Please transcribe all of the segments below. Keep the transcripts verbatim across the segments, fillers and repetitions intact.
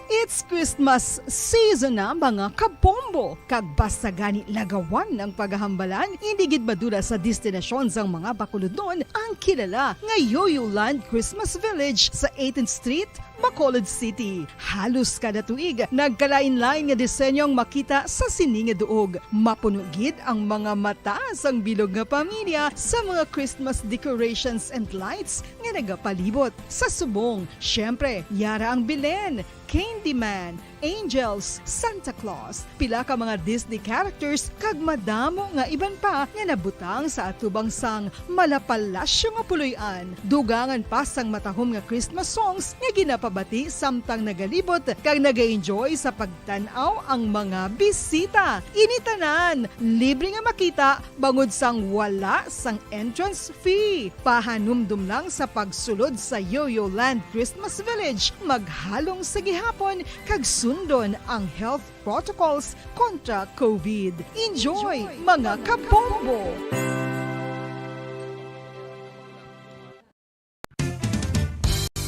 It's Christmas season na, mga kabombo! Kag basta gani lagawan ang paghambalan, indi gid madula sa destinasyon sang mga bakulodnon ang kilala nga Yoyo Land Christmas Village sa eighteenth Street, Bacolod City. Halos kada tuig, nagkalain-lain nga disenyong makita sa sini nga duog. Mapuno gid ang mga mata sang bilog nga pamilya sa mga Christmas decorations and lights nga nagapalibot. Sa subong, syempre, yara ang Belen, Candyman, Angels, Santa Claus, pila ka mga Disney characters, kag madamo nga iban pa nga nabutang sa atubang sang malapalasyo nga puloy-an. Dugangan pa sang matahom nga Christmas songs nga ginapabati samtang nagalibot kag nag-enjoy sa pagtan-aw ang mga bisita. Ini tanan libre nga makita bangod sang wala sang entrance fee. Pahanumdom lang sa pagsulod sa Yoyo Land Christmas Village, maghalong sa gihapon, kag sundon ang health protocols kontra COVID. Enjoy, mga kabombo!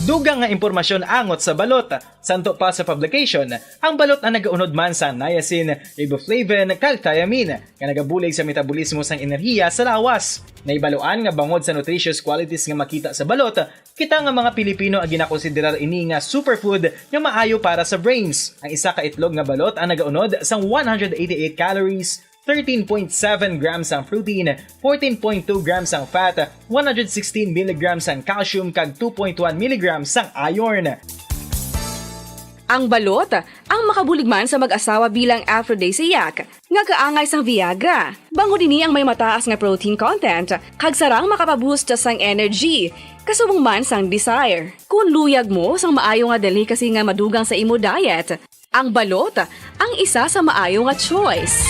Dugang nga impormasyon angot sa balot. Santo pa sa publication, ang balot ang nagaunod man sa niacin, riboflavin, kag thiamine, nga nagabulig sa metabolismo sang enerhiya sa lawas. Nahibaluan nga bangod sa nutritious qualities nga makita sa balot, kita nga mga Pilipino ang ginakonsiderar ini nga superfood nga maayo para sa brains. Ang isa ka itlog nga balot ang nagaunod sang one hundred eighty-eight calories, thirteen point seven grams ang protein, fourteen point two grams ang fat, one hundred sixteen milligrams ang calcium, kag two point one milligrams ang iron. Ang balot ang makabulig man sa mag-asawa bilang aphrodisiac nga kaangay sang Viagra. Bangod ini ang may mataas nga protein content, kag sarang makapaboost sang energy, kasubong man sang desire. Kon luyag mo sang maayo nga delicacy nga madugang sa imo diet, ang balot ang isa sa maayo nga choice.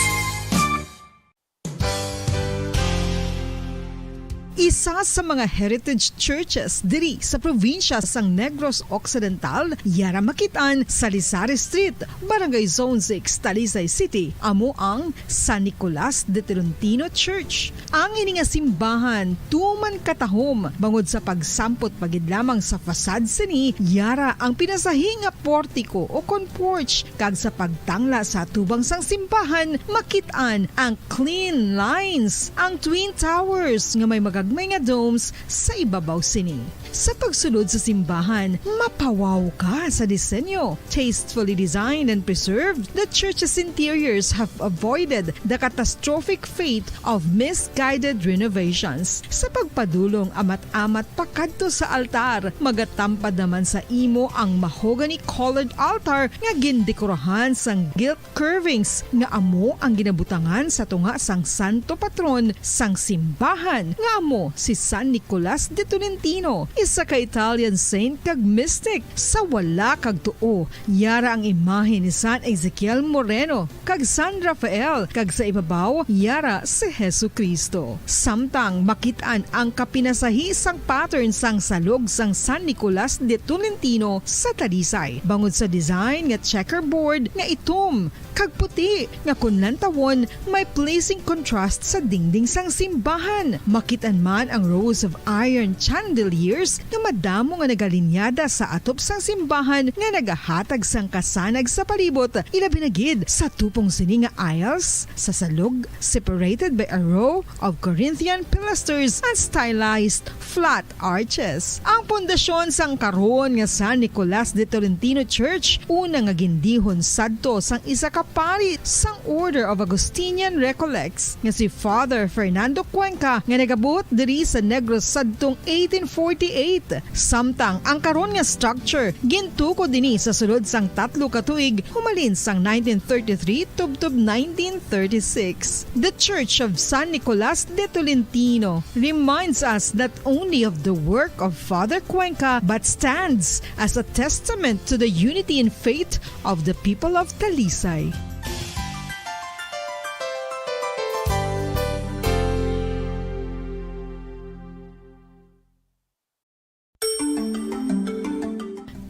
Isa sa mga heritage churches diri sa probinsya sang Negros Occidental, yara makit-an sa Lisari Street, Barangay Zone six, Talisay City, amo ang San Nicolas de Tolentino Church. Ang ini nga simbahan tuman katahom, bangod sa pagsampot pa gid lamang sa facade sini, yara ang pinasahi nga portiko o kon porch, kag sa pagtangla sa atubang sang simbahan, makit-an ang clean lines, ang twin towers nga may magagmay nga domes sa ibabaw sini. Sa pagsulod sa simbahan, mapawaw ka sa disenyo. Tastefully designed and preserved, the church's interiors have avoided the catastrophic fate of misguided renovations. Sa pagpadulong amat-amat pakadto sa altar, magatampad naman sa imo ang mahogany-colored altar nga gindekorahan sang gilt curvings nga amo ang ginabutangan sa tunga sang santo patron sang simbahan, nga amo si San Nicolas de Tolentino, isa ka Italian saint kag mystic. Sa wala kag tuo, yara ang imahe ni San Ezekiel Moreno kag San Rafael, kag sa ibabaw, yara si Jesu-Cristo. Samtang makit-an ang kapinasahi sang pattern sang salog sang San Nicolas de Tolentino sa Talisay, bangod sa design nga checkerboard nga itom kag puti, nga kon lantawon, may pleasing contrast sa dingding sang simbahan. Makit-an man ang rows of iron chandeliers nga madamo nga nagalinyada sa atop sang simbahan nga nagahatag sang kasanag sa palibot, ilabi na gid sa tupong sini nga aisles, sa salog, separated by a row of Corinthian pilasters and stylized flat arches. Ang pundasyon sang karon nga San Nicolas de Tolentino Church, una nga gindihon sadto sang isa ka pari sang Order of Augustinian Recollects nga si Father Fernando Cuenca, nga nagabuot diri sa Negros sadtong eighteen forty-eight. Samtang ang karon nga structure gintukod ini sa sulod sang tatlo ka tuig, humalin sang nineteen thirty-three tubtob nineteen thirty-six. The Church of San Nicolas de Tolentino reminds us not only of the work of Father Cuenca, but stands as a testament to the unity in faith of the people of Talisay.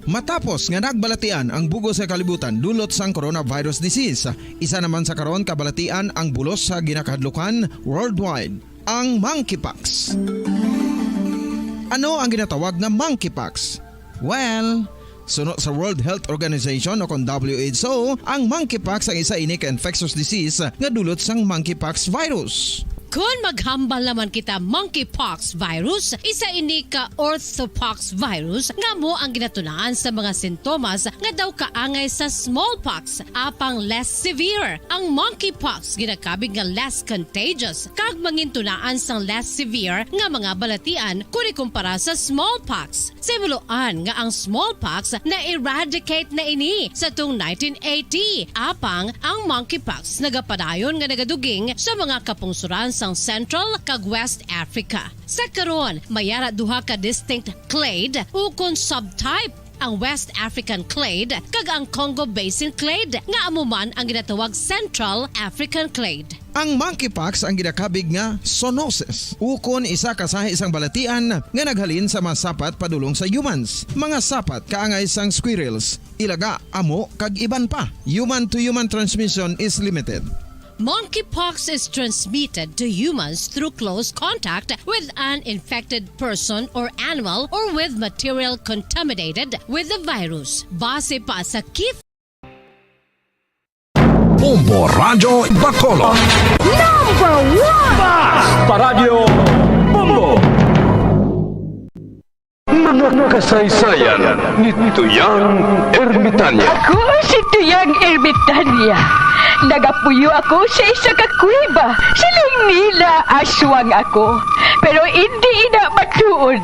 Matapos nga nagbalatian ang bug-os nga kalibutan dulot sang coronavirus disease, isa naman sa karon kabalatian ang bulos sa ginakahadlukan worldwide, ang monkeypox. Ano ang ginatawag nga monkeypox? Well, Suno sa World Health Organization o kon W H O, ang monkeypox ang isa ini ka infectious disease nga dulot sang monkeypox virus. Kon maghambal naman kita monkeypox virus, isa ini ka orthopox virus nga amo ang ginatunaan sa mga sintomas nga daw kaangay sa smallpox, apang less severe. Ang monkeypox ginakabig nga less contagious kag mangintunaan sang less severe nga mga balatian kon ikumpara sa smallpox. Simuloan nga ang smallpox na-eradicate na ini sa tung nineteen eighty, apang ang monkeypox nagapadayon nga nagaduging sa mga kapungsoran sang Central kag West Africa. Sa karon, may ara duha ka distinct clade ukon subtype, ang West African clade kag ang Congo Basin clade, nga amo man ang ginatawag Central African clade. Ang monkeypox ang ginakabig nga zoonosis, ukon isa ka sahi sang balatian nga naghalin sa mga sapat padulong sa humans. Mga sapat kaangay sang squirrels, ilaga, amo, kag iban pa. Human to human transmission is limited. Monkeypox is transmitted to humans through close contact with an infected person or animal or with material contaminated with the virus. Base pa sa Keith Bombo Radyo Bacolod. Number one! Basta Radyo Bombo! Mga kasaysayan ni Tuyang Ermitanya. Ako si Tuyang Ermitanya. Nagapuyo ako sa isa ka kuweba. Siling nila aswang ako. Pero indi ina matuod.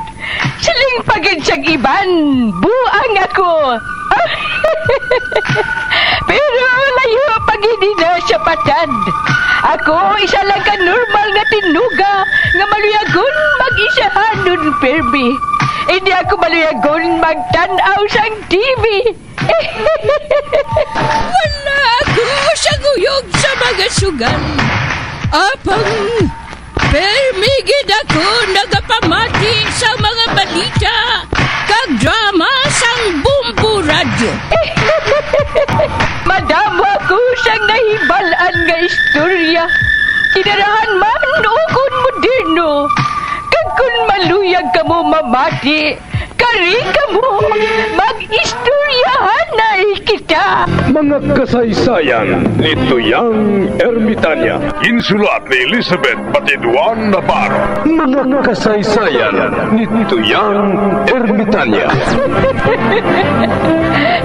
Siling pa gid sang iban, buang ako. Pero layo pa gid ina sa patad. Ako isa lang ka normal nga tinuga nga maluyagon mag-isahanon pirmi. Hindi ako maluyagon magtan-aw sang T V. Wala ako sa guyog sa mga sugal. Apang permi gid ako nagapamati sa mga balita kag drama sang Bombo Radyo. Madamo ako sang nahibal-an nga istorya, kinarahan man ukon moderno. Kag kon maluyag kamo mamati, kari kamo, mag-istoryahanay kita. Mga kasaysayan ni Tuyang Ermitanya. Ginsulat ni Elizabeth Batiduan Navarro. Mga kasaysayan ni Tuyang Ermitanya.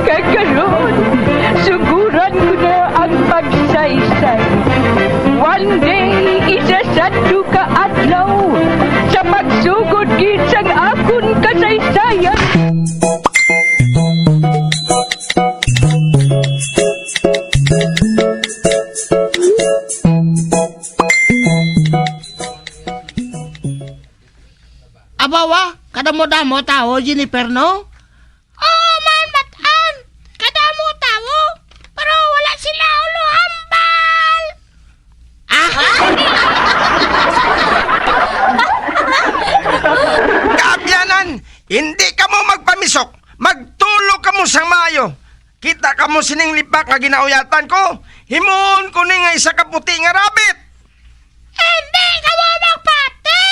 Kag karon, suguran ko na ang pagsaysay. One day, isa sadto ka adlaw, sa pagsugod gid sang akon kasaysayan. Abawa, kadamo-damo tawo, Jennifer, no? Oo man, Bat-an. Kadamo tawo, pero wala sila ulo hambal. Ah! Kaabyanan, hindi kamo magpamisok. Magtulo kamo sang maayo. Kita kamo sining lipak nga ginauyatan ko? Himuon ko ni nga isa ka puti nga rabbit. Hindi kamo magpati!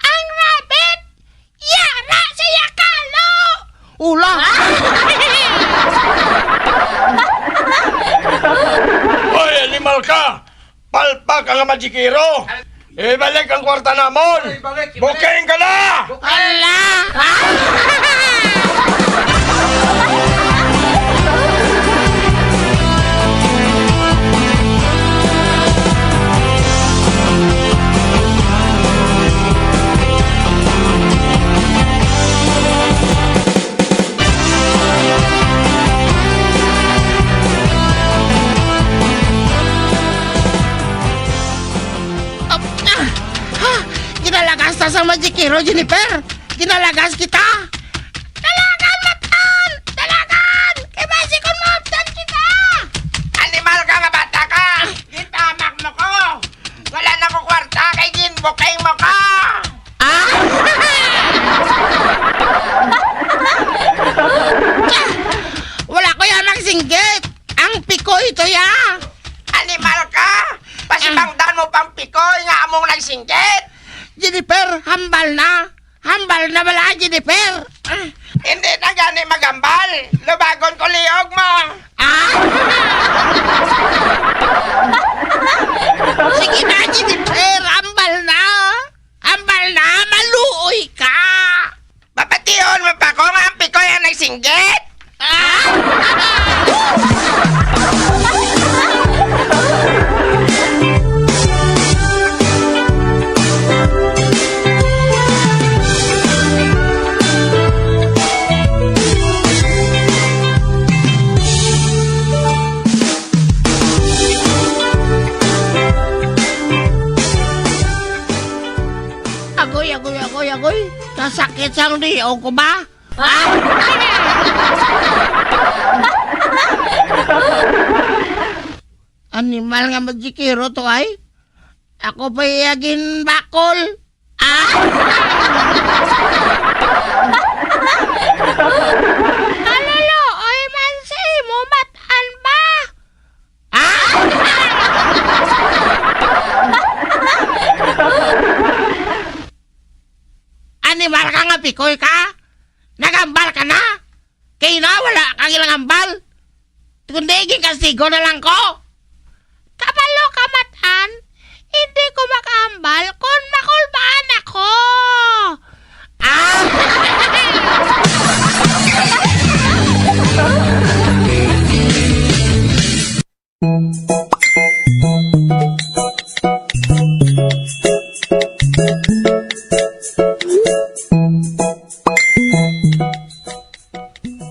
Ang rabbit, yara sa yakalo! Ula! Hoy, animal ka! Palpak ang majikero! Ibalik ang kwarta namon! Ibalik, ibalik. Booking ka na! Ala! Op-, ah! Ha! Ginalagas ta sang majikero, Jennifer! Ginalagas kita! Dalagan, Bat-an! Dalagan! Kay basi kon maabtan kita! Animal ka nga bata ka! Gitamak mo ko! Wala na ko kwarta kay ginbooking mo ko! Ah! Wala ko ya magsinggit! Ang pikoy to ya! Animal ka! Pasibangdan mo pang pikoy nga among nagsinggit! Jennifer, hambal na! Hambal na bala, Jennifer! Hindi na gani magambal. Lubagon ko liog mo. Ah! Sige na, Jennifer, ambal na. Ambal na, maluoy ka. Papation mo pa ko nga ang pikoy ang nagsinggit? Ah! Agoy, agoy, agoy, agoy. Kasakit sang liog ko ba? Animal nga magikiro to ay. Ako pa iya ginbakol. Ah! Kaluluoy man sa imo, Matan ba? Ah! Animal ka nga pikoy ka? Nagambal ka na? Kay na wala ka ginangambal. Kundi ginkastigo na lang ko. Kabalo ka, Matan, hindi ko makaambal kon makulbaan ako. Ah!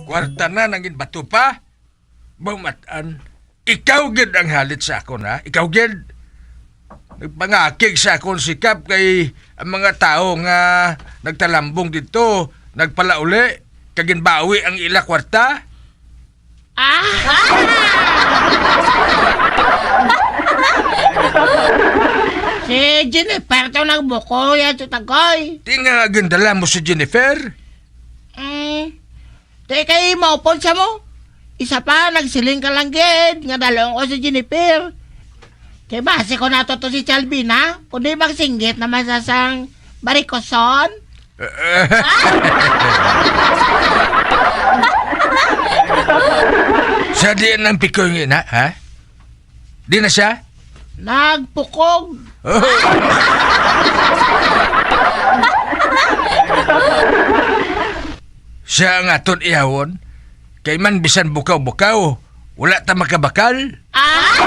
Kwarta na nang ginbato pa. Bumatan, ikaw gid ang halit sa akon, ha? Ikaw gid. Nagpangakig sa akon sikap kay ang mga tawo nga nagtalambong didto nagpalauli kag ginbawi ang ila kwarta. Ah! Si Jennifer to nagbuko yan sa tagoy. Di nga gindala mo si Jennifer? Mm. Di kay maupod sa mo. Isa pa, nagsiling ka lang gid nga dalon ko si Jennifer. Kay basi ko nato to si Chalvina, kundi magsinggit naman sa sang barikoson. Sa diin ang pikoy nga ina, ha? Di na siya? Nagpukog. Siya ang aton ihawon. Kay man bisan bukaw-bukaw, wala ta makabakal. Ah!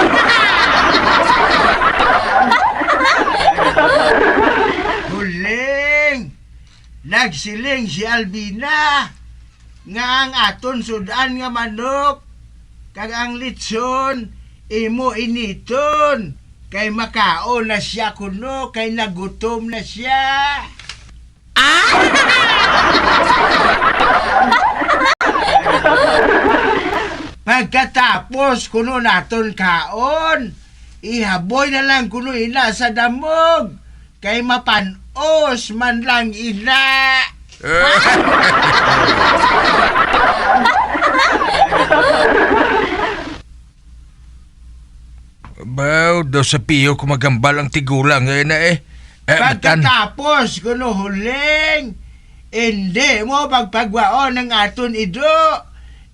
Huling! Nagsiling si Alvina nga ang aton sud-an nga manok kag ang litson imo initon, kay makaon na sia kuno, kay nagutom na sia. Ah! Pagkatapos kuno naton kaon, ihaboy na lang kuno ina sa damog, kay mapan-os man lang ina. Baw, daw sa piyo ko magambal ang tigulang nga ina, eh. Eh, matan. Pagkatapos kuno, Huling, indi mo pagpagwaon ang aton ido,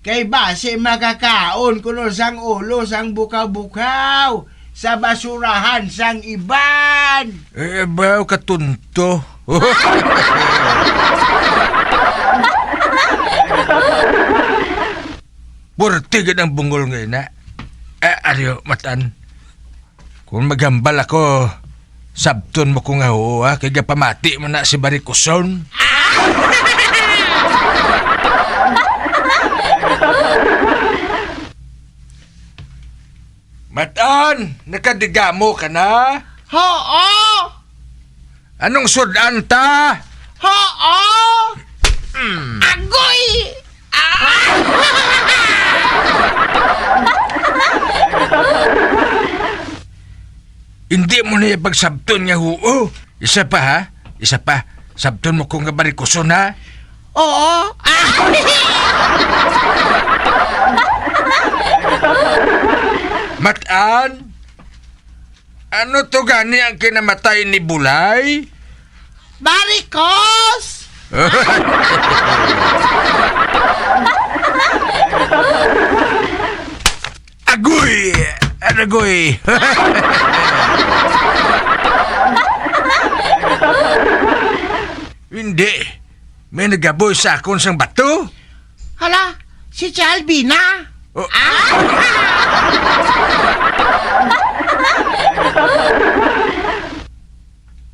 kay basi makakaon kuno sang ulo sang bukaw-bukaw sa basurahan sang iban. Eh, baw, katunto. Purti gid ang bungol nga ina. Eh, aryo, matan. Kung maghambal ako, sabton mo ko nga huo, ha? Kay gapamati mo na si Barikuson. Matan, nakadigamo ka na? Hoo! Anong sud-an ta? Hoo! Mm. Agoy! Ah! Hindi mo na pagsabton nga huo. Isa pa, ha? Isa pa. Sabton mo ko nga barikuson, ha? Oo. Ah! Matan, ano to gani ang kinamatay ni Bulay? Barikos! Agoy! Agoy! Hindi. May nagaboy sa akon sang bato. Hala, si Tia Albina. Oh. Ah!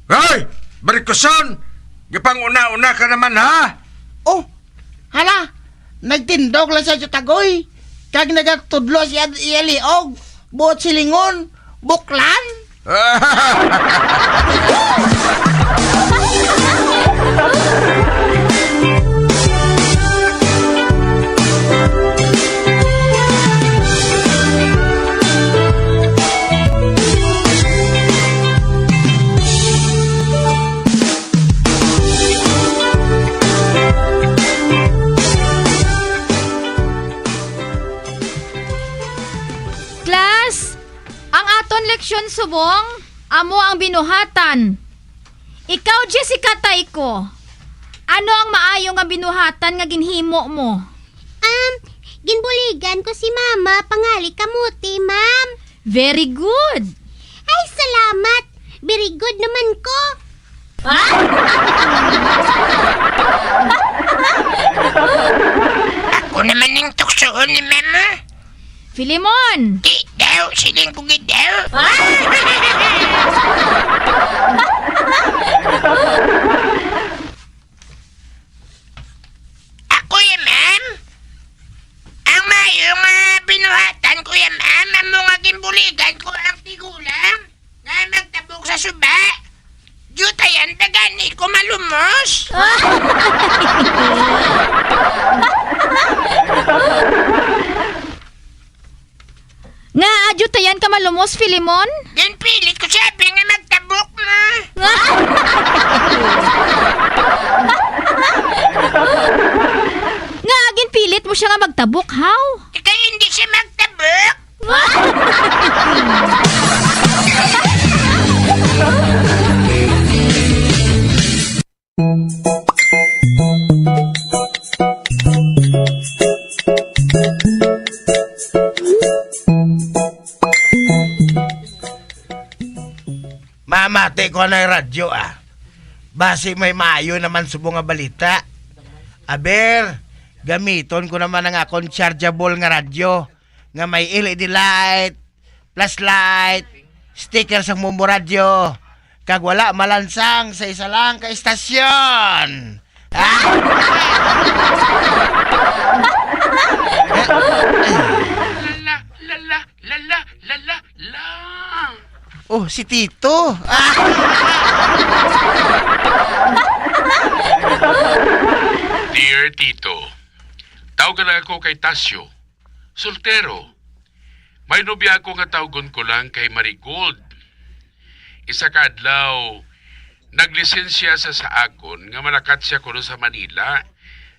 Hoy! Barikuson! Gapanguna-una ka naman, ha? Oh, hala, nagtindog lang sa Jutagoy. Kag nagatudlo siya iya liog, buot silingon, buklan. Class, ang aton leksyon subong amo ang binuhatan. Ikaw, Jessica Tayko, ano ang maayo nga binuhatan nga ginhimo mo? Um, ginbuligan ko si Mama pangali kamote, ma'am. Very good. Ay, salamat. Very good naman ko. Ako naman ning tuksoon ni Mama. Filemon! Di daw, siling ko gid daw. Ako ya, ma'am. Ang maayo nga binuhatan ko ya, ma'am, amo nga ginbuligan ko ang tigulang nga magtabok sa suba. Diyutayan ta gani ko malumos. Nga, diyutayan ka malumos, Filemon? Ginpilit ko siya, abi nga magtabok na. Nga, ginpilit mo siya nga magtabok, haw? Kay hindi siya magtabok. Mamati ko na radyo, ah. Basi may maayo naman subong nga balita. Aber, gamiton ko naman ang akon chargeable nga radyo nga may L E D light, flashlight, sticker sang Bombo Radyo, kag wala malansang sa isa lang ka istasyon. Ah! Lala, lala, lala, lala, la. Oh, si Tito. Ah! Dear Tito, tawgan lang ako kay Tasyo. Soltero. May nobya ako nga tawgon ko lang kay Marigold. Isa ka adlaw, naglisensya siya sa akon nga malakat siya kuno sa Manila,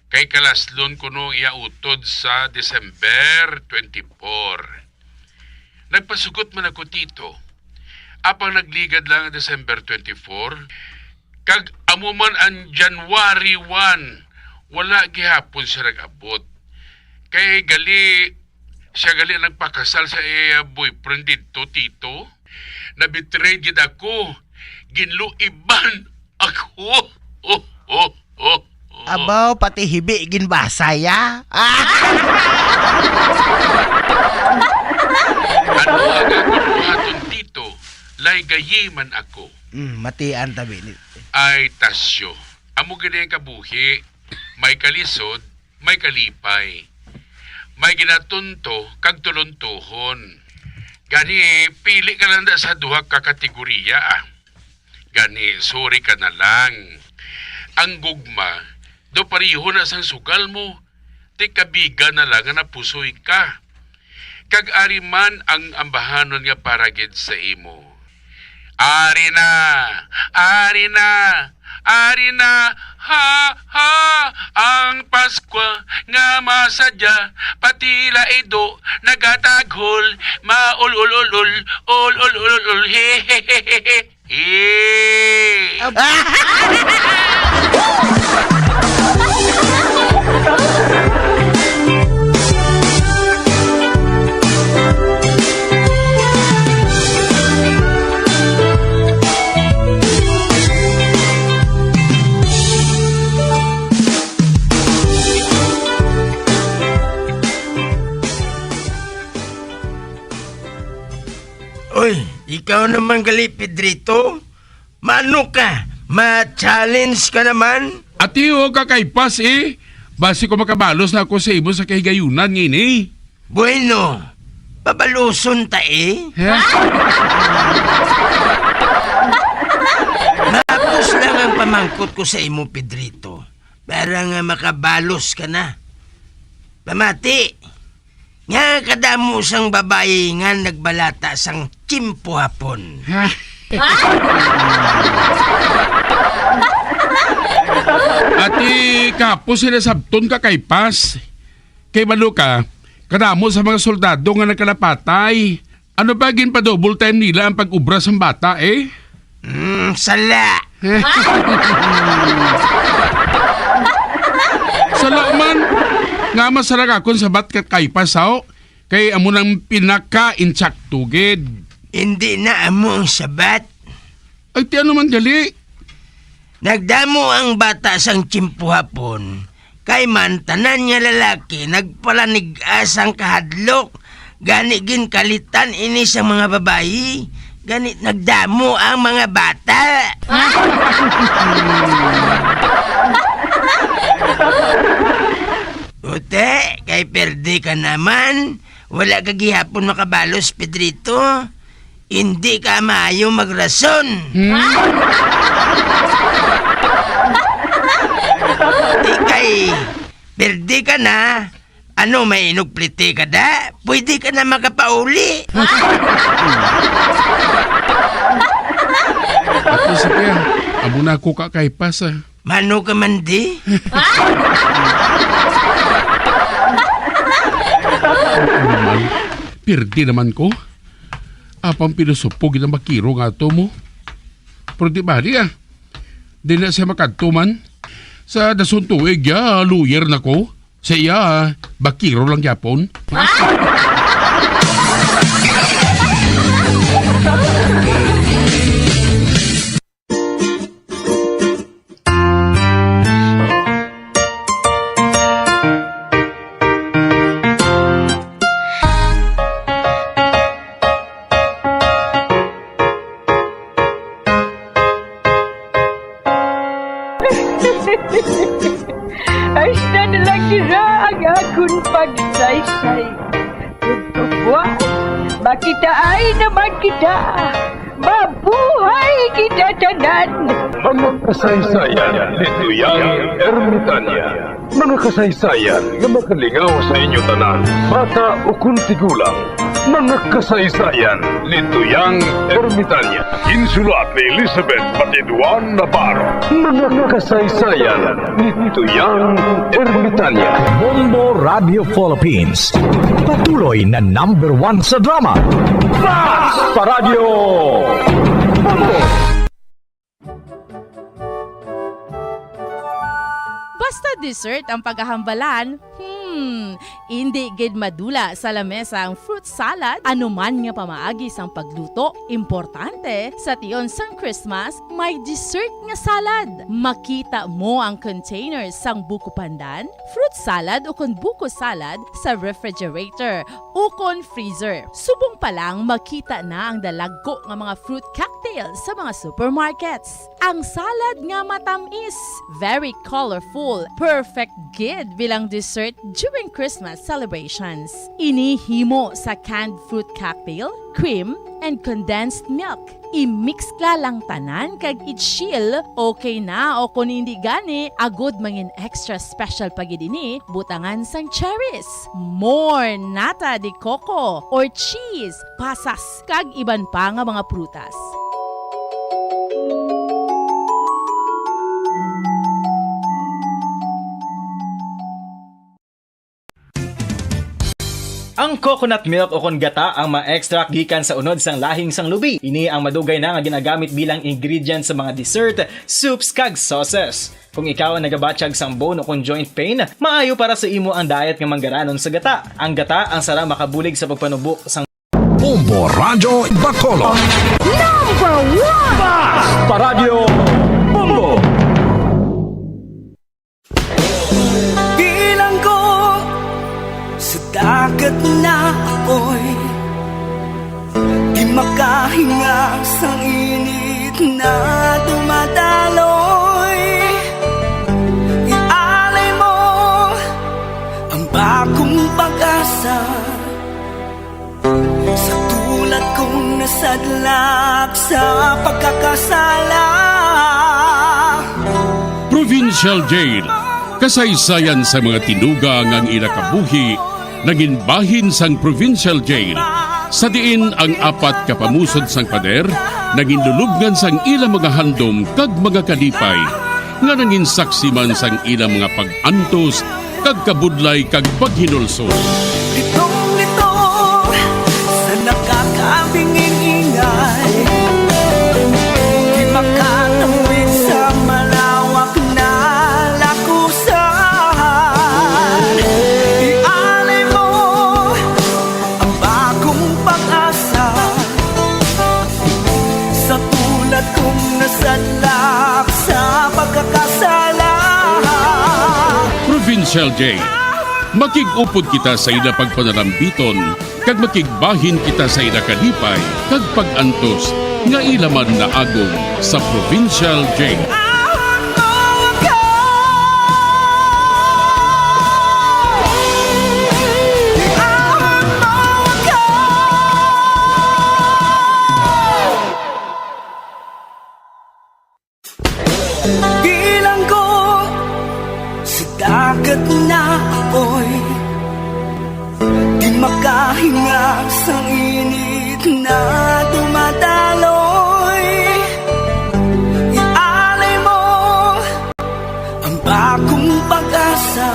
kay kalaslon kuno ang iya utod sa December twenty-four. Nagpasugot man ako, Tito. Apang nagligad lang ang December twenty-four, kag amo man ang January one, wala gihapon siya nag-abot. Kay gali, siya gali nagpakasal sa iya boyfriend didto, Tito. Na-betray gid ako. Ginluiban ako. Oh, oh, oh, oh. Abaw, pati hibi ginbasa ya. Ano ang akon buhaton, Tito? Laygayi man ako. Mm, matian tabi ni. Ay, Tasyo. Amo gid ang kabuhi. May kalisod, may kalipay. May ginatunto kag tulontohon. Gani, pili ka lang da sa duha ka kategoriya, ah. Gani, suri ka na lang. Ang gugma, daw pareho na sang sugal mo, ti kabiga na lang nga napusoy ka. Kag ari man ang ambahanon nga para gid sa imo. Ari na, ari na, ari na, ha, ha, ang Paskwa nga masadya, pati laido nagataghol, maul-ul-ul-ul, ul-ul-ul-ul, he, he, he, he, he. Eh. Ab- Uy, ikaw naman gali, Pedrito. Mano ka? Ma-challenge ka naman? Ati, o, kakaipas, eh. Basi ko makabalos na ako sa imo sa kahigayunan nga ini. Bueno, pabaluson ta, eh. Ha? Mahapos lang ang pamangkot ko sa imo, Pedrito, para nga makabalos ka na. Pamati, nga kadamo sang babayi nga nagbalata sang tiyempo hapon. Ha? Ati, kapo sila sabton, kakaipas. Kay balo ka, kadamo sa mga soldado nga nagkalapatay. Ano ba, ginpa-double time nila ang pag-obra sang bata, eh? Mm, sala. Sala man. Nga masarag akon sabat, kakaipas, haw? Kay amo nang pinaka-insakto gid. Hindi na amo ang sabat. Ay, ti ano man gali? Nagdamo ang bata sang tiyempo hapon, kay man tanan nga lalaki nagpalanig-a sang kahadlok, gani ginkalitan ini sang mga babayi, gani nagdamo ang mga bata. Ute, kay perdi ka naman, wala ka gihapon makabalos, Pedrito. Hindi ka maayo magrason. Hmm? Di kay, perdi ka na. Ano, may inugplite ka da? Pwede ka na makapauli. Ako, sige, ah. Amo na ako, kakaipas, ah. Mano ka man di? Ano man? Pirdi naman ko. Apang pilosopo gid ang bakiro nga ato mo. Pero di bali, ah. Di na siya makadto man. Sa dason tuig, ya, lawyer na ko. Sa iya, bakiro lang gyapon. Hasta na lang dira ang akon pagsaysay. Tugtuguan, makitaay naman kita. Mabuhay kita tanan! Mga kasaysayan ni Tuyang Ermitania. Mga kasaysayan nga makalingaw sa inyo tanan, bata ukon tigulang. Mga kasaysayan ni Tuyang Ermitania. Ginsulat ni Elizabeth Patiduan Navarro. Mga kasaysayan ni Tuyang Ermitania. Bombo Radio Philippines. Patuloy na number one sa drama. Basta Radio Bombo! Basta dessert ang paghahambalan, hmm, indi gid madula sa lamesa ang fruit salad. Ano man nga pamaagi sang pagluto, importante sa tion sang Christmas, may dessert nga salad. Makita mo ang container sang buko pandan, fruit salad ukon buko salad sa refrigerator ukon freezer. Subong pa lang, makita na ang dalagko nga mga fruit cocktail sa mga supermarkets. Ang salad nga matamis, very colorful, perfect gid bilang dessert during Christmas celebrations. Ini himo sa canned fruit cocktail, cream, and condensed milk. I-mix la lang tanan kag i-chill, okay na, o kon indi gani, agud mangin extra special pa gid ini, butangan sang cherries, more nata de coco or cheese, pasas, kag iban pa nga mga prutas. Ang coconut milk ukon gata ang ma-extract gikan sa unod sang lahing sang lubi. Ini ang madugay na nga ginagamit bilang ingredient sa mga dessert, soups, kag sauces. Kung ikaw ang nagabatyag sang bone ukon joint pain, maayo para sa imo ang diet nga manggaranon sa gata. Ang gata ang sara makabulig sa pagpanubo sang Bombo Radyo Bacolod. Number one! Basta Radyo Bombo! Bilanggo sa dagat na apoy, di Makahinga sang init na dumadaloy. Ialay mo ang bagong pag-asa sa tulad kong nasadlak sa pagkakasala. Provincial Jail, kasaysayan sa mga tinuga nga ang ila kabuhi nangin bahin sang Provincial Jail, sa diin ang apat ka pamusod sang pader nangin lulubngan sang ila mga handom kag mga kalipay, nga nangin saksi man sang ila mga pag-antos kag kabudlay kag paghinulsol. Litong-lito sa nakakabinging ingay, di makatawid sa malawak na lakusan. Ialay mo ang bagong pag-asa sa tulad kong nasadlak sa pagkakasala. Provincial Jail. Makig-upod kita sa ila pagpanalambiton, kag makigbahin kita sa ila kalipay kag pag-antos nga ila man naagom sa Provincial Jail. Bilanggo sa dagat na apoy, di makahinga sang init na dumadaloy. Ialay mo ang bagong pag-asa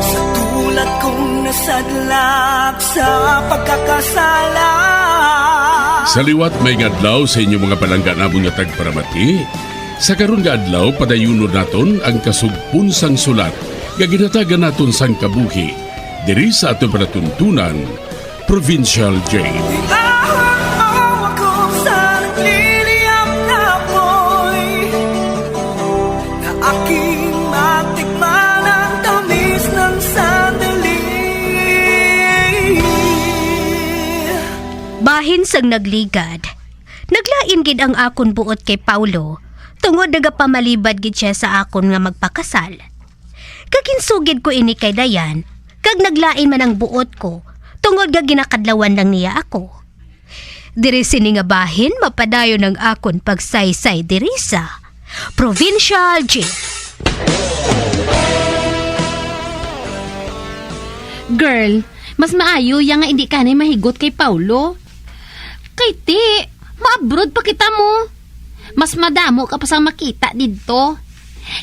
sa tulad kong nasadlak sa pagkakasala. Sa liwat, maayong adlaw sa inyo, mga palangga namon nga tagparamati. Sa karon nga adlaw, padayunon naton ang kasugpon sang sulat nga ginhatagan naton sang kabuhi diri sa aton palatuntunan, Provincial Jail. Iahon mo ako sa nagliliyab na apoy, na aking matikman ang tamis ng sandali. Bahin sang nagligad, naglain gid ang akon buot kay Paulo, tungod nagapamalibad gid sia sa akon nga magpakasal. Kag ginsugid ko ini kay Dayan, kag naglain man ang buot ko, tungod nga ginakadlawan lang niya ako. Diri sini nga bahin mapadayon ang akon pagsaysay diri sa Provincial Jail. Girl, mas maayo ya nga indi ka anay mahigot kay Paulo. Kay ti, ma-abroad pa kita mo. Mas madamo ka pa sang makita didto.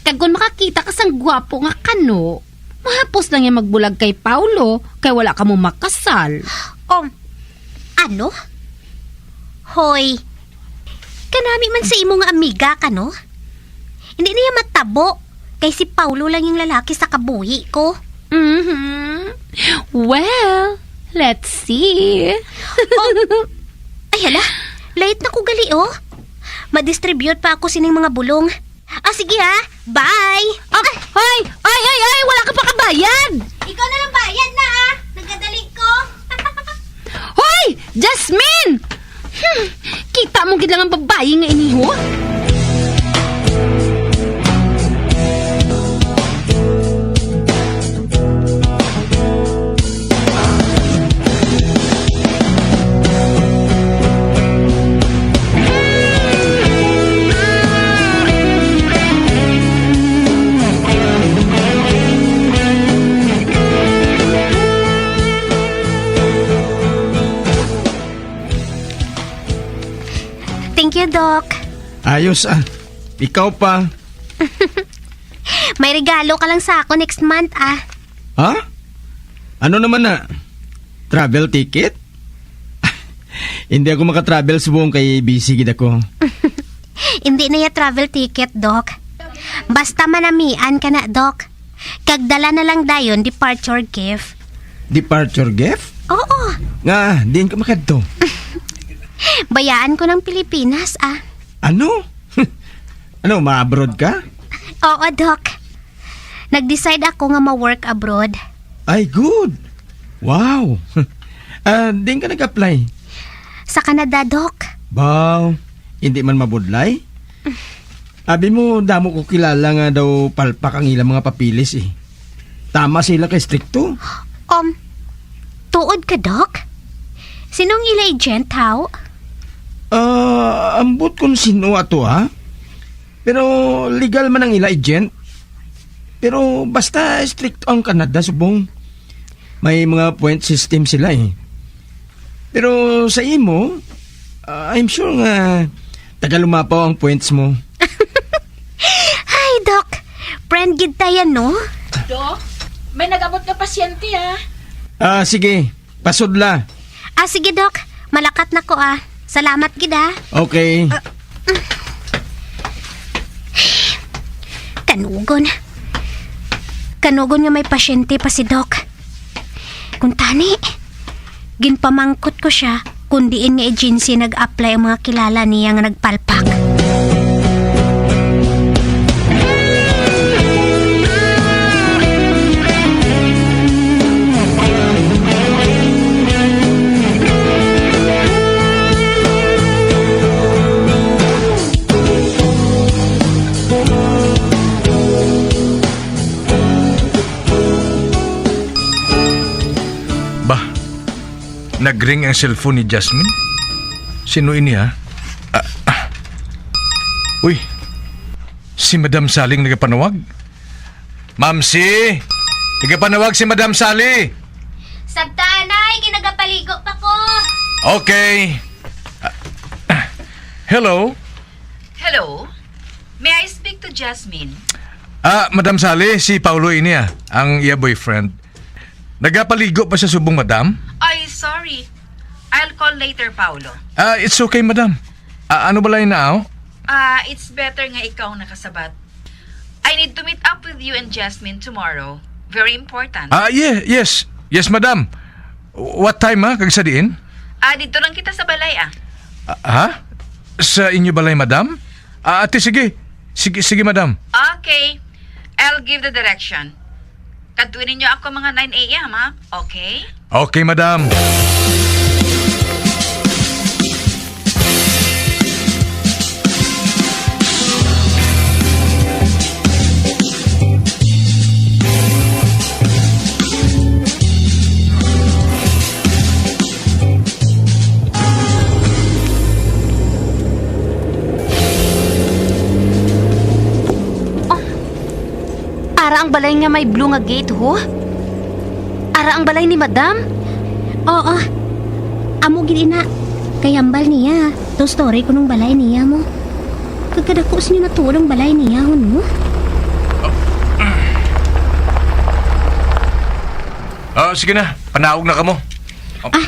Kag kon makakita ka sang gwapo nga kano, mahapos lang ya magbulag kay Paulo, kay wala ka mo makasal. Um, ano? Hoy, kanami man sa imo nga amiga kano? Hindi niya matabo, kay si Paulo lang yung lalaki sa kabuhi ko. Mhm. Well, let's see. Oh. Ay, hala. Late na ko gali, oh. Ma-distribute pa ako sining mga bulong. Ah, sige, ha. Bye. Ah, hoy! Ay, ay, ay! Wala ka pa kabayad! Ikaw na lang bayad na, ah. Nagkadali ko. Hoy! Jasmine! Hmm, kita mo gid lang ang babayi nga ini, ho? Thank you, Doc. Ayos, ah. Ikaw pa. May regalo ka lang sa ako next month, ah. Ha? Ano naman na? Travel ticket? Hindi ako maka-travel subong kay busy gid ako. Hindi na ya travel ticket, Doc. Basta manamian ka na, Doc. Kag dala na lang dayon departure gift. Departure gift? Oo. Nga, diin ka makadto? Bayaan ko ng Pilipinas, ah. Ano? Ano, ma-abroad ka? Oo, Doc. Nag-decide ako nga ma-work abroad. Ay, good. Wow. Ah, diin ka nag-apply? Sa Canada, Doc. Baw, hindi man mabudlay. Abi mo, damo ko kilala nga daw palpak ang ilang mga papilis eh. Tama sila kay strikto. Um, tuod ka, Doc? Sino ang ila agent, haw? Ah, ambot kung sino ato, ha? Pero legal man ang ila agent. Pero basta strict ang Canada, subong. May mga point system sila eh. Pero sa imo, ah, I'm sure nga tagalumapaw ang points mo. Ay, Doc. Friend gid tayo, no? Doc, may nag-abot nga pasyente, ah. Ah, sige. Pasudla. Ah, sige, Doc. Malakat na ko, ah. Salamat gid, ah. Okay. Kanugon. Kanugon nga may pasyente pa si Doc. Kung tani, ginpamangkot ko siya kung diin nga agency nag-apply ang mga kilala niya nga nagpalpak. Bah, nagring ang cellphone ni Jasmine. Sino ini, ha? Ah, ah. Uy, si Madam Sally ang nagapanawag. Ma'am C, nagapanawag si Madam Sally. Sabta, Nay, ginagapaligo pa ko. Okay. Ah, ah. Hello? Hello? May I speak to Jasmine? Ah, Madam Sally, si Paulo ini, ah, ang iya boyfriend. Nagapaligo pa siya subong, madam? Ay, sorry. I'll call later, Paulo. Ah, it's okay, madam. Ah, ano balay na, oh? Ah, it's better nga ikaw ang nakasabat. I need to meet up with you and Jasmine tomorrow. Very important. Ah, ye-, yes. Yes, madam. What time, ha? Kag sa diin? Ah, dito lang kita sa balay, ah. Ah, ha? Sa inyo balay, madam? Ah, ate, sige. Sige, sige, madam. Okay. I'll give the direction. Kadtuin ninyo ako mga nine a m, ha? Okay? Okay, madam. Ara ang balay nga may blue nga gate, ho? Ara ang balay ni Madam? Oo. Amo gid ina. Kay hambal niya, two-story kuno ang balay niya mo. Kag kadako sa inyo natuod ang balay niya, ho, no? Ah, sige na. Panaog na kamo. Ah.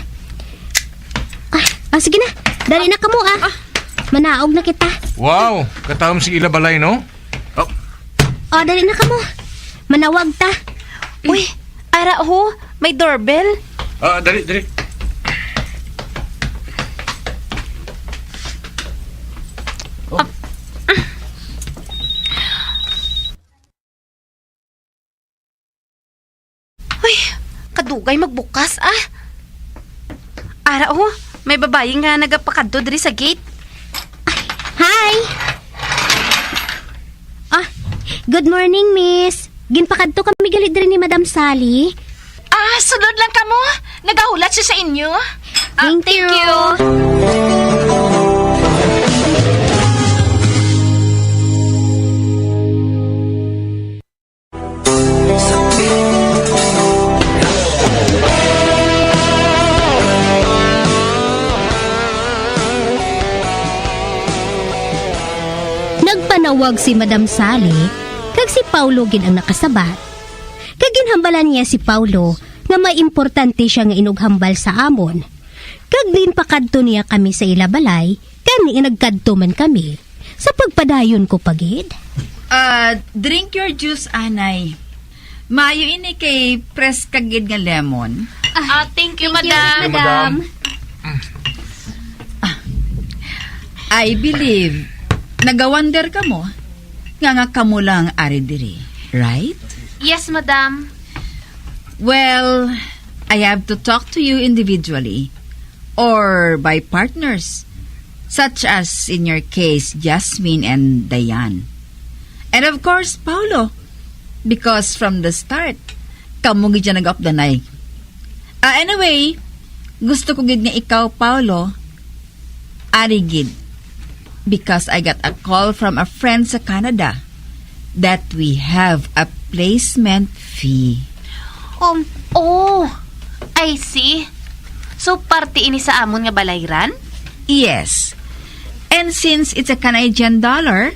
Ah, ah, sige na. Dali na kamo, ah. Manaog na kita. Wow, katahom sa ila balay, no? Oh. Oh, dali na kamo. Manawag ta. Uy, ara ho, may doorbell. Ah, dali, dali. Oh. Uy, kadugay magbukas, ah. Ara, oh, may babayi nga nagapakadto diri sa gate. Hi! Ah, good morning, miss. Ginpakadto kami gali diri ni Madam Sally. Ah, sulod lang kamo. Nagahulat siya sa inyo. Ah, Thank thank you. you. Nagpanawag si Madam Sally, kag si Paulo gid ang nakasabat. Kag ginhambalan niya si Paulo nga may importante siya nga inughambal sa amon. Kag ginpakadto niya kami sa ila balay, kani nga nagkadto man kami. Sa pagpadayon ko pa gid. Ah, drink your juice, anay. Maayo ini kay preska gid nga lemon. Ah, thank you, Thank you, madam. Madam. Ah, I believe nagawonder kamo nga, nga kamo lang ari diri, right? Yes, madam. Well, I have to talk to you individually or by partners, such as in your case, Jasmine and Diane. And of course, Paolo, because from the start, kamo gid siya nag-updanay. Ah, anyway, gusto ko gid nga ikaw, Paolo, ari gid. Because I got a call from a friend sa Canada that we have a placement fee. Um, oh, I see. So, parte ini sa amon nga balayran? Yes. And since it's a Canadian dollar,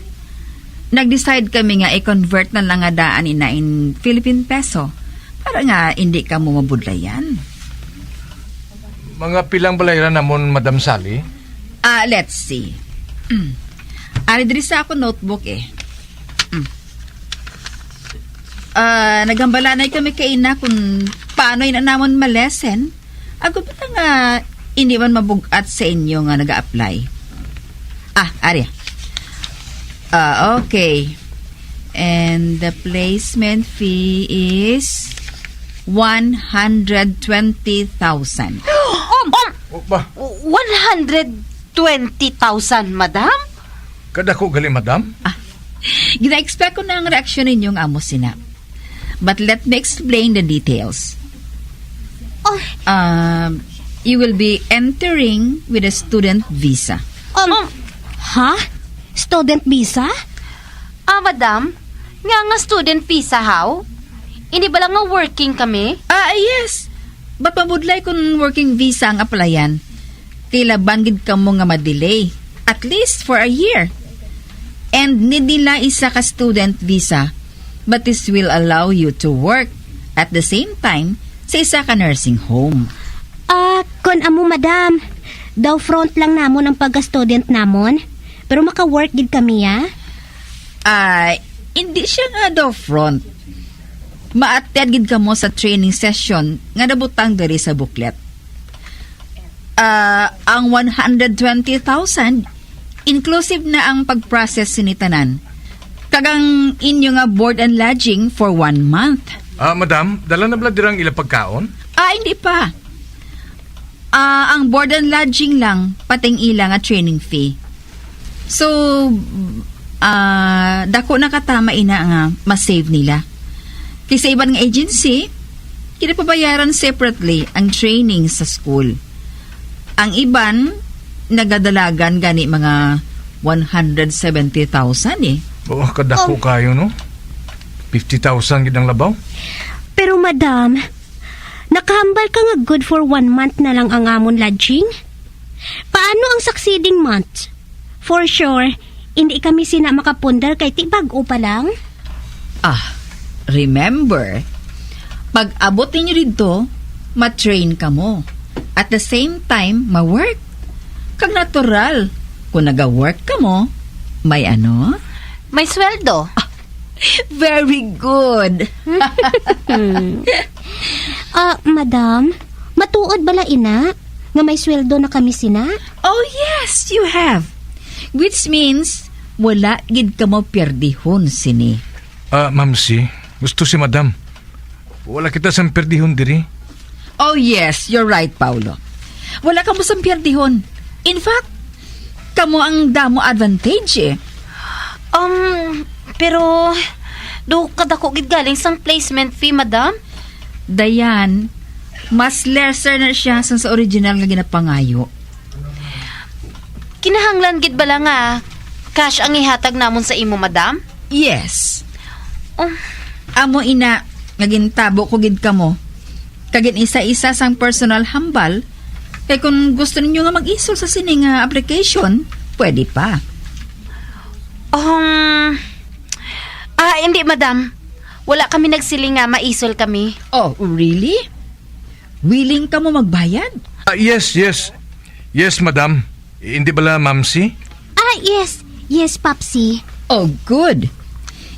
nag-decide kami nga i-convert na lang nga daan ina in Philippine peso para nga hindi kamo mabudlayan. Mga pilang balayran namon, Madam Sally? Ah, let's see. Mm. Ari diri sa ako notebook eh. Mm. Ah, naghambalanay kami kay ina kung paano ina namon malesen. Ako pa nga hindi man mabug-at sa inyo nga nag-a-apply. Ah, ari. Ah, okay. And the placement fee is one hundred twenty thousand. Um, um, Oh, ba? One hundred twenty thousand, madam? Kadako gali, madam? Ah, gina-expect ko na ang reaksyon ninyo nga amo sina. But let me explain the details. Oh. Um, you will be entering with a student visa. Um, ha? Student visa? Ah, madam, nga nga student visa, how? Hindi ba lang nga working kami? Ah, yes. But mabudlay kung working visa ang applyan. Kay laban gid kamo nga ma-delay, at least for a year. And need nila isa ka student visa, but this will allow you to work at the same time sa isa ka nursing home. Ah, kon amo, madam, daw front lang namon ang pagka-student namon, pero maka-work gid kami, ah. Ah, hindi siya nga daw front. Ma-attend gid kamo sa training session nga nabutang diri sa booklet. Ah, ang one hundred twenty thousand, inclusive na ang pag-process sini tanan. Kag ang inyo nga board and lodging for one month. Ah, madam, dala na bala dira ang ila pagkaon? Ah, hindi pa. Ah, ang board and lodging lang, pati ang ila nga training fee. So, ah, dako na katama ina nga ma-save nila. Kay sa iban nga agency, ginapabayaran separately ang training sa school. Ang iban, nagadalagan gani mga one hundred seventy thousand eh. Oh, kadako Oh. kayo, no? Fifty thousand gid ang labaw. Pero, madam, nakahambal ka nga good for one month na lang ang amon lodging? Paano ang succeeding month? For sure, hindi kami sina makapundar kay ti bag-o pa lang. Ah, remember, pag abot ninyo didto, ma-train kamo. At the same time, ma-work. Kag natural, kung naga-work kamo, may ano? May sweldo. Ah, very good. Ah, madam, matuod bala ina nga may sweldo na kami sina? Oh, yes, you have. Which means, wala gid kamo pierdihon sini. Ah, Ma'am C, gusto si Madam. Wala kita sang pierdihon diri. Oh, yes, you're right, Paulo. Wala kamo sang pierdihon. In fact, kamo ang damo advantage eh. Um, pero, do kadako gid galing sang placement fee, madam? Dayan, mas lesser na siya sa, sa original nga ginapangayo. Kinahanglan gid bala nga cash ang ihatag namon sa imo, madam? Yes. Oh. Amo ina nga gintabo ko gid kamo. Kag gin-isa-isa sang personal hambal, kay kung gusto ninyo nga mag-isol sa sini nga application, pwede pa. Um, ah, hindi, madam. Wala kami nagsiling nga maisol kami. Oh, really? Willing kamo magbayad? Ah, yes, yes. Yes, madam. Hindi bala, Ma'am C? Ah, yes. Yes, Popsy. Oh, good.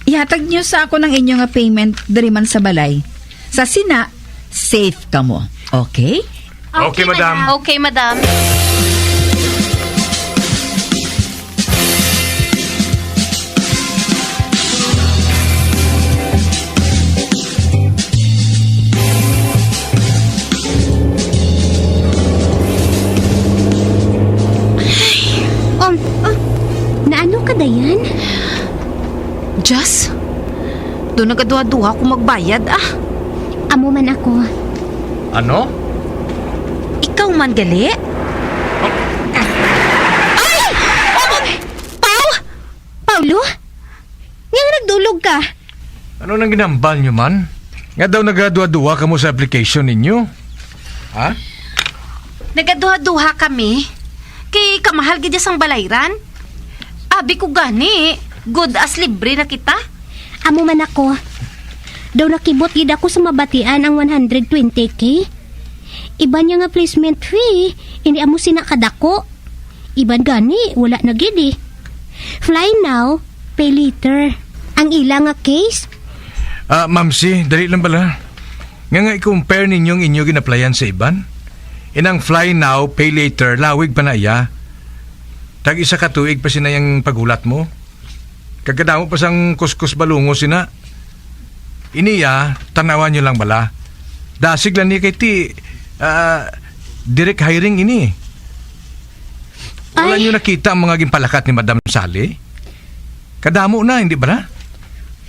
Ihatag niyo sa ako ng inyo nga payment diri man sa balay. Sa sina, safe kamo. Okay? Okay, madam. Okay, madam. Do nagaduha-duha ko magbayad, ah. Amo man ako. Ano? Ikaw man gali? Ay! Pau! Paulo? Nga nagdulog ka? Ano nang ginambal nyo man? Nga daw nagaduha-duha kamo sa application ninyo? Ha? Nagaduha-duha kami. Kay kamahal gid sang balayran. Abi ko gani, good as libre na kita. Amo man ako. Daw nakibot gid ako sa mabatian ang one hundred twenty K. Iban niya nga placement fee, hindi amo sina kadako. Iban gani, wala na gid eh. Fly now, pay later. Ang ila nga case? Ah, Ma'am C, dali lang bala. Nga nga i-compare ninyo ang inyo ginaplayan sa iban? Inang fly now, pay later, lawig pa na iya. Tag isa ka tuig pa sina yang paghulat mo. Kag kadamo pa sang kuskus balungos sina. Ini ya, tanawan nyo lang bala. Dasig lang ni kay ti, ah, direct hiring ini. Wala Ay. nyo nakita ang mga ginpalakat ni Madam Sally? Kadamo na, hindi bala?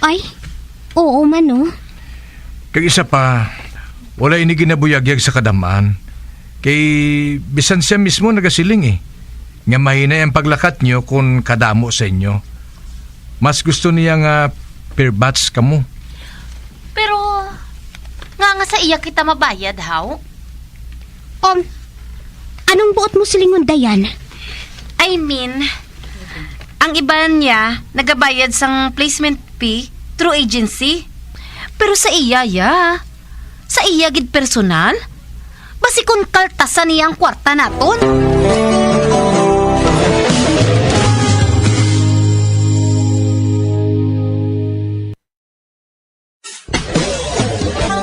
Ay, oo man, oh. Kag isa pa, wala ini ginabuyagyag sa kadaman. Kay bisan siya mismo nagasiling eh, nga mahinay ang paglakat nyo kun kadamo sa inyo. Mas gusto niya nga per batch kamo. Pero, nga nga sa iya kita mabayad, haw? Um, anong buot mo silingon, Dayan? I mean, ang iban niya nagabayad sang placement fee through agency. Pero sa iya, ya. Sa iya gid personal. Basi kon kaltasan niya ang kwarta naton.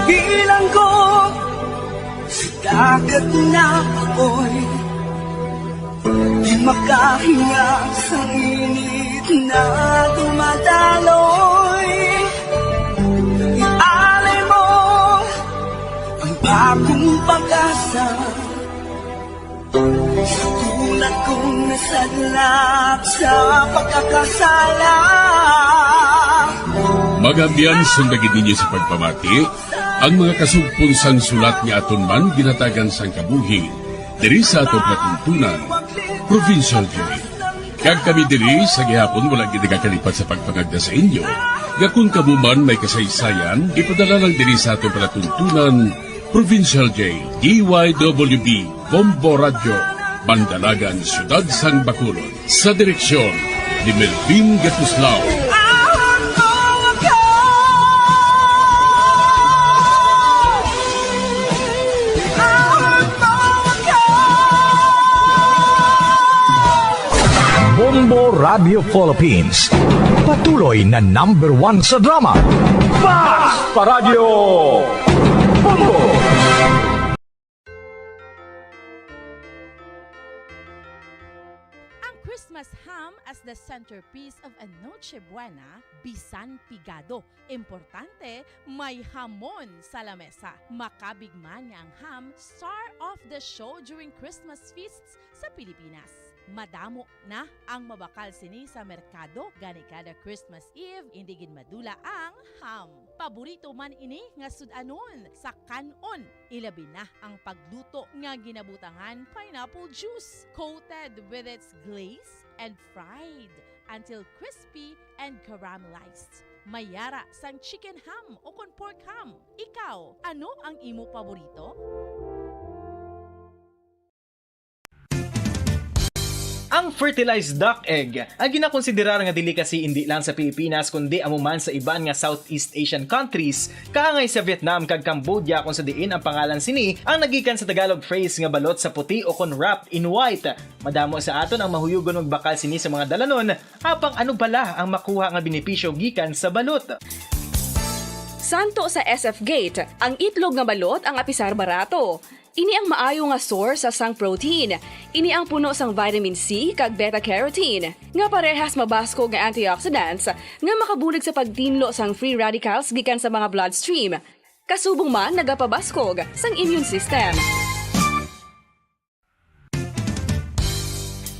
Bilanggo sa dagat na apoy, di makahinga sa init na dumadaloy. Ialay mo ang bagong pag-asa. Sa tulad kong nasadlak sa pagkakasala. Magabiyan, sunda gid ninyo sa pagpamati ang mga kasugpon sang sulat nga aton man ginhatagan sang kabuhi diri sa aton palatuntunan, Provincial J. Kag kami diri sa gihapon wala gid nagakalipat sa pagpangagda sa inyo nga kung kamo man may kasaysayan, ipadala lang diri sa aton palatuntunan, Provincial J, D Y W B, Bombo Radyo, Mandalagan, Siyudad sang Bacolod. Sa direksyon ni Melvin Gatuslao. Bombo Radio Philippines, patuloy na number one sa drama. Fast pa Radyo Bombo! Ang Christmas ham as the centerpiece of a Noche Buena, bisan pigado, importante, may hamon sa lamesa. Makabig man nga ang ham, star of the show during Christmas feasts sa Pilipinas. Madamo na ang mabakal sini sa merkado, gani kada Christmas Eve, indi gid madula ang ham. Paborito man ini nga sud-anon sa kan-on, ilabi na ang pagluto nga ginabutangan pineapple juice, coated with its glaze and fried until crispy and caramelized. May yara sang chicken ham o kon pork ham. Ikaw, ano ang imo paborito? Ang fertilized duck egg, ang ginakonsiderar nga delicacy indi lang sa Pilipinas kundi amo man sa iban nga Southeast Asian countries, kaangay sa Vietnam kag Cambodia, kung sa diin ang pangalan sini ang nagikan sa Tagalog phrase nga balot sa puti o kon wrapped in white. Madamo sa aton ang mahuyugon magbakal sini sa mga dalanon, apang ano bala ang makuha nga benepisyo gikan sa balot? Santo sa S F Gate, ang itlog nga balot ang apisar barato. Ini ang maayo nga source sa sang protein. Ini ang puno sang vitamin C kag beta-carotene, nga parehas mabaskog nga antioxidants nga makabulig sa pagtinlo sang free radicals gikan sa mga bloodstream. Kasubong man nagapabaskog sang immune system.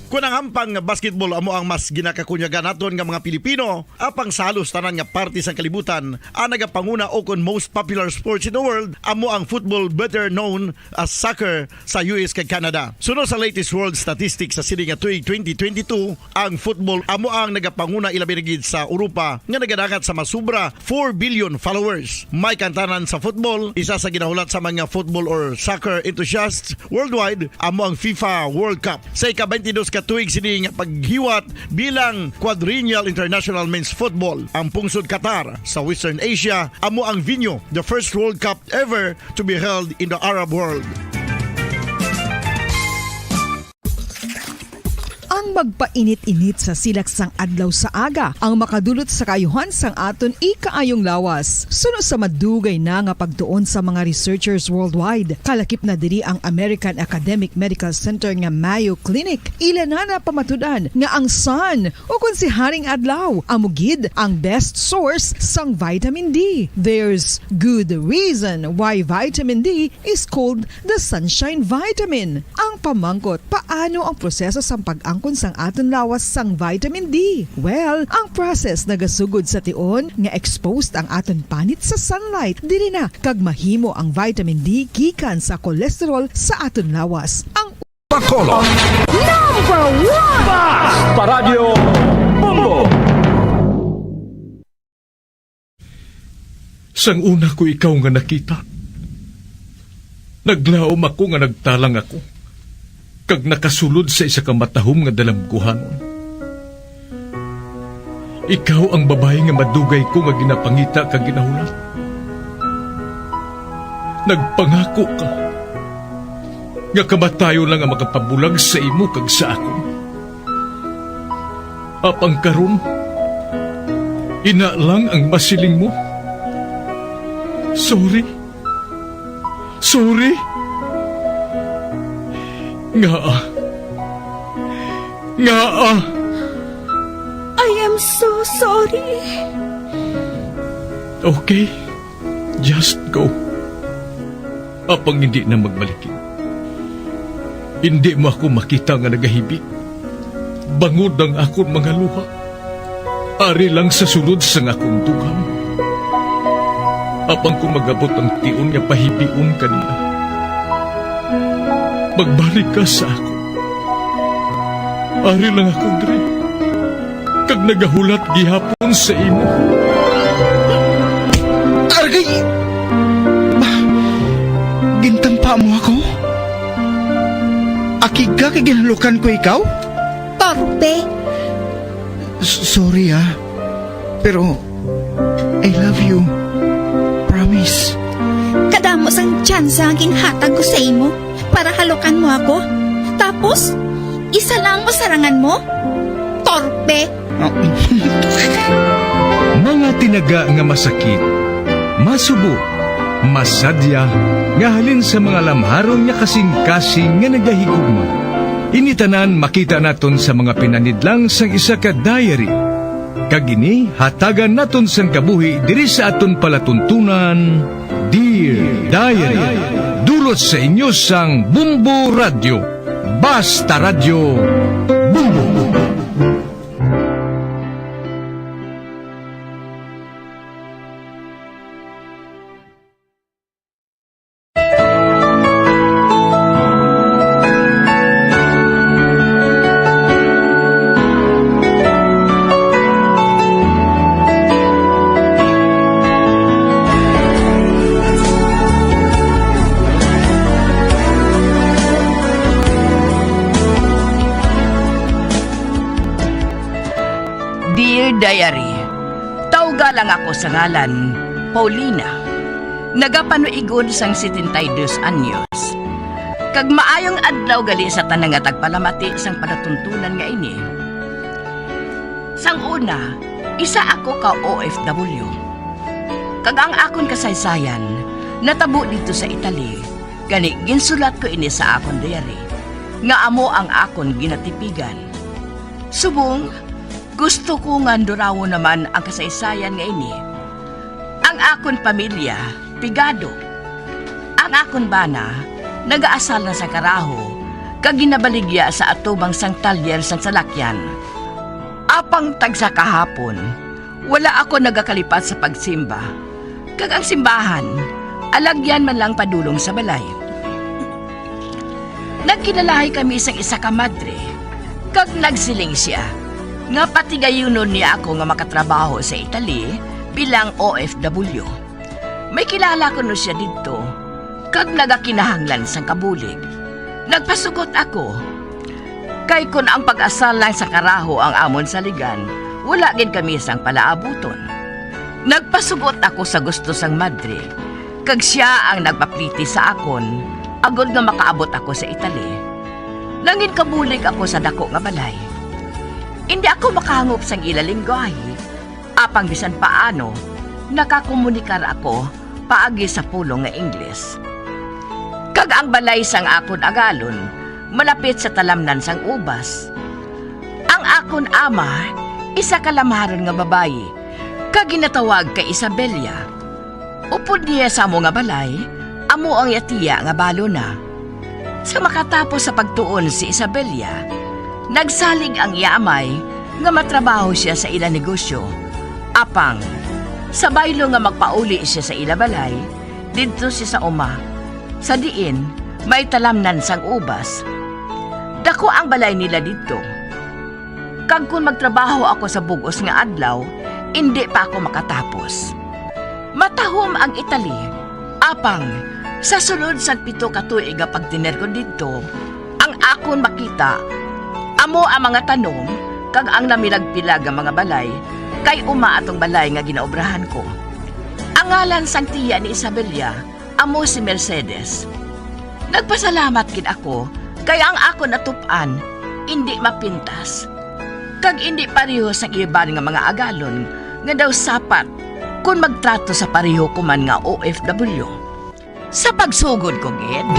Kon ang hampang nga basketball amo ang mas ginakakunyagan naton nga mga Pilipino, apang sa halos tanan nga parte sang kalibutan, ang nagapanguna o kon most popular sports in the world amo ang football, better known as soccer, sa U S kag Canada. Suno sa latest world statistics sa sini nga tuig twenty twenty-two, ang football amo ang nagapanguna, ilabi na gid sa Europa, nga nagadangat sa masubra four billion followers. May kantanan sa football, isa sa ginahulat sa mga football or soccer enthusiasts worldwide amo ang FIFA World Cup. Sa ika-twenty-dos ka tuig sini nga paghiwat bilang Quadrennial International Men's Football, ang pungsod Qatar sa Western Asia amo ang venue. The first World Cup ever to be held in the Arab world. Ang magpainit-init sa silak sang adlaw sa aga ang makadulot sa kaayuhan sang aton ikaayong lawas. Suno sa madugay na nga pagtuon sa mga researchers worldwide, kalakip na diri ang American Academic Medical Center nga Mayo Clinic. Ila na napamatud-an nga ang sun, o kon si Haring Adlaw, amo gid ang best source sang vitamin D. There's good reason why vitamin D is called the sunshine vitamin. Ang pamangkot, paano ang proseso sang pag-angkon sang aton lawas sang vitamin D? Well, ang process nagasugod sa tion nga exposed ang aton panit sa sunlight, diri na kag mahimo ang vitamin D gikan sa cholesterol sa aton lawas. Ang Bacolod. Number one! Basta Radyo Bombo! Sang una ko ikaw nga nakita, naglaom ako nga nagtalang ako, kag nakasulod sa isa ka matahom nga dalamguhanon. Ikaw ang babayi nga madugay ko nga ginapangita kag ginahulat. Nagpangako ka nga kamatayon lang ang makapabulag sa imo kag sa akon. Apang karon, ina lang ang masiling mo. Sorry. Sorry. Ngaa? Ngaa? I am so sorry. Okay. Just go. Apang hindi na magbalikid. Hindi mo ako makita nga nagahibi. Bangod ang akon mga luha. Ari lang sa sulod sang akon dughan. Apang kung magabot ang tion nga pahibion ka niya, magbalik ka sa ako. Ari lang ako diri, kag nagahulat gihapon sa imo. Argay! Ba, gintampa mo ako? Akig ka kay ginhalukan ko ikaw? Torpe! S- sorry ah. Pero I love you. Promise. Kadamo sang tsansa ang ginhatag ko sa imo para halukan mo ako. Tapos, isa lang ang masarangan mo? Torpe! Mga tinaga nga masakit, masubo, masadya, nga halin sa mga lamharon nga kasing-kasing nga nagahigugma. Ini tanan makita naton sa mga pinanidlang sang isa ka diary. Kag ini hatagan naton sang kabuhi diri sa aton palatuntunan, Dear Diary. Dulot sa inyo sang Bumbo Radyo. Basta Radyo, Bumbo. Dear Diary, tawga lang ako sa ngalan, Paulina. Nagapanuigon sang setenta y dos anyos. Kag maayong adlaw gali sa tanan nga tagpalamati sang palatuntunan nga ini. Sang una, isa ako ka O F W. Kag ang akon kasaysayan natabo didto sa Italy, gani ginsulat ko ini sa akon diary, nga amo ang akon ginatipigan. Subong, gusto ko nga durawon naman ang kasaysayan nga ini. Ang akon pamilya, pigado. Ang akon bana, nagaasal na sa karaho, kag ginabaligya sa atubang sang talyer sang salakyan. Apang tagsa ka hapon, wala ako nagakalipat sa pagsimba, kag ang simbahan alagyan man lang padulong sa balay. Nagkinalahay kami sang isa ka madre, kag nagsiling sia nga patigayunon niya ako nga makatrabaho sa Italy bilang O F W. May kilala kuno sia didto, kag nagakinahanglan sang kabulig. Nagpasugot ako, kay kon ang pag-asal lang sa karaho ang amon saligan, wala gid kami sang palaabuton. Nagpasugot ako sa gusto sang madre, kag sia ang nagpapliti sa akon agod nga makaabot ako sa Italy. Nanginkabulig ako sa dako nga balay. Indi ako makahangop sang ila linggwahe, apang bisan paano, nakakomunikar ako paagi sa pulong nga Ingles. Kag ang balay sang akon agalon malapit sa talamnan sang ubas. Ang akon ama, isa ka lamharon nga babayi, kag ginatawag kay Isabella. Upod niya sa amo nga balay, amo ang iya tiya nga balo na. Sa makatapos sa pagtuon si Isabella, nagsalig ang iya amay nga matrabaho siya sa ila negosyo. Apang, sa baylo nga magpauli siya sa ila balay, didto siya sa uma, sa diin may talamnan sang ubas. Dako ang balay nila didto. Kag kon magtrabaho ako sa bug-os nga adlaw, indi pa ako makatapos. Matahom ang Italy, apang sa sulod sang pito ka tuig nga pagtener ko didto, ang akon makita amo ang mga tanom kag ang namilag-pilag nga mga balay, kay uma atong balay nga ginaobrahan ko. Ang ngalan sang tiya ni Isabella amo si Mercedes. Nagpasalamat gid ako kay ang akon natup-an indi mapintas, kag indi pareho sang iban nga mga agalon nga daw sapat kon magtrato sa pareho ko man nga O F W. Sa pagsugod ko gid.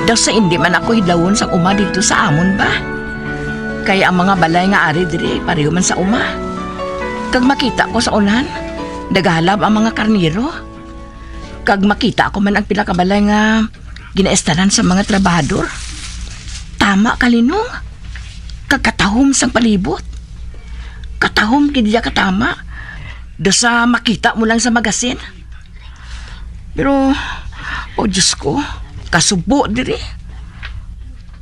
Daw sa indi man ako hidlawon sang uma didto sa amon ba? Kay ang mga balay nga ari diri pareho man sa uma. Kag makita ko sa unahan, nagahalab ang mga karnero. Kag makita ko man ang pila ka balay nga ginaestaran sa mga trabahador. Tama ka, Linong. Kag katahom sang palibot. Katahom gid iya katama. Daw sa makita mo lang sa magasin. Pero, oh Diyos ko, kasubo diri.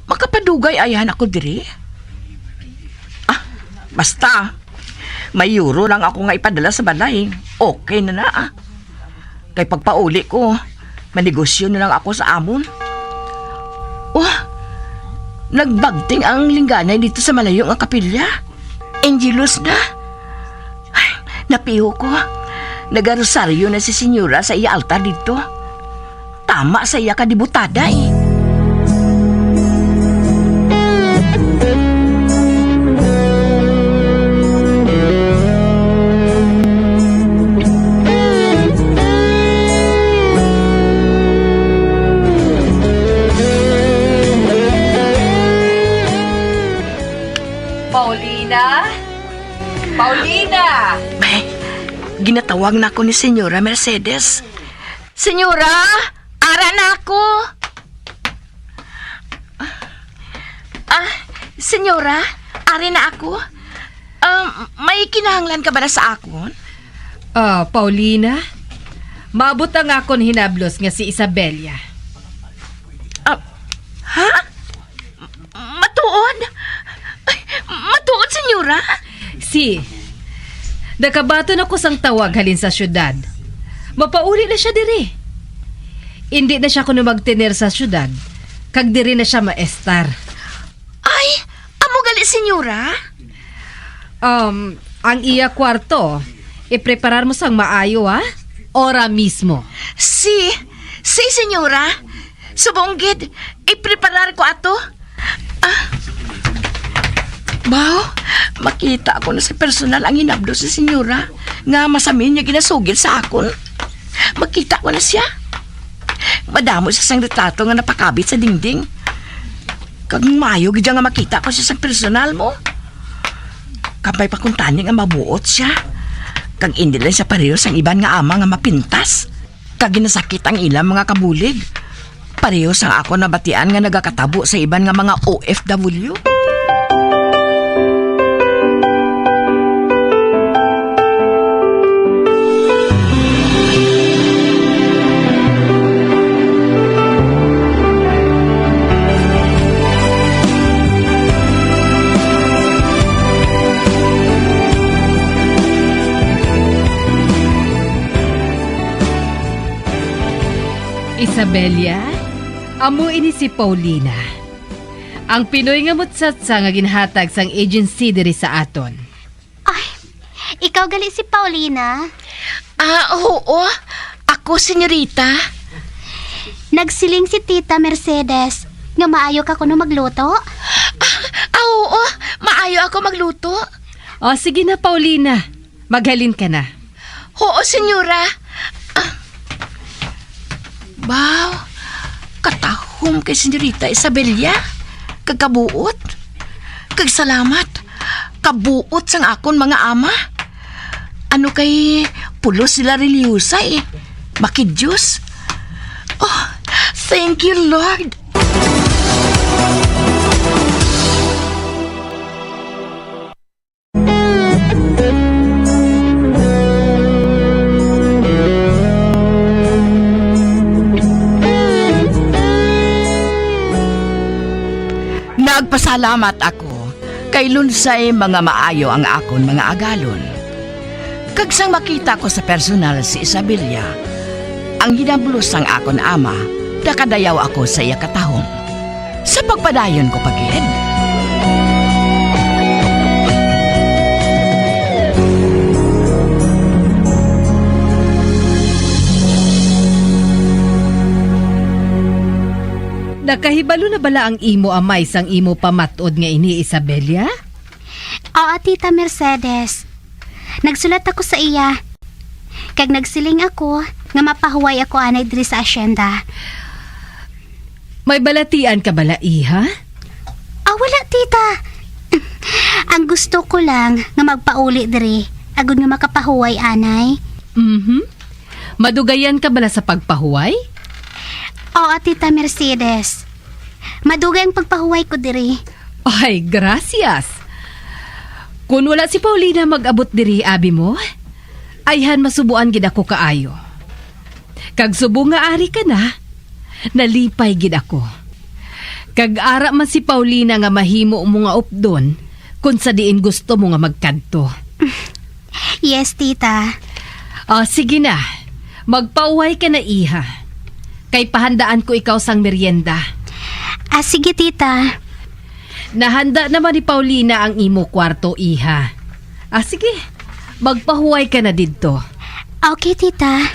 Makapadugay ayahan ako diri. Ah, basta. May euro lang ako nga ipadala sa balay. Okay na na, ah. Kay pagpauli ko, manegosyo na lang ako sa amon. Oh, nagbagting ang lingganay dito sa malayo nga kapilya. Angelus na. Ay, napiho ko. Nagarosaryo na si Senyora sa iya altar dito. Tama sa iya ka dibutada, eh. Paulina? Paulina! May, ginatawag na ako ni Senyora Mercedes. Senyora, ara na ako. Ah, Senyora, ari na ako. Um, may kinahanglan ka bala sa akon? Ah, Paulina, maabot ang akon hinablos nga si Isabella. Ah, ha? Matuod? Ay, matuod, Senyora? Si, nakabaton ako sang tawag halin sa syudad. Mapauli na sia diri. Indi na sia kuno magtener sa syudad, kag diri na sia maestar. Ay, amo gali, Senyora? Um, ang iya kwarto, ipreparar mo sang maayo, ha? Ora mismo. Si, si, Senyora. Subong gid, ipreparar ko ato. Ah. Baw, makita ko na sa personal ang hinabdos sa Senyora nga masamin niya ginasugid sa akon. Makita ko na sia. Madamo siya sang retrato nga napakabit sa dingding. Kag maayo gid nga makita ko siya sang personal mo. Kabay pa kuntani nga mabuot siya. Kag indi lang siya pareho sang iban nga ama nga mapintas. Kag ginasakit ang ilang mga kabulig. Pareho sang ako nabatian nga nagakatabo sa iban nga mga O F W. Isabella, amo ini si Paulina, ang Pinoy nga mutsatsa nga ginhatag sang agency diri sa aton. Ay, ikaw gali si Paulina? Ah, oo. Ako, senyorita. Nagsiling si Tita Mercedes nga maayo ka kuno magluto. Ah, ah, oo. Maayo ako magluto. O, sige na, Paulina. Maghalin ka na. Oo, senyora. Ah. Baw, katahom kay Senyorita Isabella. Kag kabuot. Kag salamat. Kabuot sang akon mga ama. Ano kay pulos sila reliyosa, eh. Makidiyos. Oh, thank you, Lord. Nagpasalamat ako kay lunsay mga maayo ang akon mga agalon. Kag sang makita ko sa personal si Isabella, ang hinablos sang akon ama, nakadayaw ako sa iya katahom. Sa pagpadayon ko pa gid. Nakahibalo na bala ang imo amay sang imo pamat-od nga ini, Isabella? Oo, Tita Mercedes. Nagsulat ako sa iya. Kag nagsiling ako nga mapahuway ako anay diri sa asyenda. May balatian ka bala, iha? Ah, wala, tita. Ang gusto ko lang nga magpauli diri, agud nga makapahuway anay. Mhm. Madugayan ka bala sa pagpahuway? Oo, Tita Mercedes. Madugay ang pagpahuway ko diri. Ay, gracias. Kun wala si Paulina mag-abot diri, abi mo, ayhan masubuan gid ako kaayo. Kag subong nga ari ka na, nalipay gid ako. Kag ara man si Paulina nga mahimo mo nga updon kon sa diin gusto mo nga magkadto. Yes, tita. Ah, sige na. Magpahuway ka na, iha. Kay pahandaan ko ikaw sang merienda. Ah, sige, tita. Nahanda naman ni Paulina ang imo kwarto, iha. Ah, sige. Magpahuway ka na didto. Okay, tita.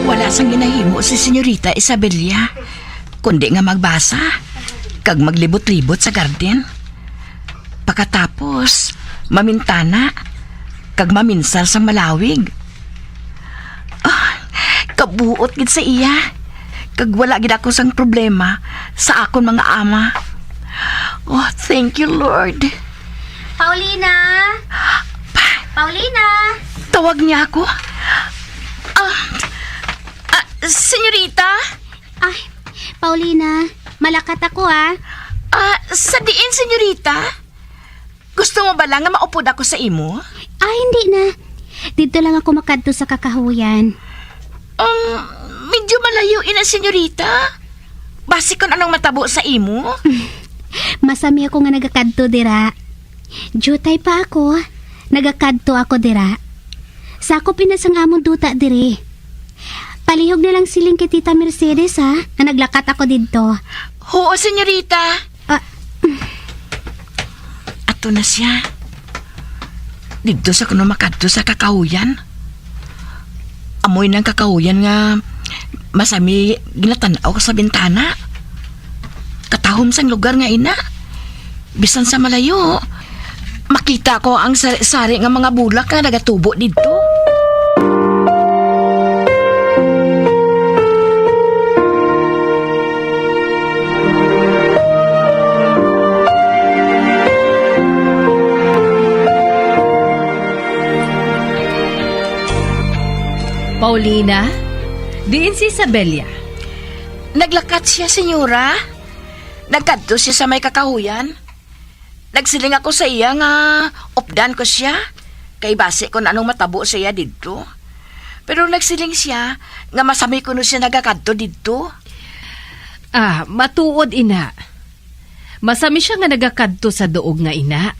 Wala sang ginahimo si Senyorita Isabella, kundi nga magbasa kag maglibot-libot sa garden. Pakatapos, mamintana kag maminsar sang malawig. Ah, kabuot gid sa iya, kag wala gid ako sang problema sa akon mga ama. Oh, thank you, Lord. Paulina! Paulina! Tawag niya ako. Ah, ah, senyorita? Ay, Paulina, malakat ako, ah. Ah, sa diin, senyorita? Gusto mo bala nga maupod ako sa imo? Ah, hindi na. Didto lang ako makadto sa kakahuyan. Um, medyo malayo ina, senyorita. Basi kon anong matabo sa imo? Masami ako nga nagakadto dira. Diutay pa ako, nagakadto ako dira. Sakop ina sang amon duta diri. Palihog na lang siling kay Tita Mercedes, ha, nga naglakat ako didto. Oo, senyorita. Ah. Ato na siya. Didto sa kuno makadto sa kakahuyan. Amoy nang kakahuyan nga masami ginatan-aw ko sa bintana. Katahom sang lugar nga ina. Bisan sa malayo, makita ko ang sari-sari nga mga bulak nga nagatubo didto. Paulina, diin si Isabella? Naglakat siya, senyora. Nagkadto siya sa may kakahuyan. Nagsiling ako sa iya nga updan ko siya, kay basi kon anong matabo sa iya didto. Pero nagsiling siya nga masami kuno siya nagakadto didto. Ah, matuod, ina. Masami siya nga nagakadto sa duog nga ina.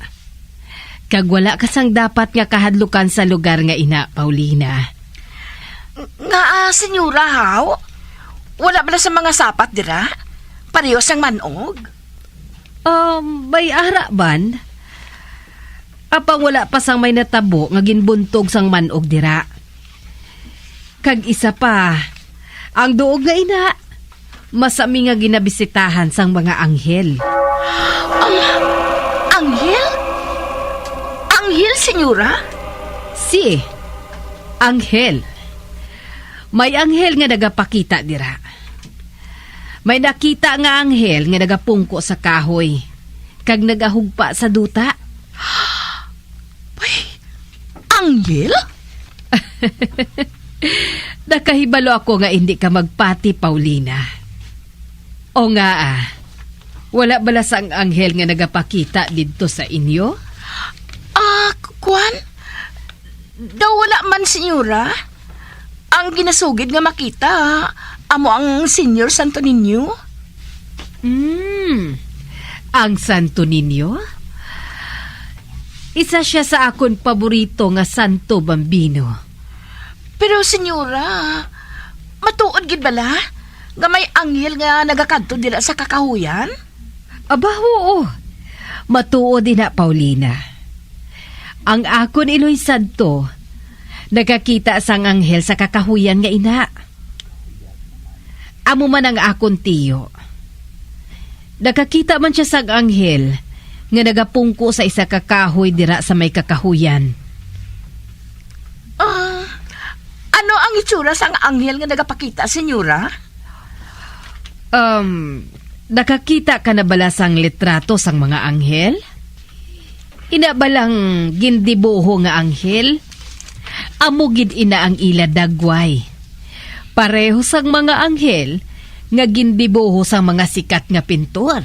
Kag wala ka sang dapat nga kahadlukan sa lugar nga ina, Paulina. Nga, ah, senyora, haw? Wala bala sa mga sapat dira? Pareho sang manog? Um, may ara man. Apang wala pa sang may natabo nga ginbuntog sang manog dira. Kag isa pa, ang duog nga ina, masami nga ginabisitahan sang mga anghel. Ang anghel? Anghel, senyora? Si, anghel. May anghel nga nagapakita dira. May nakita nga anghel nga nagapungko sa kahoy kag nagahugpa sa duta. Ay, anghel? Nakahibalo ako nga indi ka magpati, Paulina. O nga, ah, wala bala sang anghel nga nagapakita didto sa inyo? Ah, kuwan? Daw wala man, senyora. Ang ginasugid nga makita, amo ang Señor Santo Niño. Hmm, ang Santo Niño? Isa siya sa akon paborito nga santo, Bambino. Pero, senyora, matuod gid bala nga may anghel nga nagakadto dira sa kakahuyan? Aba, oo. Matuod ina, Paulina. Ang akon iloy santo nakakita sang anghel sa kakahuyan nga ina. Amo man ang akon tiyo. Nakakita man sia sang anghel nga nagapungko sa isa ka kahoy dira sa may kakahuyan. Ah, ano ang itsura sang anghel nga nagapakita, senyora? Um, nakakita ka na bala sang litrato sang mga anghel? Ina balang gindibuho nga anghel? Amo gid ina ang ila dagway. Pareho sang mga anghel nga gindibuho sang mga sikat nga pintor.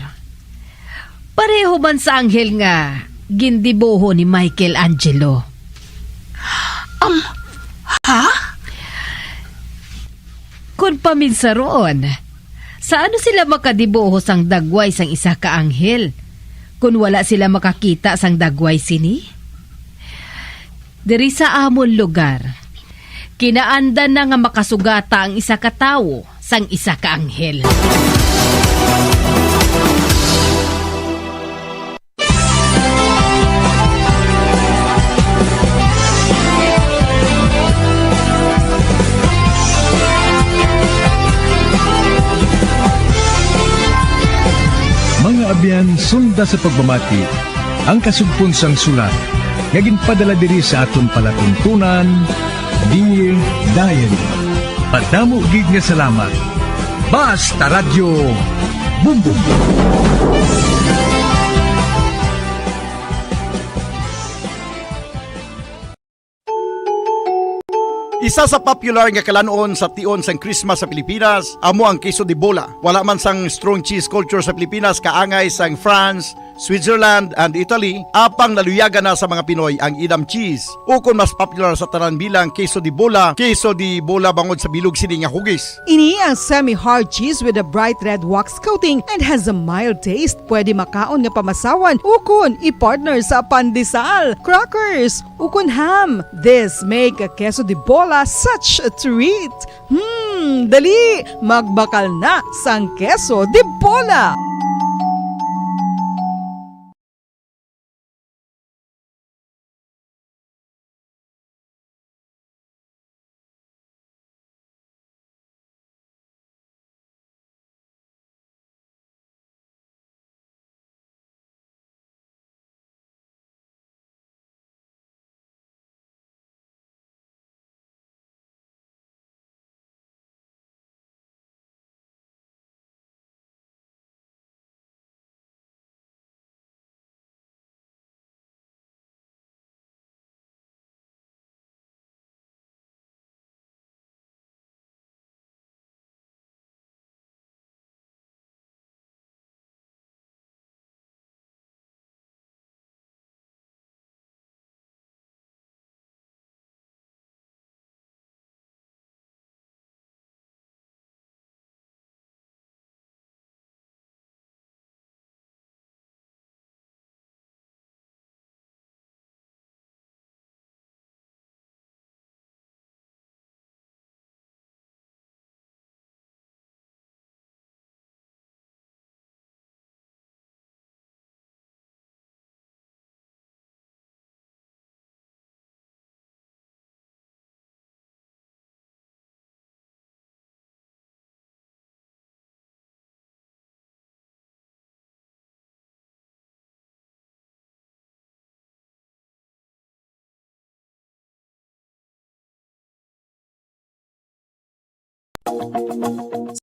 Pareho man sa anghel nga gindibuho ni Michelangelo. Um, ha? Kon paminsaron, sa ano sila makadibuho sang dagway sang isa ka anghel, kon wala sila makakita sang dagway sini? Diri sa amon lugar, kinaandan na nga makasugata ang isa ka tawo sang isa ka anghel. Mga abyan, sunda sa pagpamati ang kasugpon sang sulat nga ginpadala diri sa aton palatuntunan, Dear Diary. Madamo gid nga salamat. Basta Radyo Bumbong. Isa sa popular nga kalan-on sa tion sang Christmas sa Pilipinas amo ang queso de bola. Wala man sang strong cheese culture sa Pilipinas kaangay sang France, Switzerland, and Italy, apang naluyagan na sa mga Pinoy ang Edam cheese, ukon mas popular sa tanan bilang queso de bola, queso de bola bangod sa bilog sini nga hugis. Ini ang semi-hard cheese with a bright red wax coating and has a mild taste. Pwede makaon nga pamasawan ukon i-partner sa pandesal, crackers, ukon ham. This make a queso de bola such a treat. Hmm, dali, magbakal na sang queso de bola.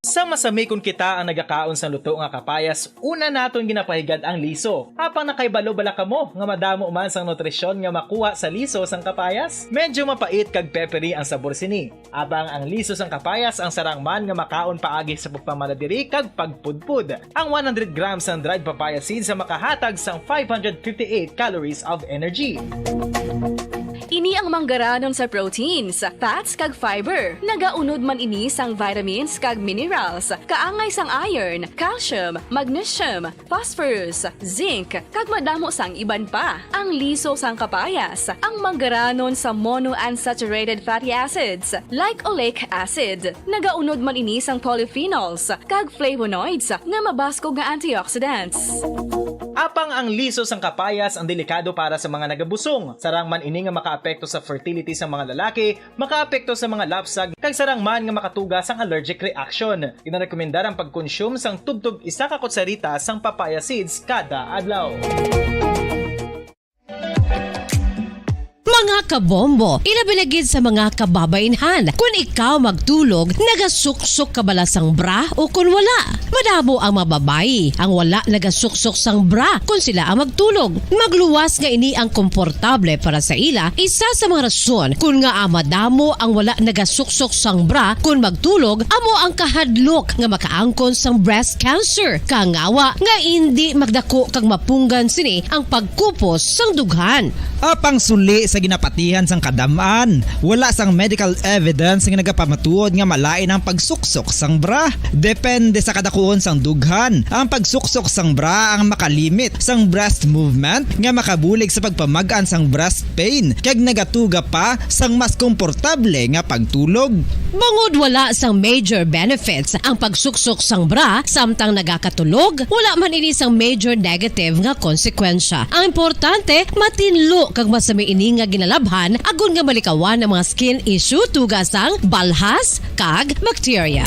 Sa masami kon kita ang nagakaon sang luto nga kapayas, una naton ginapahigad ang liso. Apang nakahibalo bala kamo nga madamo man sang nutrisyon nga makuha sa liso sang kapayas? Medyo mapait kag peppery ang sabor sini. Apang ang liso sang kapayas ang sarang man nga makaon paagi sa pagpamaladiri kag pagpudpod. Ang one hundred grams sang dried papaya seeds ang makahatag sang five hundred fifty-eight calories of energy. Ini ang manggaranon sa proteins, fats, kag fiber. Nagaunod man ini sang vitamins kag minerals, kaangay sang iron, calcium, magnesium, phosphorus, zinc, kag madamo sang iban pa. Ang liso sang kapayas, ang manggaranon sa monounsaturated fatty acids, like oleic acid. Nagaunod man ini sang polyphenols kag flavonoids nga mabaskog nga antioxidants. Apang ang liso sang kapayas ang delikado para sa mga nagabusong. Sarang man ini nga makaapekto sa fertility sa mga lalaki, makaapekto sa mga lapsag, kag sarang man nga makatuga sang allergic reaction. Ginarekomendar ang pagkonsume sang tubtob isa ka kutsarita sang papaya seeds kada adlaw. Mga kabombo, ilabi na gid sa mga kababainhan, kun ikaw magtulog, nagasuksok ka bala sang bra o kun wala? Madamo ang mga babayi ang wala nagasuksok sang bra kun sila ang magtulog. Magluwas nga ini ang komportable para sa ila, isa sa mga rason kun ngaa madamo ang wala nagasuksok sang bra kun magtulog amo ang kahadlok nga makaangkon sang breast cancer, kangawa nga indi magdako kag mapunggan sini ang pagkupos sang dughan. Apang suli sa ginapatihan sang kadam-an, wala sang medical evidence nga nagapamatuod nga malain ang pagsuksok sang bra. Depende sa kadakuon sang dughan, ang pagsuksok sang bra ang makalimit sang breast movement nga makabulig sa pagpamag-an sang breast pain kag nagatuga pa sang mas komportable nga pagtulog. Bangod wala sang major benefits ang pagsuksok sang bra samtang nagakatulog, wala man ini sang major negative nga konsekwensya. Ang importante, matinlo kag masami ini nga ginalabhan agod nga malikawan ang mga skin issue tuga sang balhas kag bakterya.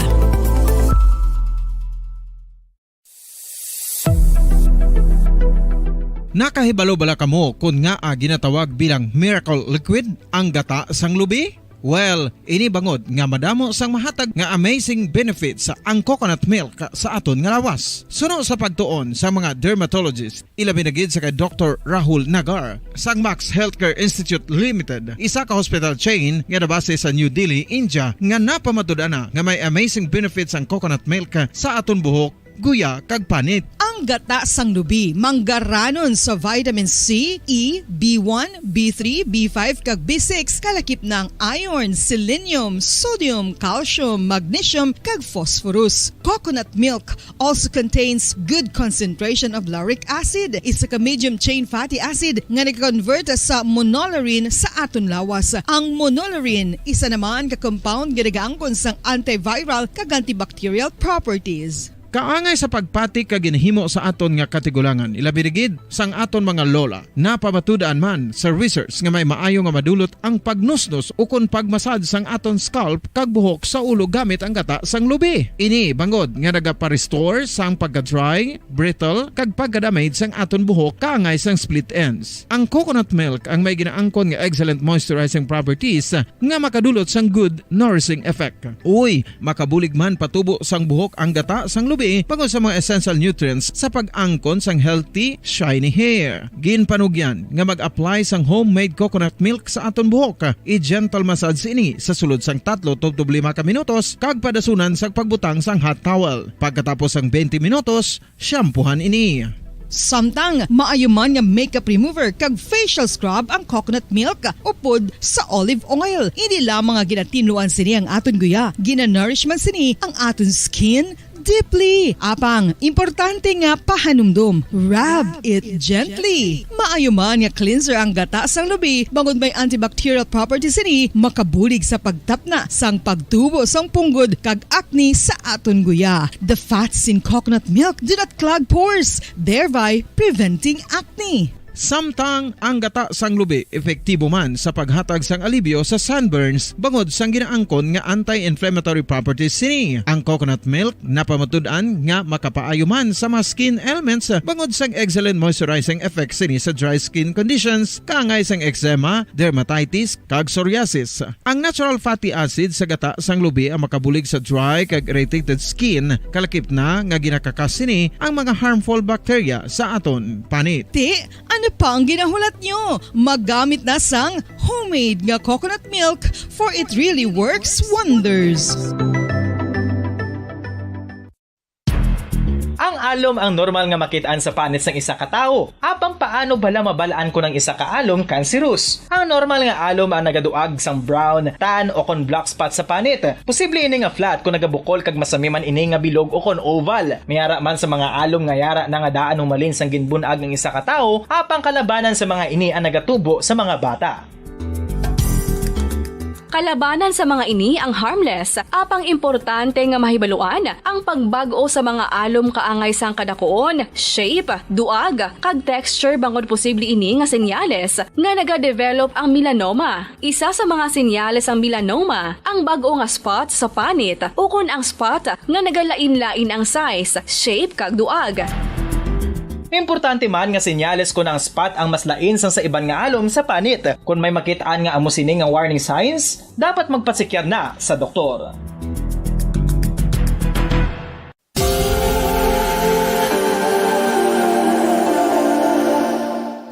Nakahibalo bala kamo kon ngaa ginatawag bilang miracle liquid ang gata sang lubi? Well, ini bangod nga madamo sang mahatag nga amazing benefits ang coconut milk sa aton nga lawas. Suno sa pagtuon sa mga dermatologist, ilabi na gid sa kay Doktor Rahul Nagar sang Max Healthcare Institute Limited, isa ka hospital chain nga nabase sa New Delhi, India, nga napamatud-an na nga may amazing benefits ang coconut milk sa aton buhok, guya, kag panit. Ang gata sang lubi manggaranon sa vitamin C, E, B one, B three, B five, kag B six, kalakip na ang iron, selenium, sodium, calcium, magnesium, kag phosphorus. Coconut milk also contains good concentration of lauric acid, isa ka medium chain fatty acid nga nag-convert sa monolaurin sa aton lawas. Ang monolaurin, isa naman ka compound nga nagaangkon sang antiviral kag antibacterial properties. Kaangay sa pagpati kag ginhimo sa aton nga katigulangan, ilabi na gid sang aton mga lola. Napamatud-an man sa research nga may maayo nga madulot ang pagnusnos ukon pagmasad sang aton scalp kag buhok sa ulo gamit ang gata sang lubi. Ini bangod nga nagapa-restore sang pagka-dry, brittle, kag pagka-damage sang aton buhok kaangay sang split ends. Ang coconut milk ang may ginaangkon nga excellent moisturizing properties nga makadulot sang good nourishing effect. Uy, makabulig man patubo sang buhok ang gata sang lubi bangod sa mga essential nutrients sa pag-angkon sang healthy, shiny hair. Ginpanugyan nga mag-apply sang homemade coconut milk sa aton buhok. I-gentle massage ini sa sulod sang tatlo tubtob lima ka minutos kag padasunan sang pagbutang sang hot towel. Pagkatapos sang twenty minutos, shampoohan ini. Samtang maayo man nga makeup remover kag facial scrub ang coconut milk upod sa olive oil. Hindi lamang nga ginatinluan sini ang aton guya, ginanourish man sini ang aton skin deeply. Apang, importante nga pahanumdom, rub it gently. Maayo man nga cleanser ang gata sang lubi, bangod may antibacterial properties sini, makabulig sa pagtapna sang pagtubo sang punggod kag acne sa aton guya. The fats in coconut milk do not clog pores, thereby preventing acne. Samtang ang gata sang lubi epektibo man sa paghatag sang alibyo sa sunburns bangod sang ginaangkon nga anti-inflammatory properties sini. Ang coconut milk napamatud-an nga makapaayo man sa mga skin ailments bangod sang excellent moisturizing effect sini sa dry skin conditions kaangay sang eczema, dermatitis, kag psoriasis. Ang natural fatty acid sa gata sang lubi ang makabulig sa dry kag irritated skin, kalakip na nga ginakakas sini ang mga harmful bacteria sa aton panit. Ti, ano pa ang ginahulat nyo? Magamit na sang homemade nga coconut milk, for it really works wonders. Ang alom ang normal nga makit-an sa panit sang isa ka tawo. Apang paano bala mabal-an kon ang isa ka alom kanserus? Ang normal nga alom ang nagaduag sang brown, tan, o kon black spot sa panit. Posible ini nga flat kon nagabukol kag masami man ini nga bilog o kon oval. May ara man sa mga alom nga yara na nga daan humalin sang ginbun-ag ang isa ka tawo, apang kalabanan sa mga ini ang nagatubo sa mga bata. Kalabanan sa mga ini ang harmless, apang importante nga mahibaluan ang pagbag-o sa mga alom kaangay sang kadakuon, shape, duag, kag texture bangod posible ini nga senyales nga nagadevelop ang melanoma. Isa sa mga senyales sang melanoma ang bag-o nga spot sa panit ukon ang spot nga nagalain-lain ang size, shape, kag duag. Importante man nga senyales kon ang spot ang mas lain sang sa iban nga alom sa panit. Kon may makit-an nga amo sini nga warning signs, dapat magpasekyar na sa doktor.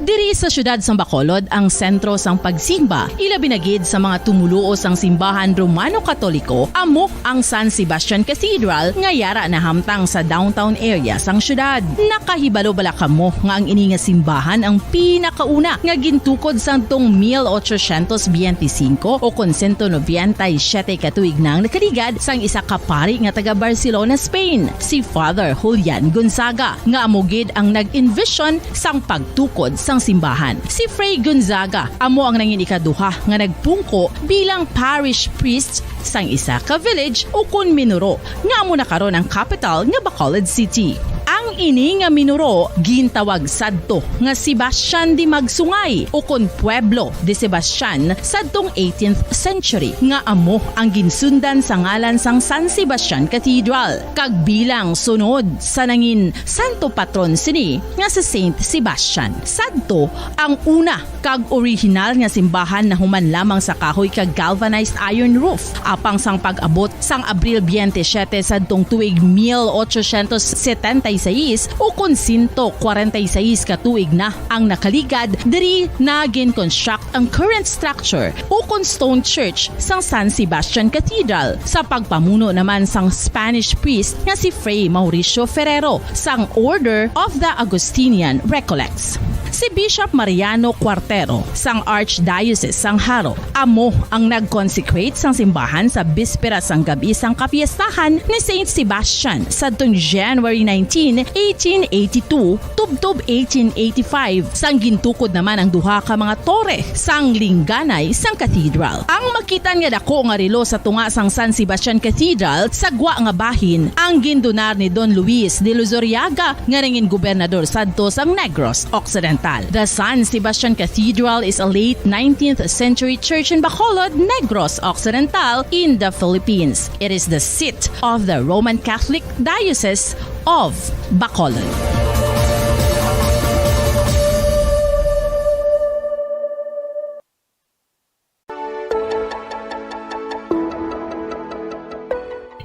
Diri sa siyudad sang Bacolod ang sentro sang pagsimba, ilabi na gid sa mga tumoluo sang simbahan Romano-Katoliko, amo ang San Sebastian Cathedral nga yara nahamtang sa downtown area sang siyudad. Nakahibalo bala kamo nga ang ini nga simbahan ang pinakauna nga gintukod sadtong mil ochocientos biyente singko o kon sento nobenta y siyete ka tuig na ang nakaligad sang isa ka pari nga taga Barcelona, Spain, si Father Julian Gonzaga, nga amo gid ang nag-envision sang pagtukod sang simbahan. Si Fray Gonzaga amo ang nangin ikaduha nga nagpungko bilang parish priest sang isa ka village ukon minuro nga amo na karon ang kapital nga Bacolod City. Ang ini nga minuro gintawag sadto nga Sebastian de Magsungay ukon Pueblo de Sebastian sadtong eighteenth century, nga amo ang ginsundan sa ngalan sang San Sebastian Cathedral, kag bilang sunod sa nangin santo patron sini nga si Saint Sebastian. Sadto ang una kag orihinal nga simbahan nahuman lamang sa kahoy kag galvanized iron roof. Apang sang pag-abot sang Abril biyente siyete sadtong tuig mil ochocientos setenta y seis, ukon sento kwarenta y seis ka tuig na ang nakaligad, diri na gin-construct ang current structure ukon stone church sang San Sebastian Cathedral, sa pagpamuno naman sang Spanish priest nga si Fray Mauricio Ferrero sang Order of the Augustinian Recollects. Si Bishop Mariano Cuartero sang Archdiocese sang Jaro amo ang nag-consecrate sang simbahan sa bispera sang gab-i sang kapiestahan ni Saint Sebastian sadtong January nineteen, eighteen eighty-two, tubtob eighteen eighty-five, sang gintukod naman ang duha ka mga tore sang lingganay sang cathedral. Ang makitan nga dako nga relo sa tunga sang San Sebastian Cathedral sa gwa nga bahin ang gindonar ni Don Luis de Luzuriaga, nga nangin gobernador sadto sang Negros Occidental. The San Sebastian Cathedral is a late nineteenth century church in Bacolod, Negros Occidental, in the Philippines. It is the seat of the Roman Catholic Diocese of Bacolod.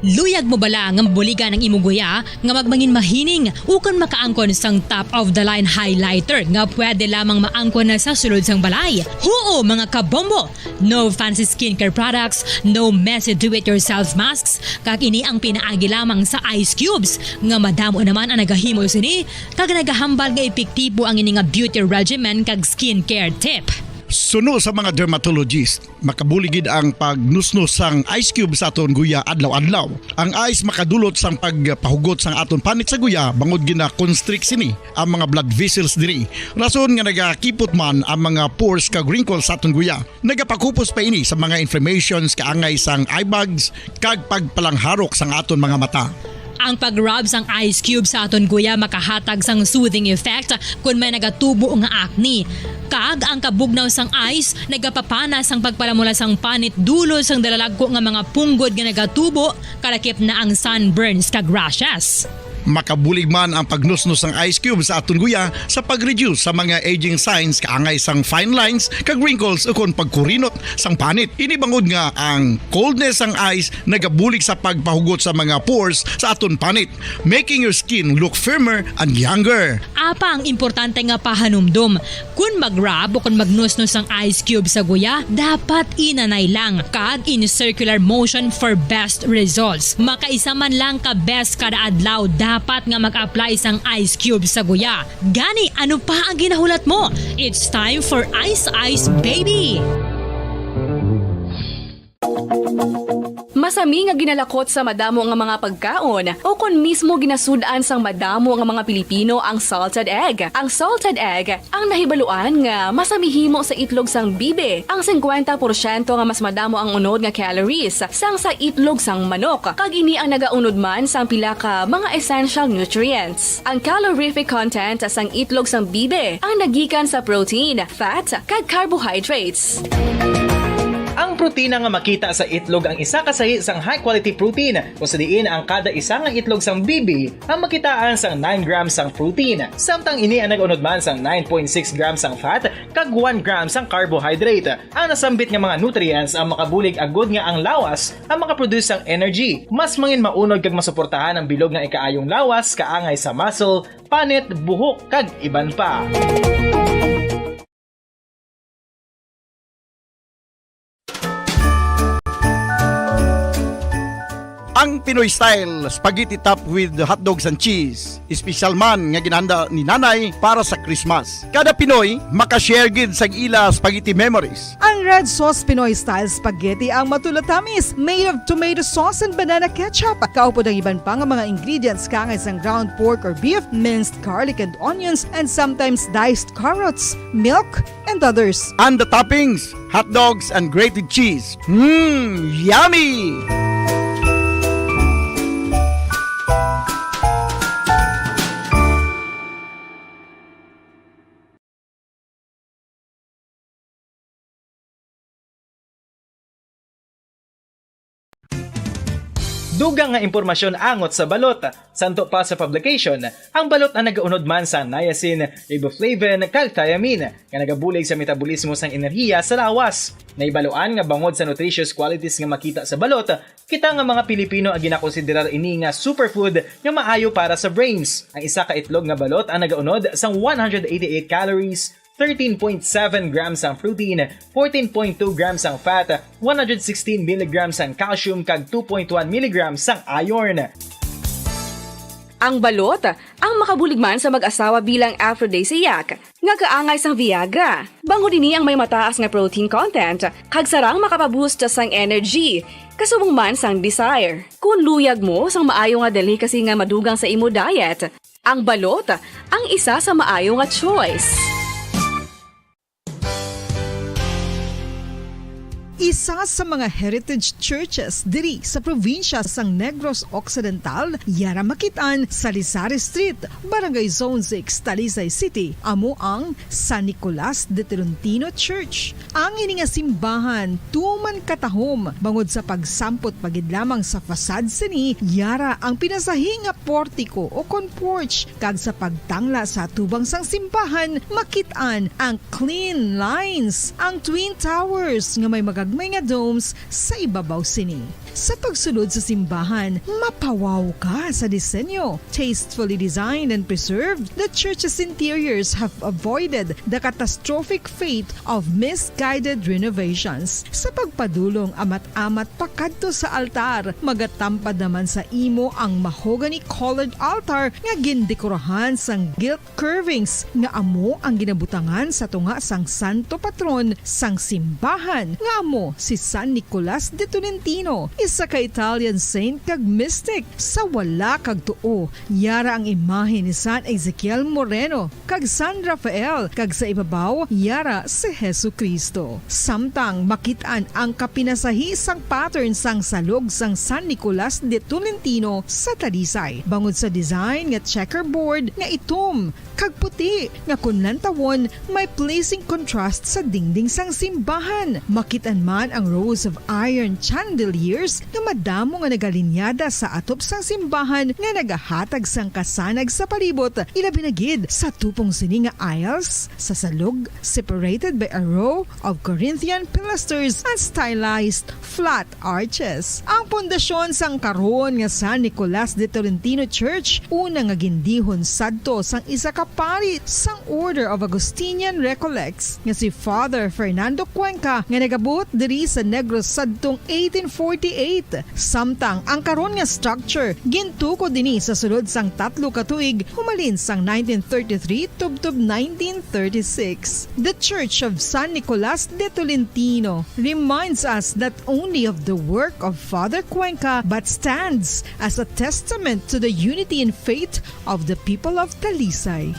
Luyag mo bala nga mabuligan ang imong guya nga magmangin mahining ukon makaangkon sang top of the line highlighter nga pwede lamang maangkon na sa sulod sang balay? Huo, mga kabombo! No fancy skincare products, no messy do-it-yourself masks, kag ini ang pinaagi lamang sa ice cubes nga madamo naman ang nagahimo sini kag nagahambal nga epektibo ang ini nga beauty regimen kag skincare tip. Suno sa mga dermatologist, makabulig gid ang pagnusnos sang ice cube sa aton guya adlaw-adlaw. Ang ice makadulot sang pagpahugot sang aton panit sa guya bangod gina-constrict sini ang mga blood vessels diri. Rason nga nagakipot man ang mga pores kag wrinkles sa aton guya. Nagapakupos pa ini sa mga inflammations kaangay sang eye bags kag pagpalangharok sang aton mga mata. Ang pag-rub sang ice cube sa aton guya makahatag sang soothing effect kon may nagatubo nga acne. Kag ang kabugnaw sang ice nagapapana sang pagpalamula sang panit dulot sang dalalagko nga mga punggod nga nagatubo, kalakip na ang sunburns kag rashes. Makabulig man ang pagnusnos sang ice cube sa aton guya sa pag-reduce sa mga aging signs kaangay sang fine lines kag wrinkles ukon pagkurinot sang panit. Ini bangod nga ang coldness sang ice nagabulig sa pagpahugot sa mga pores sa aton panit, making your skin look firmer and younger. Apang importante nga pahanumdom, kon mag-rub o kon magnusnos ang ice cube sa guya, dapat inanay lang kag in circular motion for best results. Makaisa man lang ka beses kada adlaw dapat nga mag-apply sang ice cube sa guya. Gani, ano pa ang ginahulat mo? It's time for Ice Ice Baby! Masami nga ginalakot sa madamo nga mga pagkaon, o kon mismo ginasud-an sang madamo nga mga Pilipino ang salted egg. Ang salted egg ang nahibaluan nga masami himo sa itlog sang bibi. Ang singkwenta porsyento nga mas madamo ang unod nga calories sang sa itlog sang manok, kag ini ang nagaunod man sang pila ka mga essential nutrients. Ang calorific content sang itlog sang bibi ang nagikan sa protein, fat, kag carbohydrates. Ang protina nga makita sa itlog ang isa ka sahi sang high-quality protein, kung sa diin ang kada isa nga itlog sang bibi ang makitaan sang nine grams sang protein, samtang ini ang nag-unod man sang nine point six grams sang fat kag one gram sang carbohydrate. Ang nasambit nga mga nutrients ang makabulig agud nga ang lawas ang makaproduce sang energy. Mas mangin maunod kag masuportahan ang bilog nga ikaayong lawas kaangay sa muscle, panit, buhok, kag iban pa. Ang Pinoy Style Spaghetti Top with Hotdogs and Cheese. Espesyal man nga ginhanda ni Nanay para sa Christmas. Kada Pinoy makashare gid sa ila spaghetti memories. Ang Red Sauce Pinoy Style Spaghetti ang matulatamis, made of tomato sauce and banana ketchup. Kaupod ang iban pa nga mga ingredients kaangay sang ground pork or beef, minced garlic and onions, and sometimes diced carrots, milk, and others. And the toppings, hot dogs and grated cheese. Mmm, yummy! Dugang nga impormasyon angot sa balot. Santo pa sa publication, ang balot ang nagaunod man sa niacin, riboflavin, kag thiamine, nga nagabulig sa metabolismo sang enerhiya sa lawas. Nahibaluan nga bangod sa nutritious qualities nga makita sa balot, kita nga mga Pilipino ang ginakonsiderar ini nga superfood nga maayo para sa brains. Ang isa ka itlog nga balot ang nagaunod sang one hundred eighty-eight calories, thirteen point seven grams ang protein, fourteen point two grams ang fat, one hundred sixteen milligrams ang calcium, kag two point one milligrams ang iron. Ang balot ang makabulig man sa mag-asawa bilang aphrodisiac nga kaangay sang Viagra. Bangod ini ang may mataas nga protein content, kag sarang makapaboost sang energy, kasubong man sang desire. Kon luyag mo sang maayo nga delicacy nga madugang sa imo diet, ang balot ang isa sa maayo nga choice. Isa sa mga heritage churches diri sa probinsya sang Negros Occidental, yara makit-an sa Lizares Street, Barangay Zone six, Talisay City, amo ang San Nicolas de Tolentino Church. Ang ini nga simbahan tuman katahom bangod sa pagsampot pa gid lamang sa facade sini, yara ang pinasahi nga portiko o kon porch, kag sa pagtangla sa atubang sang simbahan, makit-an ang clean lines, ang twin towers nga may magagmay nga domes sa ibabaw sini. Sa pagsulod sa simbahan, mapawaw ka sa disenyo. Tastefully designed and preserved, the church's interiors have avoided the catastrophic fate of misguided renovations. Sa pagpadulong amat-amat pakadto sa altar, magatampad naman sa imo ang mahogany-colored altar nga gindekorahan sang gilt curvings nga amo ang ginabutangan sa tunga sang santo patron sang simbahan, nga amo si San Nicolas de Tolentino. isa ka Italian saint kag mystic. Sa wala kag tuo, yara ang imahe ni San Ezekiel Moreno kag San Rafael, kag sa ibabaw, yara si Jesu-Cristo. Samtang makit-an ang kapinasahi sang pattern sang salog sang San Nicolas de Tolentino sa Talisay, bangod sa design nga checkerboard nga itom kag puti, nga kon lantawon, may pleasing contrast sa dingding sang simbahan. Makit-an man ang rows of iron chandeliers nga madamo nga nagalinyada sa atop sang simbahan nga nagahatag sang kasanag sa palibot, ilabi na gid sa tupong sini nga aisles sa salog, separated by a row of Corinthian pilasters and stylized flat arches. Ang pundasyon sang karon nga San Nicolas de Tolentino Church, una nga gindihon sadto sang isa ka pari sang Order of Augustinian Recollects nga si Father Fernando Cuenca, nga nagabuot diri sa Negros sadtong eighteen forty-eight. Samtang ang karon nga structure gintukod ini sa sulod sang tatlo ka tuig, humalin sang nineteen thirty-three tubtob nineteen thirty-six. The Church of San Nicolas de Tolentino reminds us not only of the work of Father Cuenca, but stands as a testament to the unity in faith of the people of Talisay.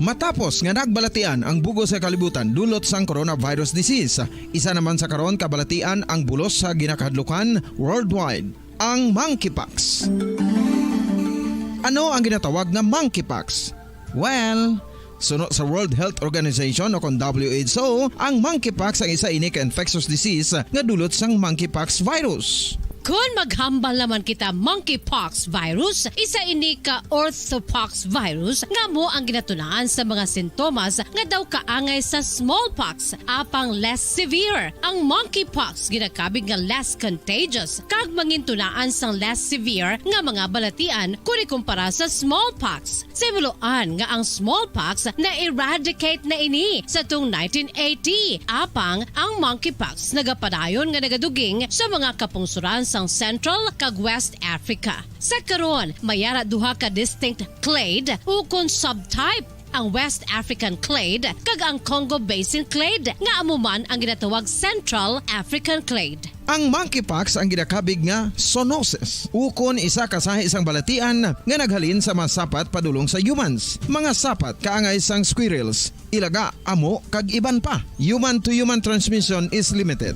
Matapos nga nagbalatian ang bug-os nga kalibutan dulot sang coronavirus disease, isa naman sa karon kabalatian ang bulos sa ginakahadlukan worldwide, ang monkeypox. Ano ang ginatawag nga monkeypox? Well, suno sa World Health Organization o kon W H O, ang monkeypox ang isa ini ka infectious disease nga dulot sang monkeypox virus. Kon maghambal naman kita monkeypox virus, isa ini ka orthopox virus nga amo ang ginatunaan sa mga sintomas nga daw kaangay sa smallpox, apang less severe. Ang monkeypox ginakabig nga less contagious kag mangintunaan sang less severe nga mga balatian kon ikumpara sa smallpox. Sa himuloan nga ang smallpox na-eradicate na ini sa tong nineteen eighty, apang ang monkeypox nagapadayon nga nagaduging sa mga kapungsoran sang Central kag West Africa. Sa karon, may ara duha ka distinct clade ukon subtype, ang West African clade kag ang Congo Basin clade, nga amo man ang ginatawag Central African clade. Ang monkeypox ang ginakabig nga zoonosis, ukon isa ka sahi sang balatian nga naghalin sa mga sapat padulong sa humans, mga sapat kaangay sang squirrels, ilaga, amo, kag iban pa. Human-to-human transmission is limited.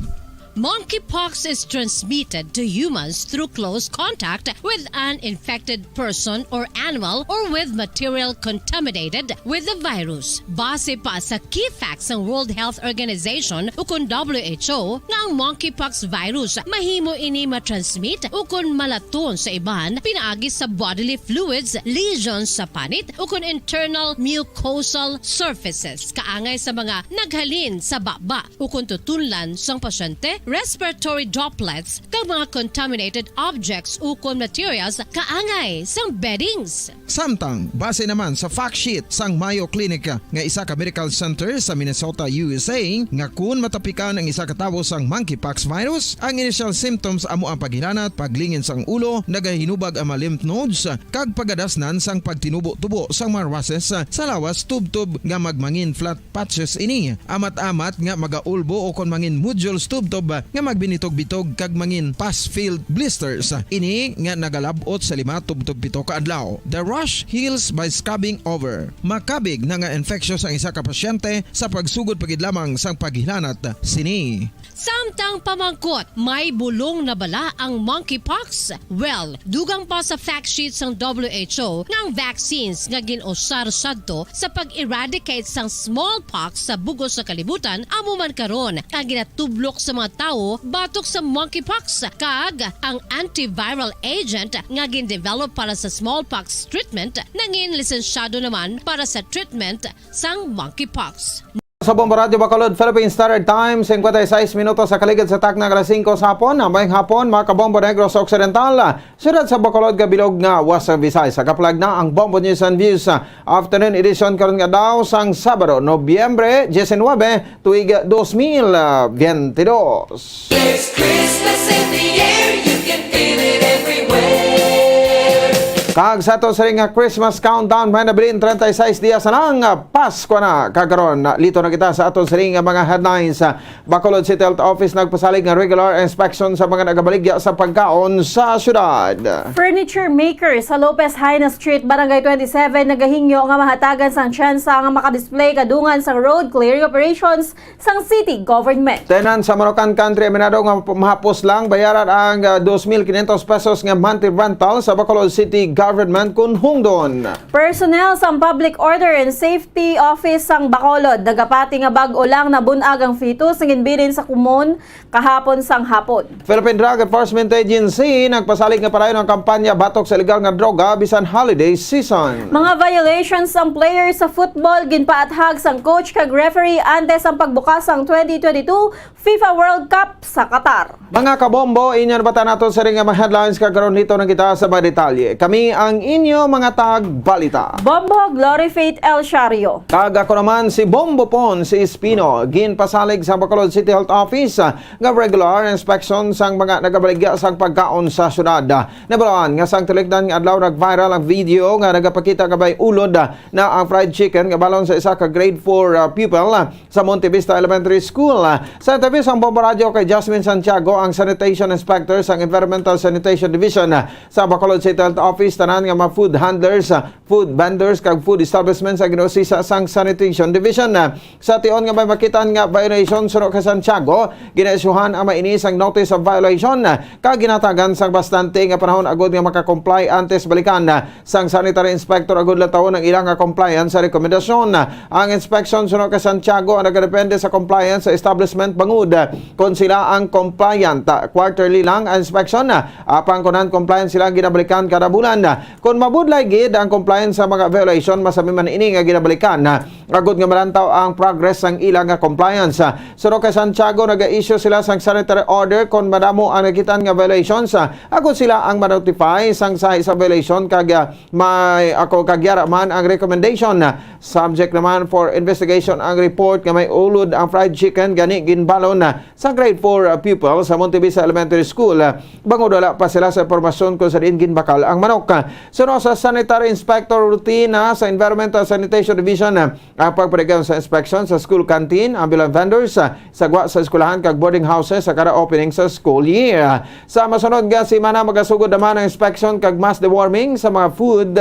Monkeypox is transmitted to humans through close contact with an infected person or animal or with material contaminated with the virus. Base pa sa key facts sang World Health Organization ukon W H O, nga ang monkeypox virus mahimo ini matransmit ukon malaton sa iban pinaagi sa bodily fluids, lesions sa panit, ukon internal mucosal surfaces, kaangay sa mga naghalin sa baba ukon tutunlan sang pasyente, respiratory droplets, kag mga contaminated objects ukon materials kaangay sang beddings. Samtang, base naman sa fact sheet sang Mayo Clinic nga isa ka medical center sa Minnesota, U S A, nga kun matapikan ang isa ka tawo sang monkeypox virus, ang initial symptoms amo ang paghilanat, paglingin sang ulo, nagahinubag ang mga lymph nodes, kag pagadasnan sang pagtinubo-tubo sang mga rushes sa lawas tubtob nga magmangin flat patches ini. Amat-amat nga magaulbo o kon mangin nodules tubtob nga magbinitog-bitog kag mangin pus-filled blisters. Ini nga nagalab-ot sa lima tubtob pito ka adlaw. The rash heals by scabbing over. Makabig na nga infectious ang isa ka pasyente sa pagsugod pa gid lamang sang paghilanat sini. Samtang pamangkot, may bulong na bala ang monkeypox? Well, dugang pa sa fact sheet sang W H O nga ang vaccines nga gin-usar sadto sa pag-eradicate sang smallpox sa bug-os nga kalibutan amo man karon ang ginatublok sa mga tawo batok sa monkeypox, kag ang antiviral agent nga gin-develop para sa smallpox treatment nangin lisensyado naman para sa treatment sang monkeypox. Sa Bombo Radyo Bacolod, Philippine Standard Time, singkwenta y seis minutos sa kaligid sa takna nga alas singko sa hapon. Maayong hapon, mga kabombo Negros Occidental, siyudad sa Bacolod, kag bilog nga Western Visayas. Sa kaplag na ang Bombo News and Views, ah, afternoon edition karon nga adlaw sang Sabado, Nobyembre diecinuebe, tuig dos mil veintidós. There's Christmas in the air, you can feel it everywhere. Tag sa aton siring nga Christmas countdown, may nabilin treinta y seis dias na lang, ah, Pasko na. Kagaron, ah, lito na kita sa aton siring nga mga headlines. Ah, Bacolod City Health Office nagpasalig nga regular inspection sa mga nagabaligya sa pagkaon sa syudad. Furniture maker sa Lopez Jaena Street, Barangay twenty-seven, nagahingyo nga mahatagan sang tsansa nga makadisplay kadungan sang road clearing operations sang city government. Tenan sa Manukan Country aminado nga mahapos lang bayaran ang, ah, dos mil quinientos pesos nga monthly rental sa Bacolod City Government kon hungdon. Personnel sang Public Order and Safety Office sang Bacolod nagapati nga bag-o lang nabun-ag ang fetus nga ginbilin sa Kumon kahapon sang hapon. Philippine Drug Enforcement Agency nagpasalig nga padayon ang kampanya batok sa illegal nga droga bisan holiday season. Mga violations sang players sa football ginpaathag sang coach kag referee antes ang pagbukas sang twenty twenty-two FIFA World Cup sa Qatar. Mga kabombo, inyo nabatan nato sa ring nga mga headlines, kag karon dito na kita sa mga detalye. Kami ang inyo mga tagbalita. Bombo Glory Faith El Shario. Kag ako naman si Bombo Pon, si Espino. Ginpasalig sa Bacolod City Health Office, ah, nga regular inspection sang mga nagabaligya sang pagkaon sa syudad. Nabalaan nga sang tulikdan nga adlaw nag-viral ang video nga nagapakita nga may ulod na ang fried chicken nga balon sa isa ka grade four, ah, pupil, ah, sa Monte Vista Elementary School. Ah, sa interview sang Bombo Radyo kay Jasmine Santiago, ang sanitation inspector sang Environmental Sanitation Division, ah, sa Bacolod City Health Office, tanan nga mga food handlers, ah, food vendors kag food establishments ang ginausisa sang Sanitation Division. Ah, sa tion nga may makitaan nga violation, suno kay Santiago, ginaisyuhan ang mga ini sang notice of violation, ah, kag ginatagan sang bastante nga panahon agud nga maka-comply antes balikan, ah, sang sanitary inspector agud lantawon ang ila nga compliance sa rekomendasyon. Ang inspection suno kay Santiago ang nagadepende sa compliance sa establishment bangod kon sila ang compliant. Quarterly lang ang inspection, apang kon non-compliant sila ginabalikan kada bulan. Kon mabudlay gid ang compliance sa mga violation, masami man ini nga ginabalikan agud nga malantaw ang progress sang ila nga compliance. Suno kay Santiago, naga-issue sila sang sanitary order kon madamo ang nakitaan nga violations, agud sila ang ma-notify sang sahi sa violation kag, ah, may ako kag yara man ang recommendation. Subject naman for investigation ang report nga may ulod ang fried chicken gani ginbalon sa grade four, ah, pupil sa Montevista Elementary School, ah, bangod wala pa sila sa impormasyon kung sa diin ginbakal ang manok. Suno sa sanitary inspector, rutina sa Environmental Sanitation Division, ah, ang pagpadayon sa inspection sa school canteen, ambulant vendors, ah, sa gwa sa eskwelahan kag boarding houses sa kada opening sa school year. Sa masunod nga semana, magasugod naman ang inspection kag mass deworming sa mga food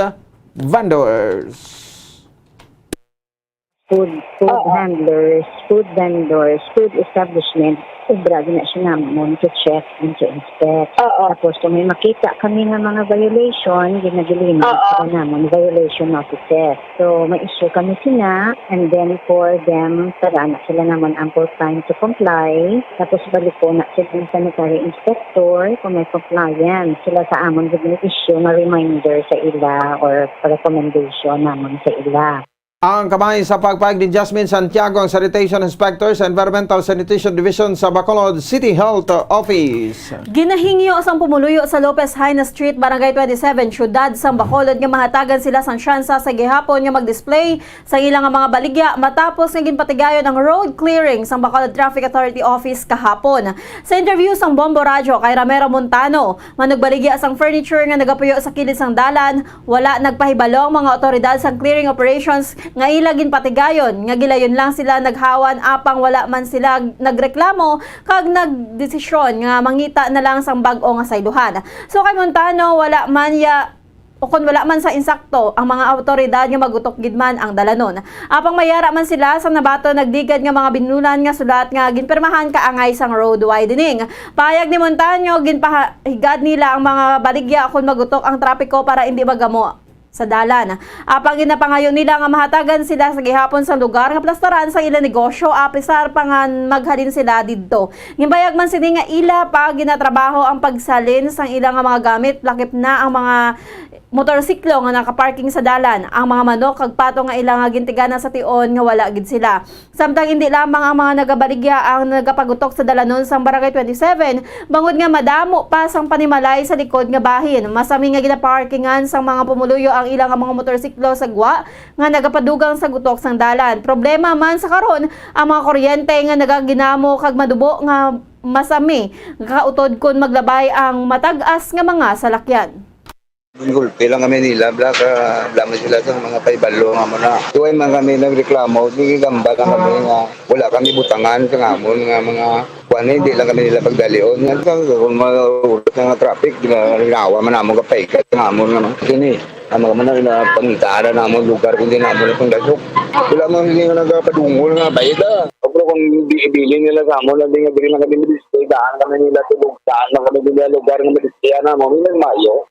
vendors. Food, food Oo. handlers, food vendors, food establishment, obra gina siya namon to check and to inspect. Oo. Tapos kung may makita kami nga mga violation, ginabilin Oo. sila namon violation notices. So, may issue kami sina, and then for them, tagaan na sila namon ample time to comply. Tapos balikon na sila ng sanitary inspector kung may compliance sila sa amon gid may issue nga reminder sa ila or recommendation namon sa ila. Ang kamay sa pagpayag ni Jasmine Santiago, ang sanitation inspector sa Environmental Sanitation Division sa Bacolod City Health Office. Ginahingyo sang pumuluyo sa Lopez Jaena Street, Barangay twenty-seven, Siyudad sang Bacolod, nga mahatagan sila sang tsansa sa gihapon nga mag-display sa ila nga mga baligya matapos nga ginpatigayon ang road clearing sang Bacolod Traffic Authority Office kahapon. Sa interview sang Bombo Radyo kay Ramero Montano, manugbaligya sang furniture nga nagapuyo sa kilid sang dalan, wala nagpahibalo ang mga awtoridad sang clearing operations nga ila ginpatigayon, nga gilayon lang sila naghawan apang wala man sila nagreklamo kag nagdesisyon nga mangita na lang sang bag-o nga saylohan. So kay Montano, wala man ya, o kon wala man sa insakto ang mga awtoridad nga magutok gid man ang dalanon. Apang may yara man sila sa nabaton nagligad nga mga binulan nga sulat nga ginpirmahan kaangay sang road widening. Pahayag ni Montano, ginpahigad nila ang mga baligya kon magutok ang trapiko para indi magamo sa dalan. Apang ginapangayo nila nga mahatagan sila sa gihapon sa lugar nga plastaran sa ila negosyo, apisar pa nga maghalin sila didto. Ginbayag man sini nga ila pa ginatrabaho ang pagsalin sang ila nga mga gamit, lakip na ang mga motorsiklo nga nakaparking sa dalan, ang mga manok kag pato nga ila nga gintigana sa tion nga wala gid sila. Samtang indi lamang ang mga nagabaligya ang nagapagutok sa dalanon sang Barangay twenty-seven, bangod nga madamo pa sang panimalay sa likod nga bahin. Masami nga ginaparkingan sang mga pumuluyo ang ila nga mga motorsiklo sa gwa nga nagapadugang sa gutok sang dalan. Problema man sa karon ang mga kuryente nga nagaginamo kag madubo nga masami nga kautod kon maglabay ang matag-as nga mga salakyan. Gulpi lang kami nila, bla, ka, bla man sila sa mga paibalo nga mo na. Tuway man kami nagreklamo, gigamba lang kami nga wala kami butangan sa ngamon nga mga kuwan, hindi lang kami nila pagdalion. Nga, kung maurot nga traffic, di ba, linawa man namon kapaikat sa ngamon nga, no? Kini, ang mga man na pangitaran namon lugar, kundi namon na pangdasok. Wala man hindi nga nagapadungol nga bayad, ah. Pero kung di-, ibilin nila sa amon, hindi nga dili lang kami madisplay, daan kami nila tulog, daan lang kami nila lugar nga madisplay, ano, mo, may mayo.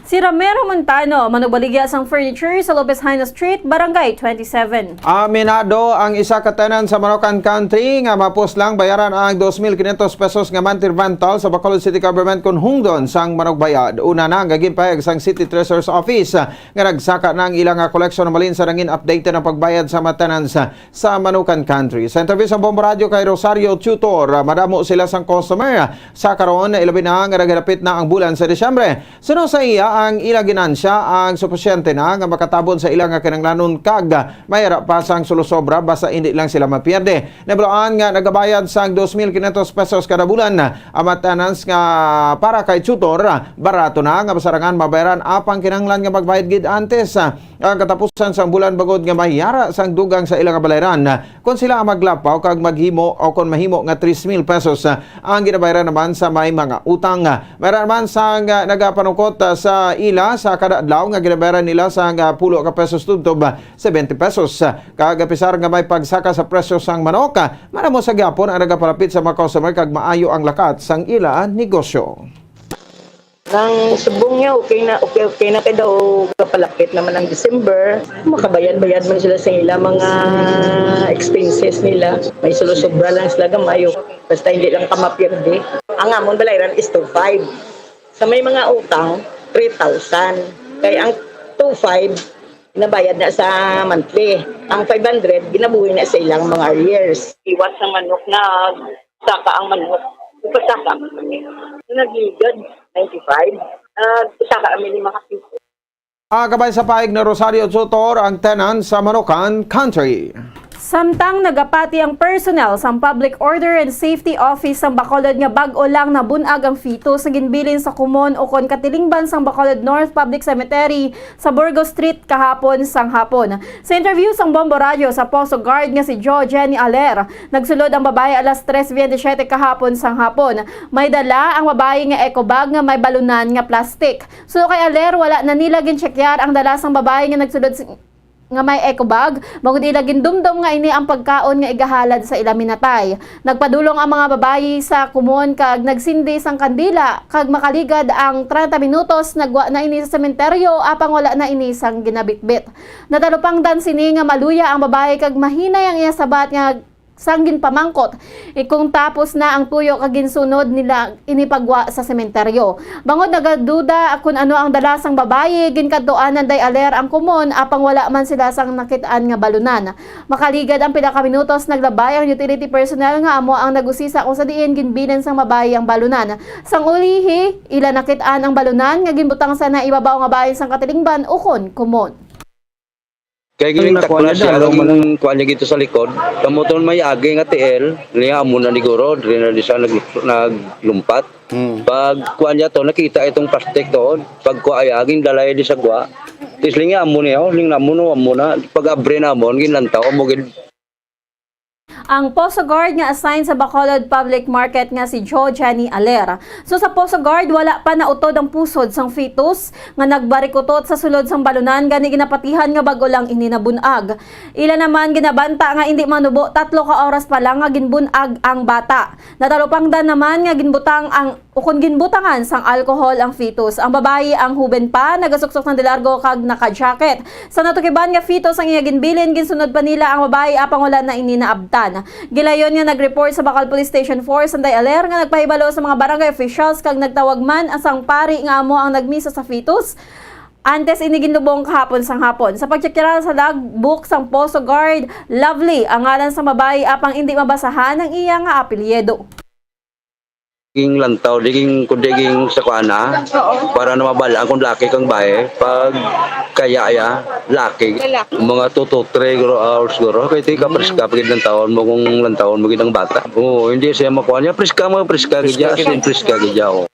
Si Ramiro Montano, manugbaligya sang furniture sa Lopez Jaena Street, Barangay twenty-seven. Aminado ang isa ka tenant sa Manukan Country nga mapuslang bayaran ang dos mil quinientos pesos nga monthly rental sa Bacolod City Government kon hungdon sang manugbayad. Una na nga ginpahayag sang City Treasurer's Office nga nagsaka na ang ila nga koleksyon, malin sa nangin updated ang pagbayad sa mga tenants sa Manukan Country. Sa interview sa Bombo Radio kay Rosario Tutor, madamo sila sang customer sa karon, ilabi na nga naghirapit na ang bulan sa Disyembre. Suno sa iya, ang ila ginansya ang supisyente na nga makatabon sa ila nga kinahanglanon kag mayara pa sang solosobra basta indi lang sila mapierde. Nabaluan nga nagabayad sang dos mil quinientos pesos kada bulan ang mga tenants nga para kay Tutor, barato na nga basta ra nga mabayaran apang kinahanglan nga magbayad gid antes ang katapusan sang bulan bangod nga mahiyara sang dugang sa ila nga balayran kon sila ang maglapaw kag maghimo o kon mahimo nga tres mil pesos ang ginabayaran naman sa may mga utang. Mayra naman sang, ah, nagapanukot, ah, sa ila sa kada adlaw nga ginabayaran nila sang, ah, pulo ka pesos tubtob, ah, seventy pesos. Kag apisar nga may pagsaka sa presyo sang manok, ah, madamo sa gyapon ang nagapalapit sa mga customer kag maayo ang lakat sang ila negosyo. Ang subong niya, okay na, okay, okay na kay daw kapalapit naman ang December. Makabayad-bayad man sila sa ila mga expenses nila. May sulusobra lang sila gamay. Basta hindi lang ka mapirdi. Ang amon balayran is two five. Sa may mga utang, three thousand. Kay ang two five, ginabayad na sa monthly. Ang five hundred, ginabuhi na sa ilang mga arrears. Iwas sa manok na saka ang manok. Ipasaka ang manok. Nagligad, ninety-five. Nagpasaka kami ni mga people. Ah, kabay sa pahayag ni Rosario Tutor, ang tenant sa Manukan Country. Samtang nagapati ang personnel sang Public Order and Safety Office sang Bacolod nga bag-o lang nabun-ag ang fetus nga ginbilin sa Kumon ukon Katilingban sang Bacolod North Public Cemetery sa Burgos Street kahapon sang hapon. Sa interview sang Bombo Radyo sa Poso Guard nga si Joe Jenny Aler, nagsulod ang babayi alas tres veintisiete kahapon sang hapon. May dala ang babayi nga eco bag nga may balunan nga plastic. Suno kay Aler, wala na nila gintsekyar ang dala sang babayi nga nagsulod s-, nga may eco bag, bangod ila gindumdom nga ini ang pagkaon nga igahalad sa ila minatay. Nagpadulong ang mga babayi sa Kumon kag nagsindi sang kandila, kag makaligad ang treinta minutos, nagwa na ini sa sementeryo, apang wala na ini sang ginabitbit. Natalupangdan sini nga maluya ang babayi kag mahinay ang iya sabat nga sang ginpamangkot, eh, kung tapos na ang tuyo kag ginsunod nila ini pagwa sa sementeryo. Bangod nagaduda kun ano ang dala sang babayi, ginkadtuan ni Day Aler ang Kumon, apang wala man sila sang nakit-an nga balunan. Makaligad ang pila ka minutos, naglabay ang utility personnel nga amo ang nag-usisa kung sa diin ginbilin sang babayi ang balunan. Sang ulihi, ila nakit-an ang balunan nga ginbutang sa naibabaw nga bahin sang Katilingban ukon Kumon. Kay ang gintakla nakuha niya siya, dalaw ang man ang kuha niya dito sa likod. Kamuton may agi nga tiil, niya amo na ni Guro, diri na di siya nag-, naglumpat. Hmm. Pag kuha niya to, nakita itong plastic doon. Pag kuha ay aging dalay di sa kuha. Tisling niya, amo niya, oh, ling namo no, amo na. Pag abre namon, ginlantaw, amo gid. Ang Poso Guard nga assigned sa Bacolod Public Market nga si Joe Jenny Aler. So, sa Poso Guard, wala pa nautod ang pusod sang fetus nga nagbarikutot sa sulod sang balunan, gani ginapatihan nga bag-o lang ini nabun-ag. Ila naman ginabanta nga indi manubo tatlo ka oras pa lang nga ginbun-ag ang bata. Natalupangdan naman nga ginbutang ang ukon ginbutangan sang alcohol ang fetus. Ang babayi, ang huben pa, nagasuksok sang de largo kag naka-jacket. Sa natukiban nga fetus ang iya ginbilin, ginsunod pa nila ang babayi apang wala na ini naabtan. Gilayon nga nag-report sa Bacal Police Station four si Day Aler nga nagpahibalo sa mga barangay officials kag nagtawag man sang pari nga amo ang nagmisa sa fetus. Antes ini ginlubong kahapon sang hapon. Sa pagtsekyaran sa logbook sang Poso Guard, Lovely ang ngalan sang babayi apang indi mabasahan ang iya nga apelyido. Ging lantaw, di ging, kundi ging sa kuana, para na mabal-an kung laki kang bae. Pag kaya ya, laki. Lalaki. Mga two to three guro hours guro. Kaya ito ka, hmm, preska pa gid lantawon mo kung lantawon mo gid ang bata. Oo, hindi siya makuha niya. Preska mo, preska gid siya. Preska gid. As in, preska gid siya, oh.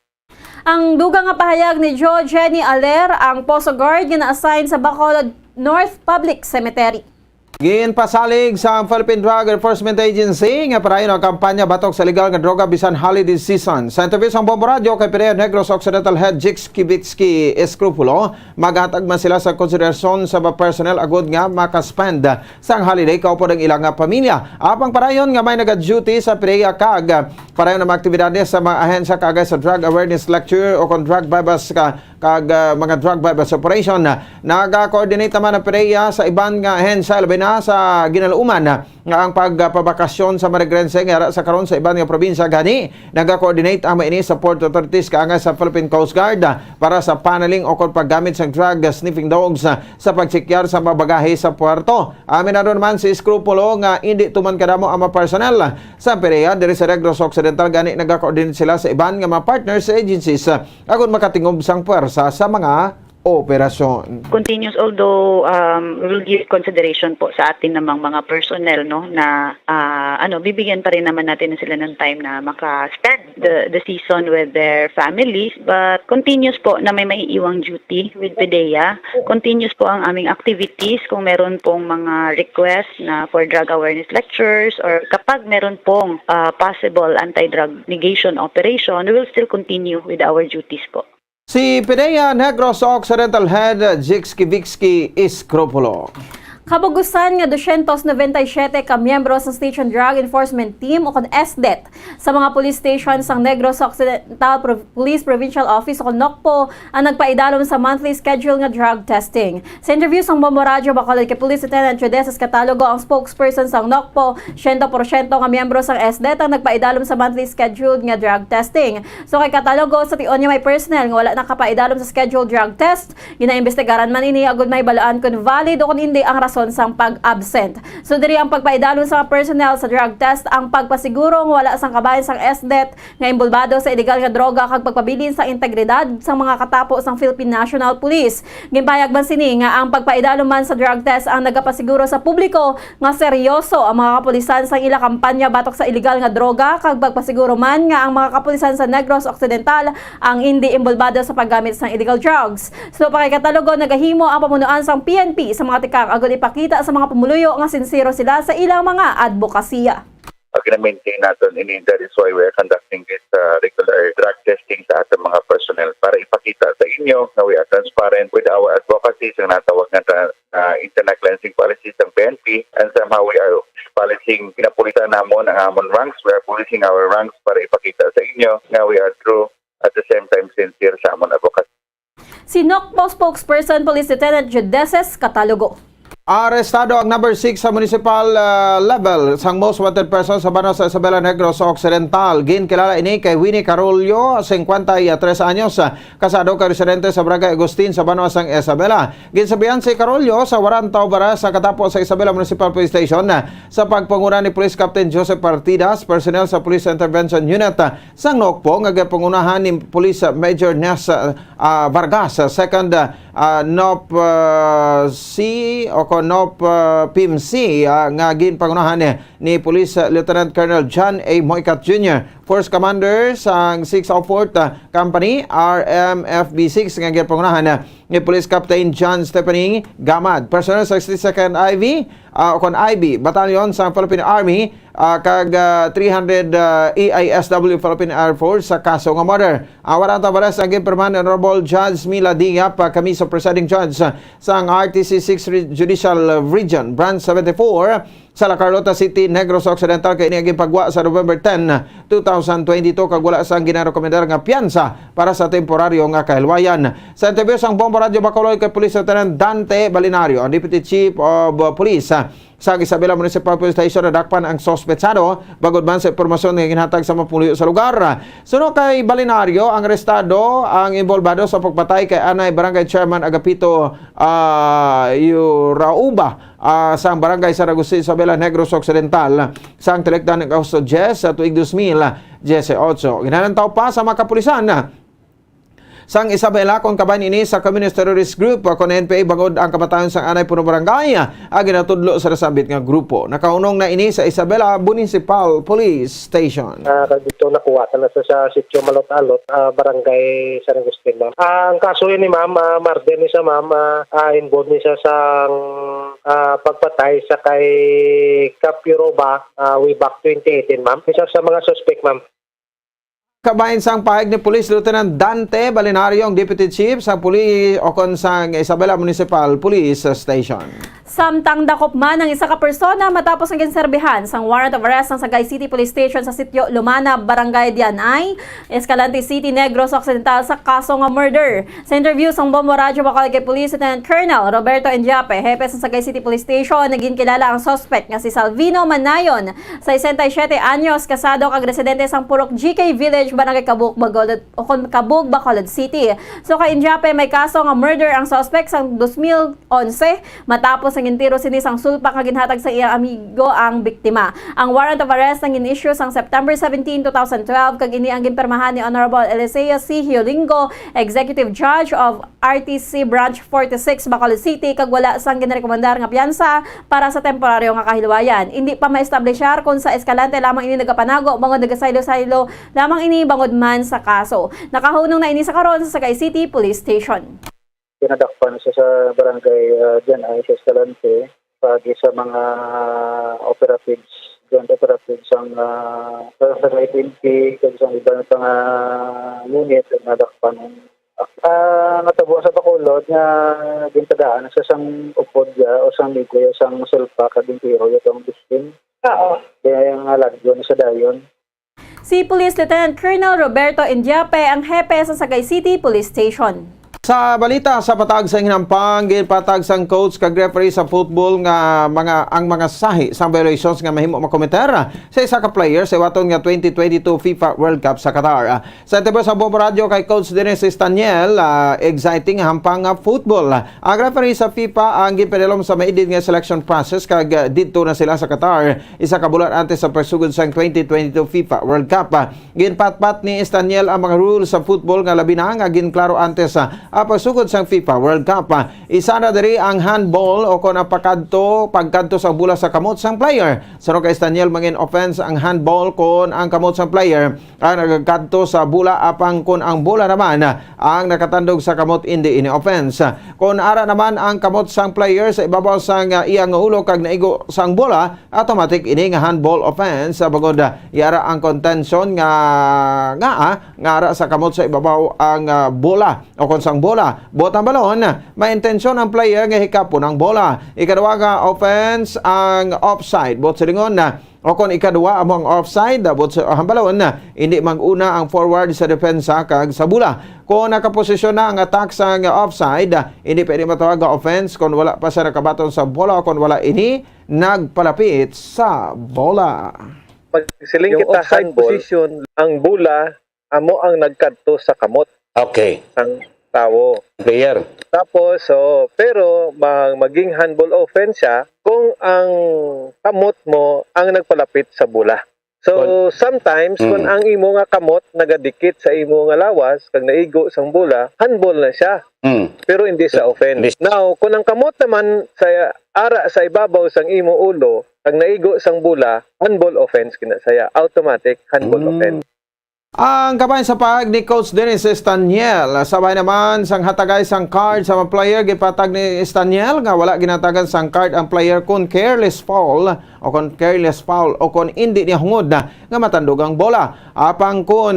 Ang dugang nga pahayag ni Jo Jenny Aler, ang Poso Guard nga na-assign sa Bacolod North Public Cemetery. Ginpasalig sang Philippine Drug Enforcement Agency nga padayon ang kampanya batok sa illegal nga droga bisan holiday season. Sa interview sang Bombo Radyo kay Pidea Negros Occidental Head Jix Kivitsky Escropulo, maghatag man sila sa konsiderasyon sa mga personnel agud nga makaspend sang holiday kaupod ang ilang nga pamilya. Apang padayon nga may naga-duty sa Pidea kag padayon ang mga aktibidades sa mga ahensya kaagay sa drug awareness lecture o kon drug buy-bust ka kag, ah, mga drug buy-bust operation. Nagakoordinate naman ang Pidea sa iban nga ahensya, labi na sa ginaluman nga ang pagpabakasyon sa mga regrense nga yara sa karon sa iban nga probinsya. Gani, nagakoordinate ang mga ini sa port authorities kaangay sa Philippine Coast Guard, ah, para sa paneling o kon paggamit sang drug sniffing dogs, ah, sa pagsikyar sa mga bagahe sa puerto. Aminado naman si Escropulo nga indi tuman kadamo ang mga personnel sa Pidea diri sa Negros Occidental, gani nagakoordinate sila sa iban nga mga partners sa agencies, ah, agon makatingob sang puwersa sa mga operasyon. Continuous, although, um, we will give consideration po sa atin namang mga personnel, no, na, ah, ano, bibigyan pa rin naman natin na sila ng time na maka-spend the, the season with their families, but continuous po na may maiiwang duty with Pidea. Continuous po ang aming activities kung meron pong mga request na for drug awareness lectures or kapag meron pong, ah, possible anti-drug negation operation, we will still continue with our duties po. Si Pidea Negros Occidental Head Jix Kivitsky Escropulo. Kabugusan nga dosyentos nobenta y siyete ka miyembro sa Station Drug Enforcement Team o kon SDET sa mga police station sang Negros Occidental Pro-, Police Provincial Office o kon NOCPO ang nagpaidalom sa monthly schedule nga drug testing. Sa interview sang Bombo Radyo Bacolod kay Police Lieutenant Judeces Catalogo, ang spokesperson sang NOCPO, siyento porsyento nga miyembro sang SDET ang nagpaidalom sa monthly schedule nga drug testing. So kay Catalogo, sa tion niya may personnel nga wala nakapaidalom sa scheduled drug test, ginaimbestigaran man ini agud mahibaluan kon valid o kon indi ang rason sang pag-absent. So diri ang pagpaidalom sa mga personnel sa drug test ang pagpasiguro nga wala sang kabahin sang SDET nga inbolbado sa iligal nga droga kag pagpabilin sa integridad sang mga katapo sang Philippine National Police. Ginpahayag man sini nga ang pagpaidalom man sa drug test ang nagapasiguro sa publiko nga seryoso ang mga kapulisan sa ila kampanya batok sa iligal nga droga kag pagpasiguro man nga ang mga kapulisan sa Negros Occidental ang indi inbolbado sa paggamit sang illegal drugs. Suno pa kay Catalogo, nagahimo ang pamunuan sang P N P sa mga tikang agud ipakita sa mga pumuluyo nga sinsero sila sa ilang mga adbokasiya. Pag-maintain naton ini, that is why we are conducting this, uh, regular drug testing sa ating mga personnel para ipakita sa inyo nga we are transparent with our advocacy sa natawag nga tra-, uh, internal cleansing policy sa P N P, and somehow we are policing, pinapulisan namon ang amon ranks, we are policing our ranks para ipakita sa inyo nga we are true, at the same time sincere sa amon advocacy. Si NOCPO spokesperson Police Lieutenant Judeces Catalogo. Arestado ang number six sa municipal, ah, level sang most wanted person sa banwa sa Isabela Negros Occidental. Ginkilala ini kay Winnie Carollo, singkwenta y tres anyos, ah, kasado kag residente sa Barangay Agustin sa banwa sang Isabela. Ginsabihan si Carollo sa warrant of arrest sa katapo sa Isabela Municipal Police Station, ah, sa pagpanguna ni Police Captain Joseph Partidas, personnel sa Police Intervention Unit, ah, sang NOCPO nga ginpangunahan ni Police Major Nes, ah, ah, Vargas, ah, second, ah, ah, NOP, ah, C o kon NOP, ah, P M C, ah, nga ginpangunahan ni, ni Police, ah, Lieutenant Colonel John A. Moycat Junior, Force Commander sang six oh fourth, ah, Company, R M F B six, nga ginpangunahan, ah, ni Police Captain John Stephanie Gamad. Personnel sa sixty-second I V, ah, o kon I B Battalion sa Philippine Army, ah, kag, ah, three hundred, ah, A I S W Philippine Air Force sa kaso nga murder. Ang warrant of arrest ang ginpirmahan ni Honorable Judge Mila D. Yap, ah, Camiso, Presiding Judge, ah, sang R T C six Re-, Judicial Region, Branch seventy-four, sa La Carlota City, Negros Occidental, kay ini ang ginpagwa sa November ten, two thousand twenty-two, kag wala sang ginarekomendar nga piyansa para sa temporaryo nga kahilwayan. Sa interview sang Bombo Radyo Bacolod kay Police Lieutenant Dante Balinario, ang Deputy Chief of Police, ah, sa Isabela Municipal Police Station, nadakpan ang suspetsado, bangod man sa impormasyon nga ginhatag sa mga pumuluyo sa lugar. Suno kay Balinario, ang arestado ang inbolbado sa pagpatay kay anay Barangay Chairman Agapito, ah, Yurauba, ah, sang Barangay San Agustin, Isabela, Negros Occidental, sang talikdan nga Agosto diyes sa tuig dos mil diyesotso. Ginalantaw pa sa mga kapulisan sang Isabela kon kabahin ini sa Communist Terrorist Group, kon N P A, bangod ang kamatayon sang anay puno barangay, ah, ang ginatudlo sa nasambit nga grupo. Nakahunong na ini sa Isabela Municipal Police Station. Ah, kag dito nakuha ta na sa, sa Sitio Malot-Alot, ah, Barangay San Agustin, ma'am. Ah, ang kaso yun ni ma'am, ah, murder ni siya, ma'am, ah, ah, involved ni siya sang, ah, pagpatay sa kay Kapiroba, ah, way back twenty eighteen, ma'am. Isa sa mga suspect, ma'am. Kabahin sang pahayag ni Police Lieutenant Dante Balinario, ang Deputy Chief sa Puli o kon sang Isabela Municipal Police Station. Samtang dakop man ang isa ka persona matapos ang ginserbihan sang warrant of arrest sang Sagay City Police Station sa Sitio Lumana, Barangay Dianay, Escalante City, Negros Occidental, sa kaso nga murder. Sa interview sang Bombo Radyo Bacolod kay Police Lieutenant Colonel Roberto Indiape, hepe sa Sagay City Police Station, naging kilala ang suspect nga si Salvino Manayon, sesenta y siete anyos, kasado kag residente sang Purok G K Village, Barangay Kabuk, Bacolod, o kon Kabug, Bacolod City. So, kay Indiape, may kaso nga murder ang suspect sang dos mil onse, matapos ang gintiro sini sang sulpak nga ginhatag sa iyang amigo ang biktima. Ang warrant of arrest ang gin-issue sang September seventeen, two thousand twelve, kag ini ang ginpirmahan ni Honorable Eliseo C. Hiolingo, Executive Judge of R T C Branch forty-six, Bacolod City, kag wala sang ginrekomendar nga piyansa para sa temporaryo nga kahilwayan. Indi pa maestablishar kon sa Escalante lamang ini nagapanago, bangod nagasaylo-saylo lamang ini bangod man sa kaso. Nakahunong na ini sa karon sa Sagay City Police Station. Pinadakpan siya sa barangay, ah, Dianay, sa Escalante, paagi sa mga operatives, joint operatives ang, ah, sa, sa N P A, kag sa iban pa nga unit, nadakpan. Ah, natabo sa Bacolod nga gintagaan sa sang upod ya o sang ligoy o sang sulpak kag gintiro ya tong victim. Oo. Kaya yung, ah, lagyo na sa dayon. Si Police Lieutenant Colonel Roberto Indiape ang hepe sa Sagay City Police Station. Sa balita sa patag sa hinampang, ginpatag sang coach kag referee sa football nga mga, ang mga sahi sang violations nga mahimo makometer sa isa ka player sa iwaton nga twenty twenty-two FIFA World Cup sa Qatar. Sa interview sa Bombo Radyo kay Coach Dennis Estaniel, ah, exciting nga hampang nga football. Ang referee sa FIFA ang ginpahidlom sa maidid nga selection process kag, ah, didto na sila sa Qatar, isa ka bulan antes sa pagsugod sang twenty twenty-two FIFA World Cup. Ah, ginpatpat ni Estaniel ang mga rules sa football nga labi na nga ginklaro antes, ah, ang pagsugod sang FIFA World Cup. Ah, isa na diri ang handball o kon ang pakadto, pagkadto sa bola sa kamot sang player. Suno kay Estaniel, mangin offense ang handball kon ang kamot sang player ang nagakadto sa bola, apang kon ang bola naman ang nakatandog sa kamot, indi ini offense. Kon ara naman ang kamot sang player sa ibabaw sang, ah, iyang ulo kag naigo sang bola, automatic ini nga handball offense, ah, bangod, ah, yara ang contention nga, nga, ah, nga ara sa kamot sa ibabaw ang, ah, bola o kon sang bola. Buot ang balon, may intensyon ang player nga hikapon ang bola. Ikaduha nga offense ang offside. Buot silingon, ah, o kon ikaduha amo ang offside, buot sa hambalon, hindi mag-una ang forward sa depensa kag sa bola. Kon nakaposisyon na ang attack sang offside, hindi pwede matawag nga offense kon wala pa siya nakabaton sa bola o kon wala ini nagpalapit sa bola. Magsiling Yung kita offside handball, position, ang bola amo ang nagkadto sa kamot Okay. sang tawo. Player. Tapos, so, pero mag-, maging handball offense siya kung ang kamot mo ang nagpalapit sa bola. So, Kon- sometimes, kung Mm. ang imo nga kamot nagadikit sa imo nga lawas, kag naigo sang bola, handball na siya. Mm. Pero hindi sa offense. Hindi. Now, kung ang kamot naman sa ara sa ibabaw sang imo ulo, kag naigo sang bola, handball offense kina saya. Automatic, handball Mm. offense. Ang kabahin sa pahayag ni Coach Dennis Estaniel. Sa bahin naman sang hatagay sang card sa mga player, gipatag ni Estaniel nga wala ginatagan sang card ang player kon careless foul o kon careless foul o kon indi niya hungod nga matandog ang bola. Apang kon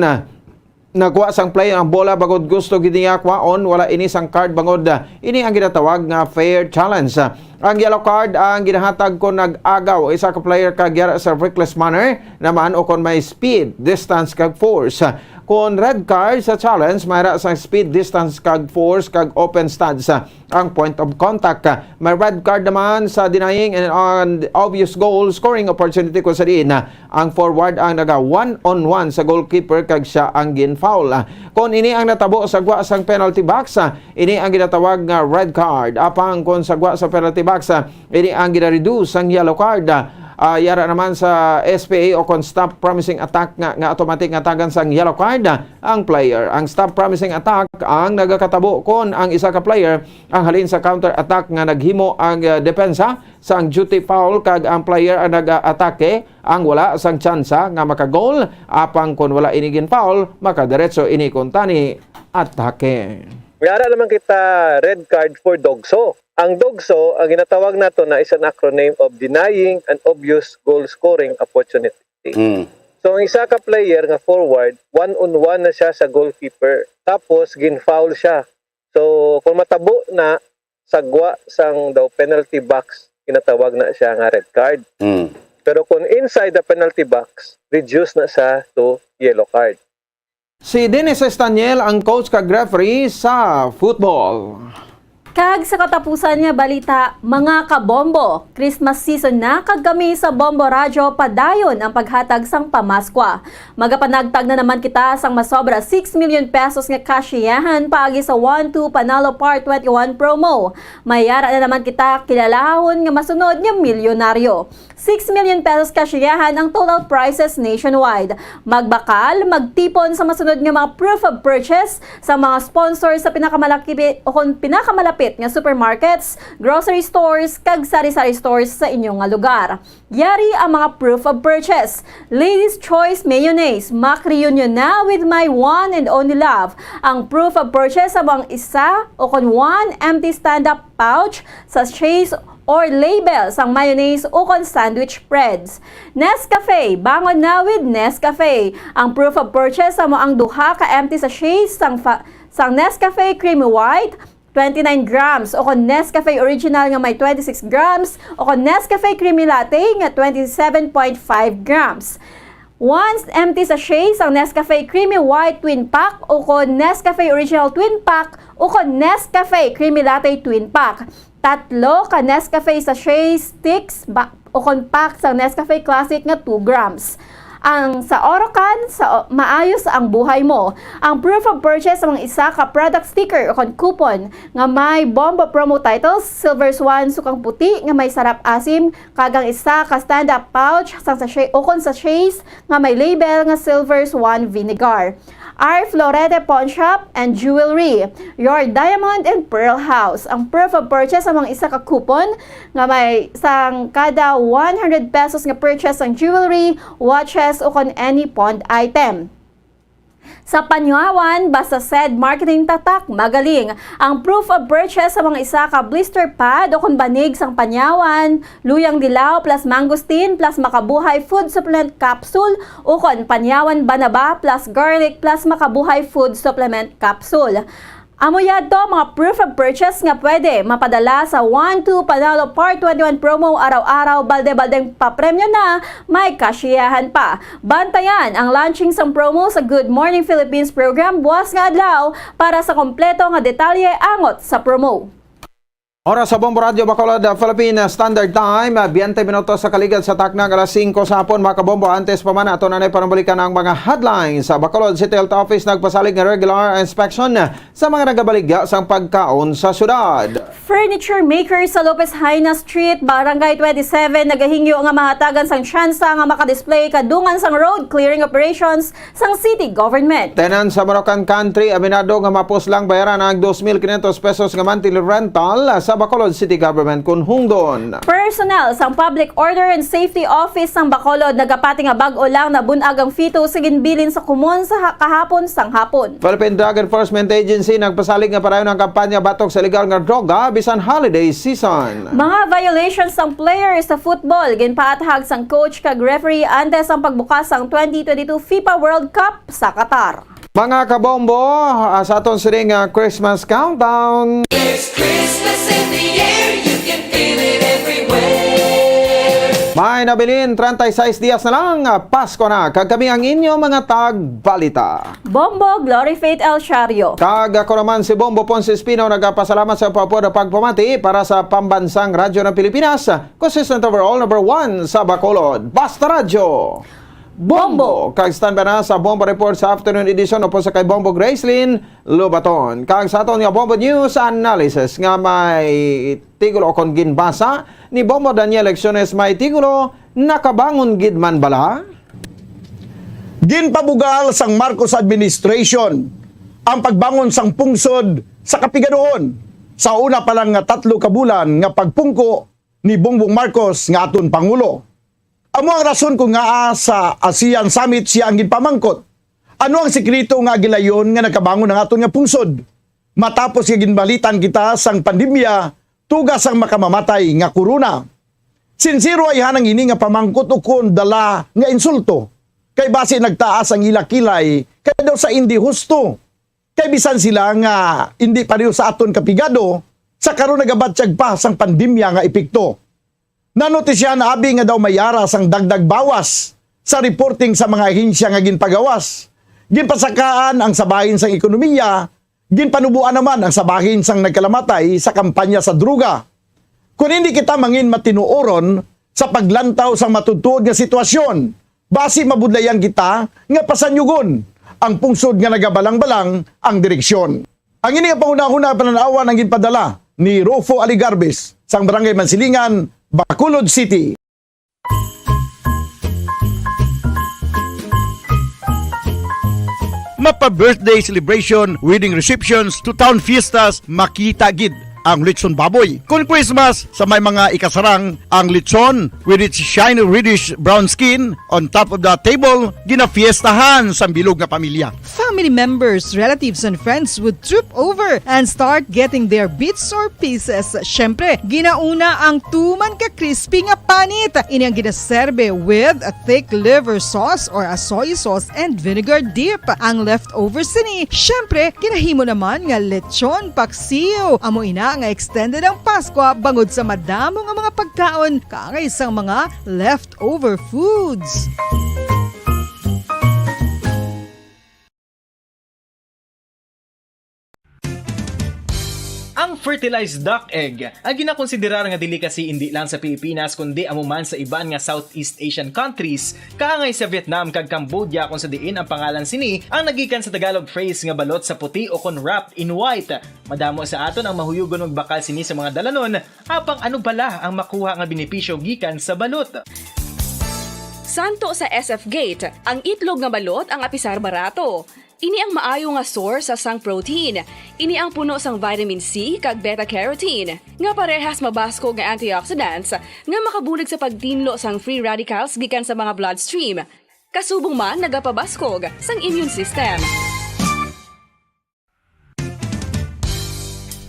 nakuha sang player ang bola bangod gusto gid niya kwaon, wala ini sang card bangod, ah, ini ang ginatawag nga fair challenge. Ang yellow card ang ginahatag kon nag-agaw isa ka player kag yara sa reckless manner naman o kon may speed, distance kag force. Kon red card sa challenge, may ra sa speed, distance kag force kag open stance ang point of contact. May red card naman sa denying an obvious goal scoring opportunity kung sa diin ang forward ang naga one-on-one sa goalkeeper kag siya ang gin-foul. Kon ini ang natabo sa gwa sang penalty box, ini ang ginatawag nga red card. Apang kon sa gwa sa penalty box, ini ang gina-reduce sang yellow card. Ah, yara naman sa S P A o kon stop promising attack nga, nga automatic nga tagan sang yellow card ang player. Ang stop promising attack ang nagakatabo kon ang isa ka player ang halin sa counter attack nga naghimo ang, ah, depensa sang duty foul kag ang player ang nag-atake ang wala sang tsansa nga makagol, apang kon wala ini gin-foul, makadiretso ini kuntani atake. May ara naman kita red card for dogso. Ang dogso, ang ginatawag nato na is an acronym of denying an obvious goal scoring opportunity. Mm. So, ang isa ka player nga forward, one-on-one na siya sa goalkeeper. Tapos, gin-foul siya. So, kung matabo na, sa gwa sang daw penalty box, ginatawag na siya nga red card. Mm. Pero kung inside the penalty box, reduce na siya to yellow card. Si Dennis Estaniel ang coach kag referee sa football. Kag sa katapusan nga balita, mga kabombo, Christmas season na, kag kami sa Bombo Radyo padayon ang paghatag sang pamaskwa. Magapanagtag na naman kita sang masobra six million pesos nga kasyahan paagi sa One Two Panalo Part twenty-one promo. May ara na naman kita kilalahon nga masunod nga milyonaryo. Six million pesos kasyahan ang total prizes nationwide. Magbakal, magtipon sa masunod nga mga proof of purchase sa mga sponsors sa pinakamalaki o kon pinakamalapit nga supermarkets, grocery stores, kag sari-sari stores sa inyo nga lugar. Yari ang mga proof of purchase. Ladies Choice Mayonnaise, mak-reunion na with my one and only love. Ang proof of purchase sa mga isa o kon one empty stand-up pouch, sachets, or label sang mayonnaise ukon sandwich breads. Nescafe, bangon na with Nescafe. Ang proof of purchase sa mo ang duha ka empty sachets sang fa-, sang Nescafe Creamy White, twenty-nine grams, ukon Nescafe Original nga may twenty-six grams, ukon Nescafe Creamy Latte nga twenty-seven point five grams. One empty sachet sang Nescafe Creamy White Twin Pack, ukon Nescafe Original Twin Pack, ukon Nescafe Creamy Latte Twin Pack. Tatlo ka Nescafe sachet sticks ba, ukon pack sang Nescafe Classic nga two grams. Ang sa Orocan, sa o-, maayos ang buhay mo. Ang proof of purchase sa mga isa ka product sticker ukon coupon nga may Bombo promo titles, Silver Swan, sukang puti nga may sarap asim, kag ang isa ka stand-up pouch sang sachet ukon sachets nga may label nga Silver Swan Vinegar. Our Florete Pawn Shop and Jewelry, your diamond and pearl house. Ang proof of purchase sa mga isa ka coupon nga may sang kada one hundred pesos nga purchase sang jewelry, watches, o kon any pawned item. Sa Panyawan, basta said marketing tatak, magaling. Ang proof of purchase sa mga isa ka blister pad o kon banig sang Panyawan, luyang dilaw plus mangosteen plus makabuhay food supplement capsule, ukon Panyawan Banaba plus garlic plus makabuhay food supplement capsule. Amo yadto mga proof of purchase nga pwede mapadala sa One Two Panalo Part twenty-one promo. Araw-araw, balde-baldeng papremyo na, may kasiyahan pa. Bantayan ang launching sang promo sa Good Morning Philippines program buwas nga adlaw para sa kompleto nga detalye angot sa promo. Oras sa Bombo Radyo Bacolod, Philippine Standard Time, ah, twenty minutos sa kaligad sa takna nga alas singko sa hapon, mga kabombo. Antes pa man, ato na nay panambalikan ang mga headlines. Sa Bacolod City Health Office nagpasalig nga regular inspection sa mga nagabaligya sang pagkaon sa syudad. Furniture maker sa Lopez Jaena Street, Barangay twenty-seven, nagahingyo nga mahatagan sang tsansa nga makadisplay kadungan sang road clearing operations sang city government. Tenant sa Morocan Country, aminado nga mapuslang bayaran ang dos mil quinientos pesos nga monthly rental sa Bacolod City Government kon hungdon. Personnel sang Public Order and Safety Office sang Bacolod nagapati nga bag-o lang nabun-ag ang fetus sa ginbilin sa komon sa ha-, kahapon sang hapon. Philippine Drug Enforcement Agency nagpasalig nga padayon ang kampanya batok sa illegal nga droga bisan holiday season. Mga violations sang players sa football ginpaathag sang coach kag referee antes ang pagbukas sang twenty twenty-two FIFA World Cup sa Qatar. Mga kabombo, ah, sa aton sining, ah, Christmas countdown. There's Christmas in the air, you can feel it everywhere. May nabilin, treinta y seis dias na lang, ah, Pasko na. Kag kami ang inyo mga tagbalita. Bombo, Glory Faith El Shario. Kag ako naman si Bombo Ponce Espino, nagapasalamat sa pagpapod pagpamati para sa Pambansang Radyo ng Pilipinas, consistent overall, number one sa Bacolod. Basta Radyo! Bombo! Kag standby na sa Bombo Report sa afternoon edition upod sa kay Bombo Gracelyn Lobaton. Kag sa aton nga Bombo News Analysis nga may titulo kon ginbasa ni Bombo Daniel Lecciones, may titulo, "Nakabangon Gid Man Bala?" Ginpabugal sang Marcos administration ang pagbangon sang pungsod sa Kapigaduhon sa una pa lang nga tatlo ka bulan nga pagpungko ni Bongbong Marcos nga aton pangulo. Amo ang rason kon ngaa sa ASEAN Summit sia ang ginpamangkot, "Ano ang sikreto nga gilayon nga nakabangon ang aton nga pungsod matapos nga ginbalitan kita sang pandemya, tuga sang makamamatay nga corona?" Sinsero ayhan ang ini nga pamangkot ukon dala nga insulto, kay basi nagtaas ang ila kilay kay daw sa indi husto. Kay bisan sila nga indi pareho sa aton kapigado, sa karon nagabatyag pa sang pandemya nga epekto. Nanotisyahan abi nga daw may yara sang dagdag bawas sa reporting sa mga ahensya nga ginpagawas. Ginpasakaan ang sabahin sang ekonomiya, ginpanuboan naman ang sabahin sang nagkalamatay sa kampanya sa droga. Kon hindi kita mangin matinuoron sa paglantaw sang matutuod nga sitwasyon, basi mabudlayan kita nga pasanyugon ang pungsod nga nagabalang-balang ang direksyon. Ang ini nga panghunahuna panan-awan ang ginpadala ni Rufo Aligarbes sang Barangay Mansilingan, Bacolod City. Mapa birthday celebration, wedding receptions, to town fiestas, makita gid ang lechon baboy. Kon Christmas, sa may mga ikasarang, ang lechon with its shiny reddish brown skin on top of the table, ginafiestahan sang bilog nga pamilya. Family members, relatives, and friends would troop over and start getting their bits or pieces. Syempre, ginauna ang tuman ka crispy nga panit. Ini ang ginaserbe with a thick liver sauce or a soy sauce and vinegar dip. Ang leftovers sini, syempre, ginahimo naman nga lechon paksiw. Amo ina nga extended ang Paskwa bangod sa madamo nga mga pagkaon kaangay sang mga leftover foods. Ang fertilized duck egg, ang ginakonsiderar nga delicacy indi lang sa Pilipinas, kundi amo man sa iban nga Southeast Asian countries, kaangay sa Vietnam kag Cambodia, kung sa diin ang pangalan sini ang nagikan sa Tagalog phrase nga balot sa puti o kon wrapped in white. Madamo sa aton ang mahuyugon magbakal sini sa mga dalanon, apang ano bala ang makuha nga benepisyo gikan sa balot? Santo sa S F Gate, ang itlog nga balot ang apisar barato. Ini ang maayo nga source sang protein. Ini ang puno sang vitamin C kag beta carotene, nga parehas mabaskog nga antioxidants nga makabulig sa pagtinlo sang free radicals gikan sa mga bloodstream. Kasubong man nagapabaskog sang immune system.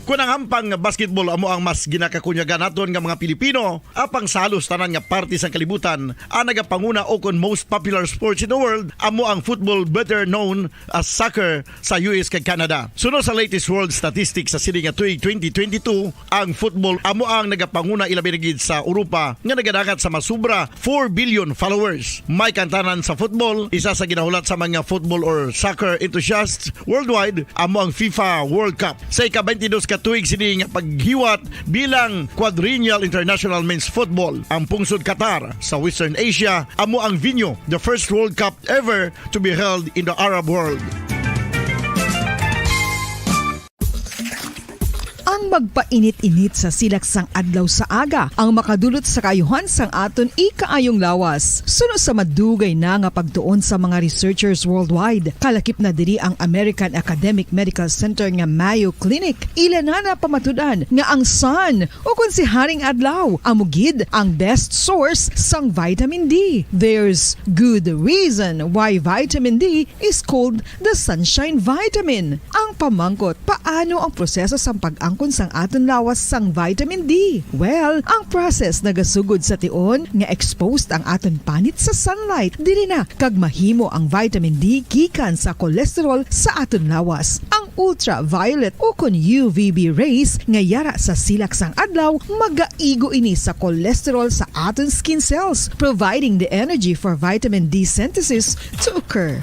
Kon ang hampang nga basketball amo ang mas ginakakunyagan naton nga mga Pilipino, apang sa halos tanan nga parte sang kalibutan, ang nagapanguna o kon most popular sports in the world amo ang football, better known as soccer, sa U S kag Canada. Suno sa latest world statistics sa sini nga tuig twenty twenty-two, ang football amo ang nagapanguna, ilabi na gid sa Europa nga nagadangat sa masubra four billion followers. May kantanan sa football, isa sa ginahulat sa mga football or soccer enthusiasts worldwide amo ang FIFA World Cup. Sa ika-twenty-dos ka tuig sini nga paghiwat bilang Quadrennial International Men's Football, ang pungsod Qatar sa Western Asia amo ang venue, the first World Cup ever to be held in the Arab world. Ang magpainit-init sa silak sang adlaw sa aga ang makadulot sa kaayuhan sang aton ikaayong lawas. Suno sa madugay na nga pagtuon sa mga researchers worldwide, kalakip na diri ang American Academic Medical Center nga Mayo Clinic. Ila na napamatud-an nga ang sun, o kon si Haring Adlaw, amo gid ang best source sang vitamin D. There's good reason why vitamin D is called the sunshine vitamin. Ang pamangkot, paano ang proseso sang pag-angkon sang aton lawas sang vitamin D? Well, ang process nagasugod sa tion nga exposed ang aton panit sa sunlight. Diri na kag mahimo ang vitamin D gikan sa cholesterol sa aton lawas. Ang ultraviolet o kon U V B rays nga yara sa silak sang adlaw magaigo ini sa cholesterol sa aton skin cells, providing the energy for vitamin D synthesis to occur.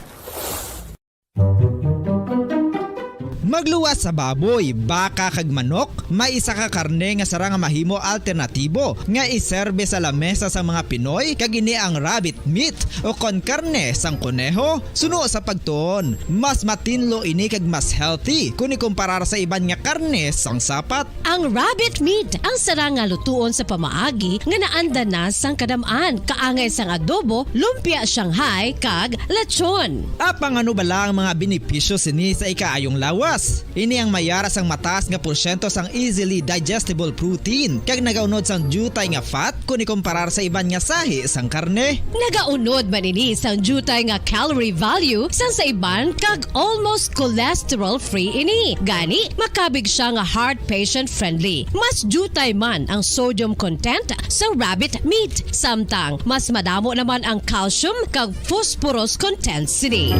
Magluwas sa baboy, baka kag manok, may isa ka karne nga sarang nga mahimo alternatibo nga iserbe sa lamesa sang mga Pinoy, kag ini ang rabbit meat o kon karne sang koneho. Suno sa pagtuon, mas matinlo ini kag mas healthy kon ikumparar sa iban nga karne sang sapat. Ang rabbit meat ang sarang nga lutuon sa pamaagi nga naanda na sang kadam-an, kaangay sang adobo, lumpia Shanghai, kag lechon. Apang ano bala ang mga benepisyo sini sa ikaayong lawas? Ini ang may ara sang mataas nga porsyento sang easily digestible protein, kag nagaunod sang diutay nga fat kon ikumparar sa iban nga sahi sang karne. Nagaunod man ini sang diutay nga calorie value sang sa iban, kag almost cholesterol-free ini. Gani, makabig sia nga heart patient-friendly. Mas diutay man ang sodium content sa rabbit meat, samtang mas madamo naman ang calcium kag phosphorus content sini.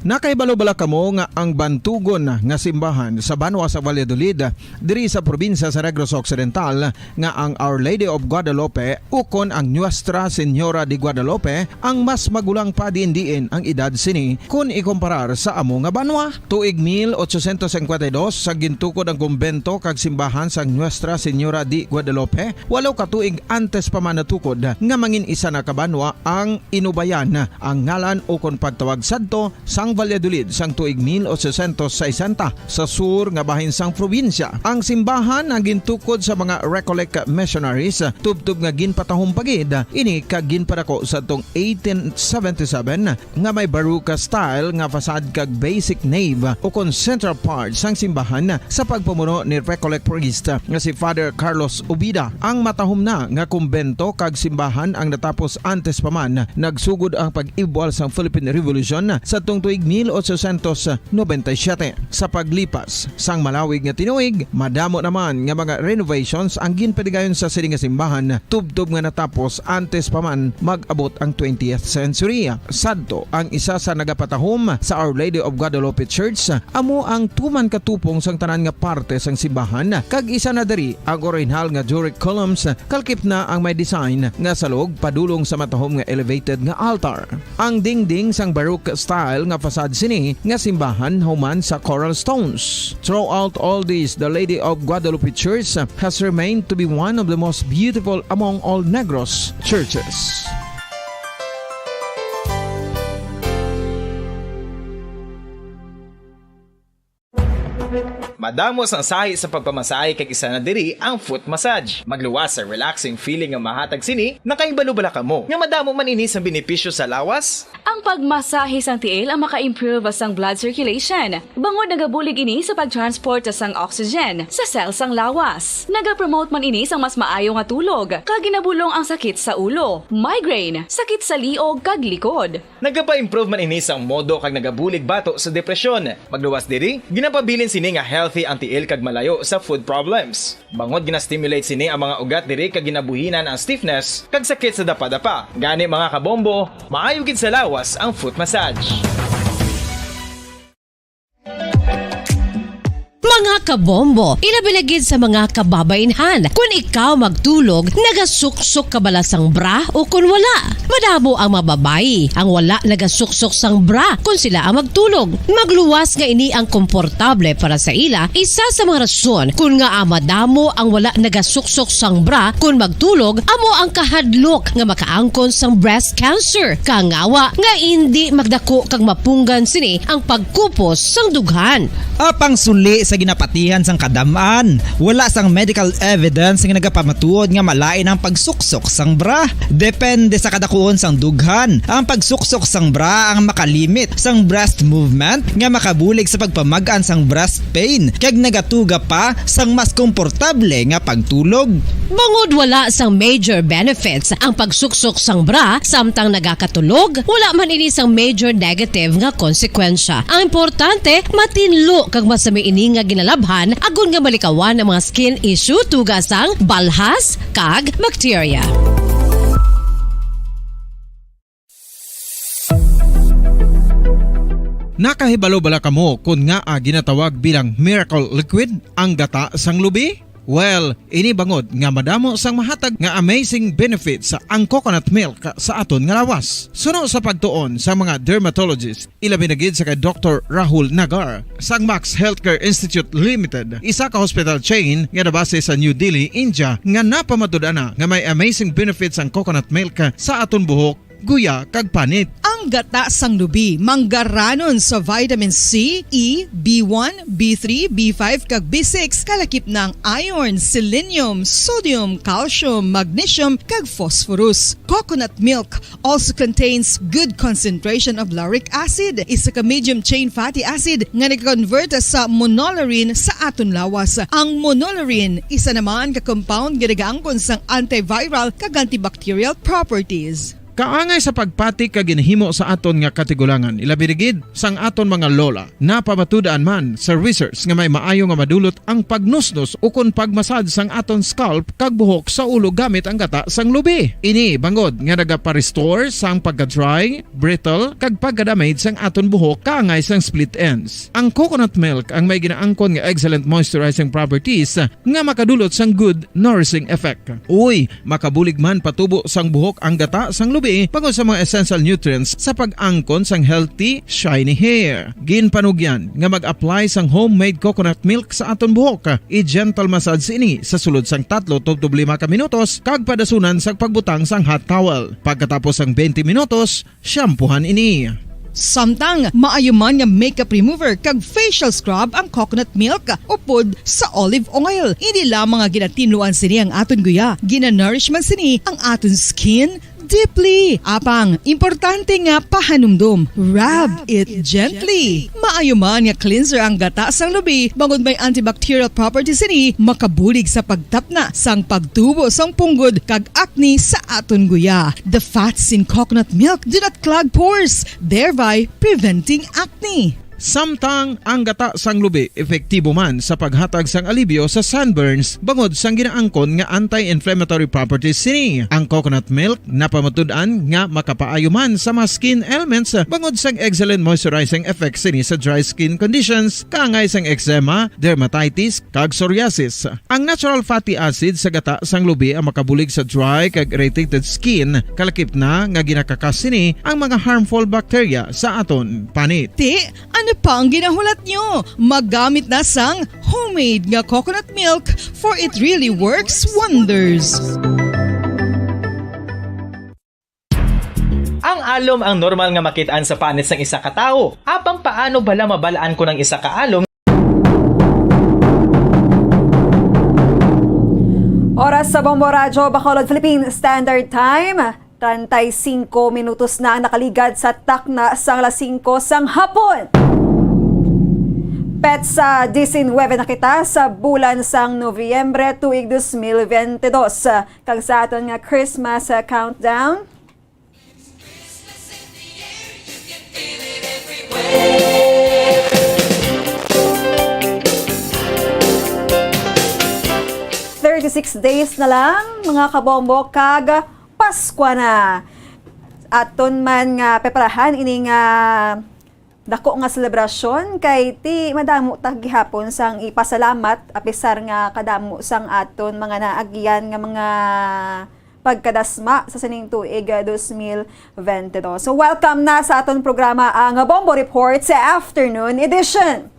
Nakahibalo bala kamo nga ang bantugon nga simbahan sa banwa sa Valladolid, diri sa probinsya sa Negros Occidental, nga ang Our Lady of Guadalupe ukon ang Nuestra Señora de Guadalupe ang mas magulang pa diin-diin ang edad sini kon ikumparar sa amo nga banwa? Tuig mil ochocientos cincuenta y dos sa gintukod ang kumbento kag simbahan sang Nuestra Señora de Guadalupe, walo ka tuig antes pa man natukod nga mangin isa na ka banwa ang Inubayan, ang ngalan ukon pagtawag sadto sang Valladolid sang tuig mil ochocientos sesenta sa sur nga bahin sang probinsya. Ang simbahan ang gintukod sa mga Recollect missionaries, tubtob nga ginpatahom pa gid ini kag ginpadako sadtong eighteen seventy-seven nga may Baroque style nga facade kag basic nave ukon central part sang simbahan sa pagpamuno ni Recollect priest nga si Father Carlos Ubida. Ang matahom na nga kumbento kag simbahan ang natapos antes pa man nagsugod ang pag-ibwal sang Philippine Revolution sadtong tuig mil ochocientos noventa y siete. Sa paglipas sang malawig nga tinuig, madamo naman nga mga renovations ang ginpadigayon sa sini nga simbahan, tubtob nga natapos antes pa man mag-abot ang twentieth century. Sadto, ang isa sa nagapatahom sa Our Lady of Guadalupe Church amo ang tuman ka tupong sang tanan nga parte sang simbahan, kag isa na diri ang orihinal nga Doric columns, kalkip na ang may design nga salog padulong sa matahom nga elevated nga altar. Ang dingding sang Baroque style nga facade sini nga simbahan human sa coral stones. Throughout all this, the Lady of Guadalupe Church has remained to be one of the most beautiful among all Negros churches. Madamo sang sahi sa pagpamasahe, kag isa na diri ang foot massage. Magluwas sa relaxing feeling nga mahatag sini. Nakahibalo bala kamo nga madamo man ini sang benepisyo sa lawas? Ang pagmasahe sang tiil ang maka-improve sang blood circulation, bangod nagabulig ini sa pag-transport sang oxygen sa cell sang lawas. Nagapromote man ini sang mas maayo nga tulog, kag ginabulong ang sakit sa ulo, migraine, sakit sa liog, kag likod. Nagapa-improve man ini sang modo kag nagabulig bato sa depresyon. Magluwas diri, ginapabilin sini nga healthy ang tiil kag malayo sa foot problems. Bangod gina-stimulate sini ang mga ugat diri kag ginabuhinan ang stiffness kag sakit sa dapadapa. Gani, mga kabombo, maayo gid sa lawas ang foot massage. Mga kabombo, ilabi na gid sa mga kababaynhan, kun ikaw magtulog, nagasuksok ka bala sang bra o kun wala? Madamo ang mga babayi ang wala nagasuksok sang bra kun sila ang magtulog. Magluwas nga ini ang komportable para sa ila. Isa sa mga rason kun ngaa madamo ang wala nagasuksok sang bra kun magtulog amo ang kahadlok nga makaangkon sang breast cancer, kangawa nga indi magdako kag mapunggan sini ang pagkupos sang dughan. Apang suli sa ginapatihan sang kadam-an, wala sang medical evidence nga nagapamatuod nga malain ang pagsuksok sang bra. Depende sa kadakuon sang dughan. Ang pagsuksok sang bra ang makalimit sang breast movement nga makabulig sa pagpamag-an sang breast pain kag nagatuga pa sang mas komportable nga pagtulog. Bangod wala sang major benefits ang pagsuksok sang bra samtang nagakatulog, wala man ini sang major negative nga konsekwensya. Ang importante, matinlo kag masami ini nga ginalabhan agod nga malikawan ang mga skin issue, tuga sang balhas kag bakterya. Nakahibalo bala kamo kon ngaa ginatawag bilang miracle liquid ang gata sang lubi? Well, ini bangod nga madamo sang mahatag nga amazing benefits ang coconut milk sa aton nga lawas. Suno sa pagtuon sa mga dermatologist, ilabi na gid sa kay Doktor Rahul Nagar sang Max Healthcare Institute Limited, isa ka hospital chain nga nabase sa New Delhi, India, nga napamatud-an na nga may amazing benefits ang coconut milk sa aton buhok, guya, kag panit. Ang gata sang lubi manggaranon sa vitamin C, E, B one, B three, B five, kag B six, kalakip na ang iron, selenium, sodium, calcium, magnesium, kag phosphorus. Coconut milk also contains good concentration of lauric acid, isa ka medium chain fatty acid nga nag-convert sa monolaurin sa aton lawas. Ang monolaurin, isa naman ka compound nga nagaangkon sang antiviral kag antibacterial properties. Kaangay sa pagpati kag ginhimo sa aton nga katigulangan, ilabi na gid sang aton mga lola. Napamatud-an man sa research nga may maayo nga madulot ang pagnusnos ukon pagmasad sang aton scalp kag buhok sa ulo gamit ang gata sang lubi. Ini bangod nga nagaparestore sang pagka-dry, brittle, kag pagka-damage sang aton buhok kaangay sang split ends. Ang coconut milk ang may ginaangkon nga excellent moisturizing properties nga makadulot sang good nourishing effect. Uy, makabulig man patubo sang buhok ang gata sang lubi bangod sa mga essential nutrients sa pag-angkon sang healthy, shiny hair. Ginpanugyan nga mag-apply sang homemade coconut milk sa aton buhok. I-gentle massage ini sa sulod sang tatlo tubtob lima ka minutos kag padasunan sang pagbutang sang hot towel. Pagkatapos sang twenty minutos, shampoohan ini. Samtang maayo man nga makeup remover kag facial scrub ang coconut milk upod sa olive oil. Hindi lamang nga ginatinluan sini ang aton guya, ginanourish man sini ang aton skin deeply. Apang, importante nga pahanumdom, rub it gently. Maayo man nga cleanser ang gata sang lubi, bangod may antibacterial properties sini, makabulig sa pagtapna sang pagtubo sang punggod kag acne sa aton guya. The fats in coconut milk do not clog pores, thereby preventing acne. Samtang ang gata sang lubi epektibo man sa paghatag sang alibyo sa sunburns bangod sang ginaangkon nga anti-inflammatory properties sini. Ang coconut milk napamatud-an nga makapaayo man sa mga skin ailments bangod sang excellent moisturizing effects sini sa dry skin conditions, kaangay sang eczema, dermatitis, kag psoriasis. Ang natural fatty acid sa gata sang lubi ang makabulig sa dry kag irritated skin, kalakip na nga ginakakas sini ang mga harmful bacteria sa aton panit. Ti, ano pa ang ginahulat nyo? Maggamit na sang homemade nga coconut milk, for it really works wonders. Ang alom ang normal nga makit-an sa panit sang isa ka tawo. Apang paano bala mabal-an kon ang isa ka alom? Oras sa Bombo Radyo Bacolod, Philippine Standard Time, treinta y cinco minutos na ang nakaligad sa takna sang alas singko sang hapon. Petsa diecinuebe na kita sa bulan sang Nobyembre, tuig dos mil veinte dos. Kag sa aton nga Christmas, uh, countdown, thirty-six days na lang, mga kabombo, kag Paskwa na. Aton man nga preparahan ini nga dako nga selebrasyon, kay ti madamo ta gihapon sang ipasalamat, apisar nga kadamo sang aton mga naagian nga mga pagkadasma sa sining tuig, ah, dos mil bente dos. So, welcome na sa aton programa, ang Bombo Report sa Afternoon Edition.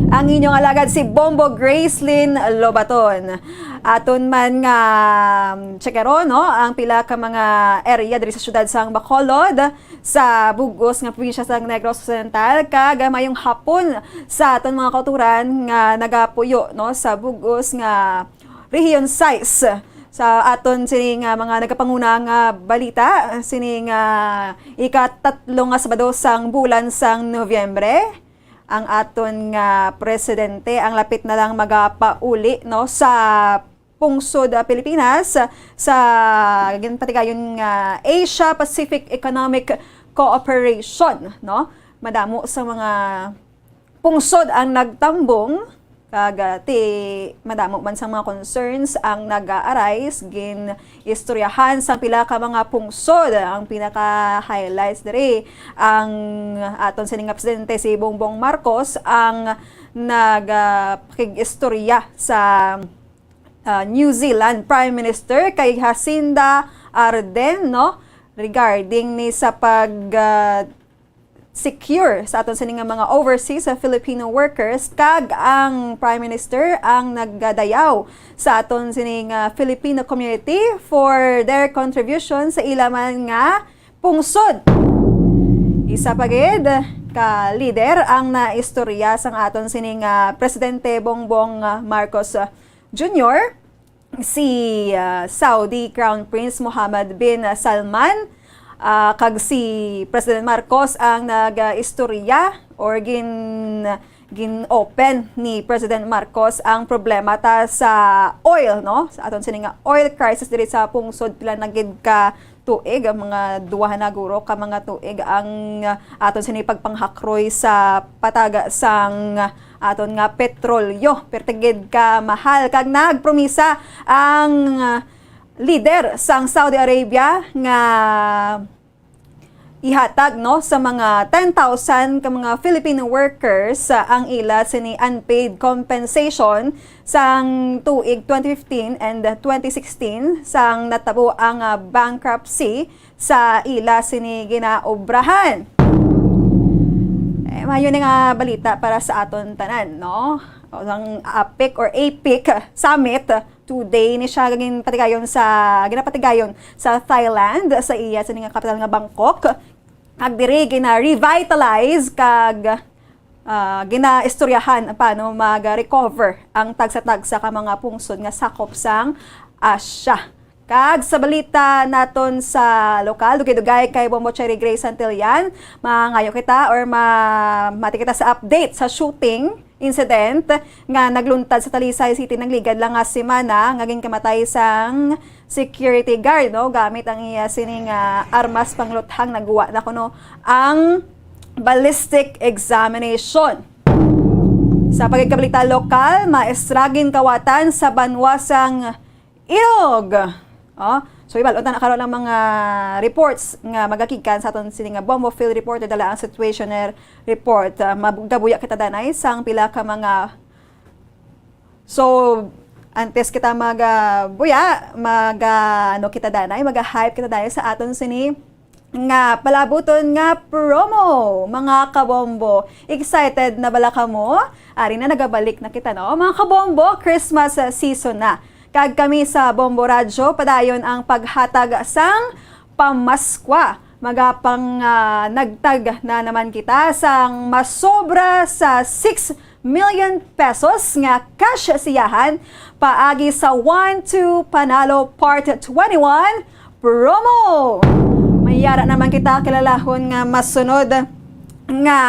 Ang inyong alagad si Bombo Gracelyn Lobaton. Aton man nga, um, tsekeron, no, ang pila ka mga area diri sa siyudad sang Bacolod, sa bug-os nga probinsya sang Negros Occidental, kag mayong hapon sa aton mga kauturan nga nagapuyo, no, sa bug-os nga Region sais. Sa aton sini nga mga nagapanguna nga balita, sini nga ikatatlo nga Sabado sang bulan sang Nobyembre, ang aton nga presidente ang lapit na lang magapauli, no, sa pungsod, ah, Pilipinas, sa ginpatigayon nga Asia-Pacific Economic Cooperation, no? Madamo sa mga pungsod ang nagtambong, kag, ah, ti madamo man sang mga concerns ang nag-a-arise. Gin-istoryahan sang pila ka mga pungsod. Ang pinaka-highlights diri, ang aton sini nga presidente, si Bongbong Marcos, ang nag, ah, pakig-istorya sa ah, New Zealand Prime Minister kay Jacinda Ardern, no, regarding ni sa pag, ah, secure sa aton sini nga mga overseas sa Filipino workers, kag ang Prime Minister ang nagadayaw sa aton sini nga Filipino community for their contribution sa ila man nga pungsod. Isa pa gid ka lider ang naistorya sang aton sini nga Presidente Bongbong Marcos Junior, si, ah, Saudi Crown Prince Mohammed bin Salman, ah, kag si President Marcos ang nag-istorya or gin-, gin-open ni President Marcos ang problema ta sa oil, no? Sa aton sini nga oil crisis diri sa pungsod, pila na gid ka tuig, mga duha na guro ka mga tuig ang, ah, aton sini pagpanghakroy sa patag sang aton nga petrolyo. Perti gid ka mahal, kag nagpromisa ang, ah, lider sang Saudi Arabia nga ihatag, no, sa mga ten thousand ka mga Filipino workers, ah, ang ila sini unpaid compensation sang tuig twenty fifteen and twenty sixteen, sang natabo ang, ah, bankruptcy sa ila sini ginaobrahan. Eh, maayo ni nga balita para sa aton tanan, no? O, ang APEC or APEC Summit, today ni siya ginpatigayon sa, ginapatigayon sa Thailand, sa iya sini nga kapital nga Bangkok. Kag diri gina-revitalize kag, ah, ginaistoryahan paano mag-recover ang tagsa-tagsa ka mga pungsod nga sakop sang Asia. Kag sa balita naton sa lokal, dugay-dugay kay Bombo Cherry Gray Santillan, mangayo kita or ma-, mati kita sa update sa shooting incident nga nagluntad sa Talisay City nagligad lang nga semana, nga ginkamatay sang security guard, no, gamit ang iya sini nga armas pangluthang. Naggwa na kuno ang ballistic examination. Sa pagkakabalita lokal, maestra ginkawatan sa banwa sang Ilog. Oh, so, ibal-on ta na karon ang mga reports nga magagikan sa aton sini nga Bombo Field Reporter, dala ang situational report. Ah, magabuya kita danay sang pila ka mga, so, antes kita magabuya, maga, ano kita danay, maga-hype kita danay sa aton sini nga palabuton nga promo, mga kabombo. Excited na bala kamo? Ari na, nagabalik na kita, no? Mga kabombo, Christmas season na. Kag kami sa Bombo Radyo, padayon ang paghatag sang pamaskwa. Magapang, ah, nagtag na naman kita sang masobra sa six million pesos nga cash siyahan paagi sa One Two Panalo Part twenty-one promo. May ara naman kita kilalahon nga masunod nga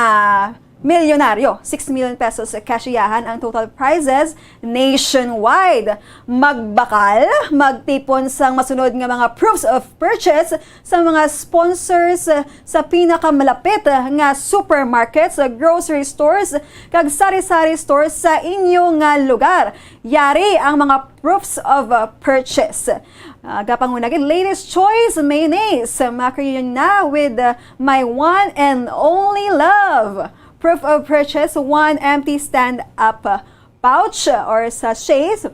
milyonaryo. Six million pesos cash siyahan ang total prizes nationwide. Magbakal, magtipon sang masunod nga mga proofs of purchase sa mga sponsors, eh, sa pinakamalapit, eh, nga supermarkets, eh, grocery stores, kag sari-sari stores sa inyo nga lugar. Yari ang mga proofs of, uh, purchase. Uh, gapanguna gid, Ladies Choice Mayonnaise. Makreunion na with, uh, my one and only love. Proof of purchase, one empty stand-up, uh, pouch or sachets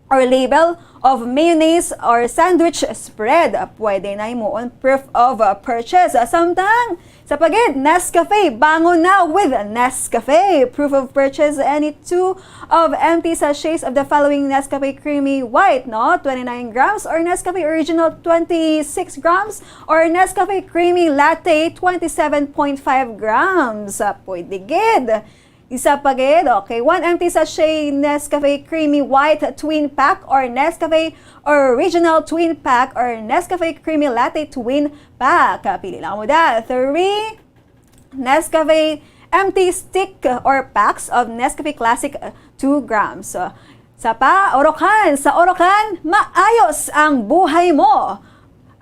or label of mayonnaise or sandwich spread. Pwede na himuon proof of, uh, purchase. Samtang sa pagid, Nescafe, bangon na with Nescafe. Proof of purchase, any two of empty sachets of the following: Nescafe Creamy White, no, twenty-nine grams, or Nescafe Original, twenty-six grams, or Nescafe Creamy Latte, twenty-seven point five grams. Pwede gid. Isa pa gid, okay, one empty sachet Nescafe Creamy White Twin Pack or Nescafe Original Twin Pack or Nescafe Creamy Latte Twin Pack. Pili lang mo da. Three, Nescafe empty stick or packs of Nescafe Classic, uh, two grams. So, sa pa, Orocan, sa Orocan, maayos ang buhay mo.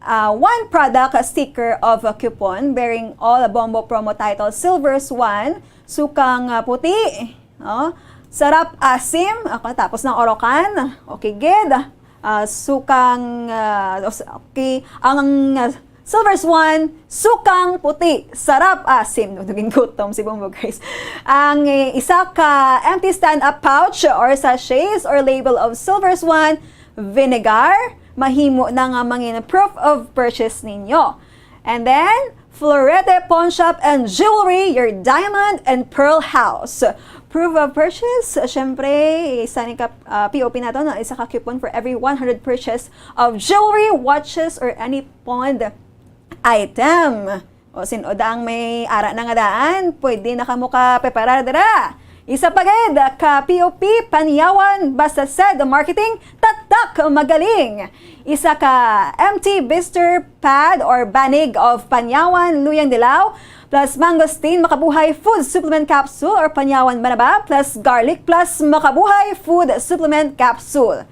Ah, one product sticker of a coupon bearing all Bombo promo title Silver Swan, sukang, ah, puti, oh, sarap asim, ako, tapos ng Orocan, okay gid. Ah, sukang, ah, os-, okay, ang, ah, Silver Swan, sukang puti, sarap asim. Naging gutom si Bombo Grace. Ang eh, isa ka empty stand-up pouch or sachets or label of Silver Swan vinegar, mahimo na nga mangin proof of purchase ninyo. And then, Florete Pawn Shop and Jewelry, your diamond and pearl house. Proof of purchase, syempre, isa ni ka, ah, P O P nato, no? Isa ka coupon for every one hundred purchase of jewelry, watches, or any pawned item. O sin-o da ang may ara na nga daan, pwede na kamo ka preparar dira. Isa pa gid ka P O P Panyawan, basta said marketing, tatak magaling. Isa ka M T Bister Pad or Banig of Panyawan, Luyang Dilaw, plus Mangosteen Makabuhay Food Supplement Capsule or Panyawan Manaba plus Garlic plus Makabuhay Food Supplement Capsule.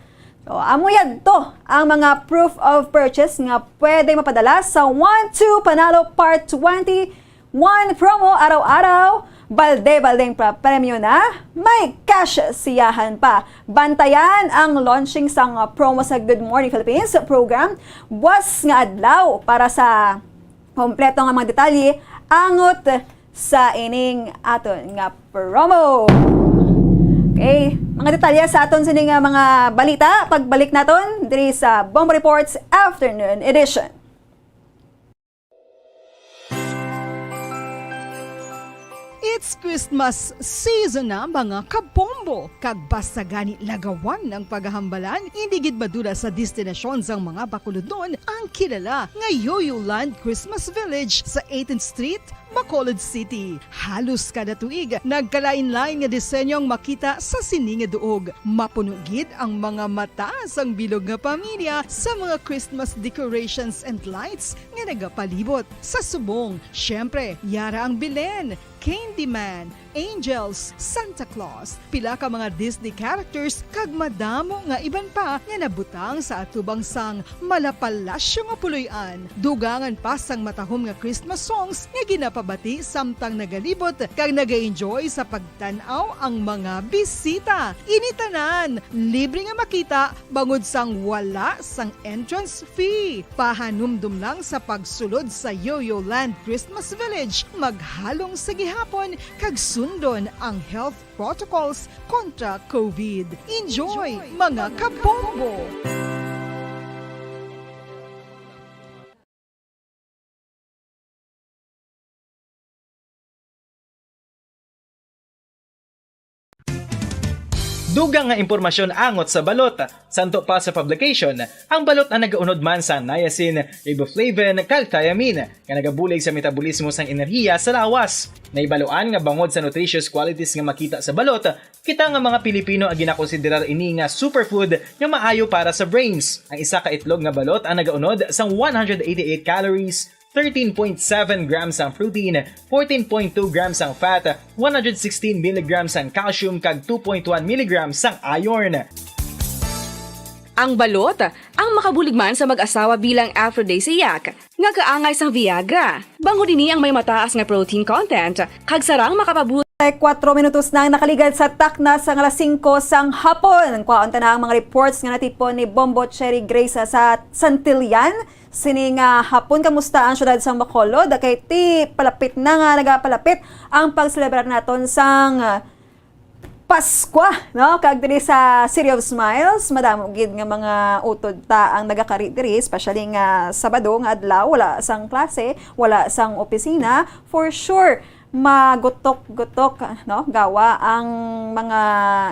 So, amo yadto ang mga proof of purchase nga pwede mapadala sa One Two Panalo Part twenty-one promo. Araw-araw, balde-baldeng pra-, premyo na, may cash siyahan pa. Bantayan ang launching sang promo sa Good Morning Philippines program buwas nga adlaw para sa kompleto nga mga detalye angot sa ining aton nga promo. Okay, mga detalye sa aton sini nga mga balita pagbalik naton diri sa Bombo Reports Afternoon Edition. It's Christmas season na, mga kabombo, kag basta gani lagawan ang paghahambalan, indi gid madula sa destinasyon sang mga bakulodnon ang kilala nga Yoyo Land Christmas Village sa eighteenth Street, Bacolod City. Halos kada tuig, nagkalain-lain nga disenyo ang makita sa sini nga duog. Mapuno gid ang mga mata sang bilog nga pamilya sa mga Christmas decorations and lights nga nagapalibot. Sa subong, syempre, yara ang Belen, Candyman, Angels, Santa Claus, pila ka mga Disney characters, kag madamo nga iban pa nga nabutang sa atubang sang malapalasyo nga puloy-an. Dugangan pa sang matahom nga Christmas songs nga ginapabati samtang nagalibot kag naga-enjoy sa pagtan-aw ang mga bisita. Ini tanan libre nga makita bangod sang wala sang entrance fee. Pahanumdom lang sa pagsulod sa Yoyo Land Christmas Village, maghalong sa gihapon kag sundon ang health protocols kontra COVID. Enjoy, mga kabombo! Dugang nga impormasyon angot sa balot. Santo pa sa publication, ang balot ang nagaunod man sa niacin, riboflavin, kag thiamine, nga nagabulig sa metabolismo sang enerhiya sa lawas. Nahibaluan nga bangod sa nutritious qualities nga makita sa balot, kita nga mga Pilipino ang ginakonsiderar ini nga superfood nga maayo para sa brains. Ang isa ka itlog nga balot ang nagaunod sang one hundred eighty-eight calories, thirteen point seven grams ang protein, fourteen point two grams ang fat, one hundred sixteen milligrams ang calcium, kag two point one milligrams ang iron. Ang balot, ang makabulig man sa mag-asawa bilang aphrodisiac, nga kaangay sang Viagra. Bangod ini ang may mataas nga protein content, kag sarang makapabulig. Ay, kwatro minutos na ang nakaligad sa takna sang alas singko sang hapon. Kwaon ta na ang mga reports nga natipon ni Bombo Cherry Grace sa Santillan. Sini nga hapon, kamusta ang syudad sang Bacolod? Kay ti palapit na nga nagapalapit ang pagselebrar naton sang Paskwa, no? Kag diri sa City of Smiles, madamo gid nga mga utod ta ang nagakari diri, especially nga Sabado nga adlaw, wala sang klase, wala sang opisina. For sure, magutok-gutok, no? Gawa ang mga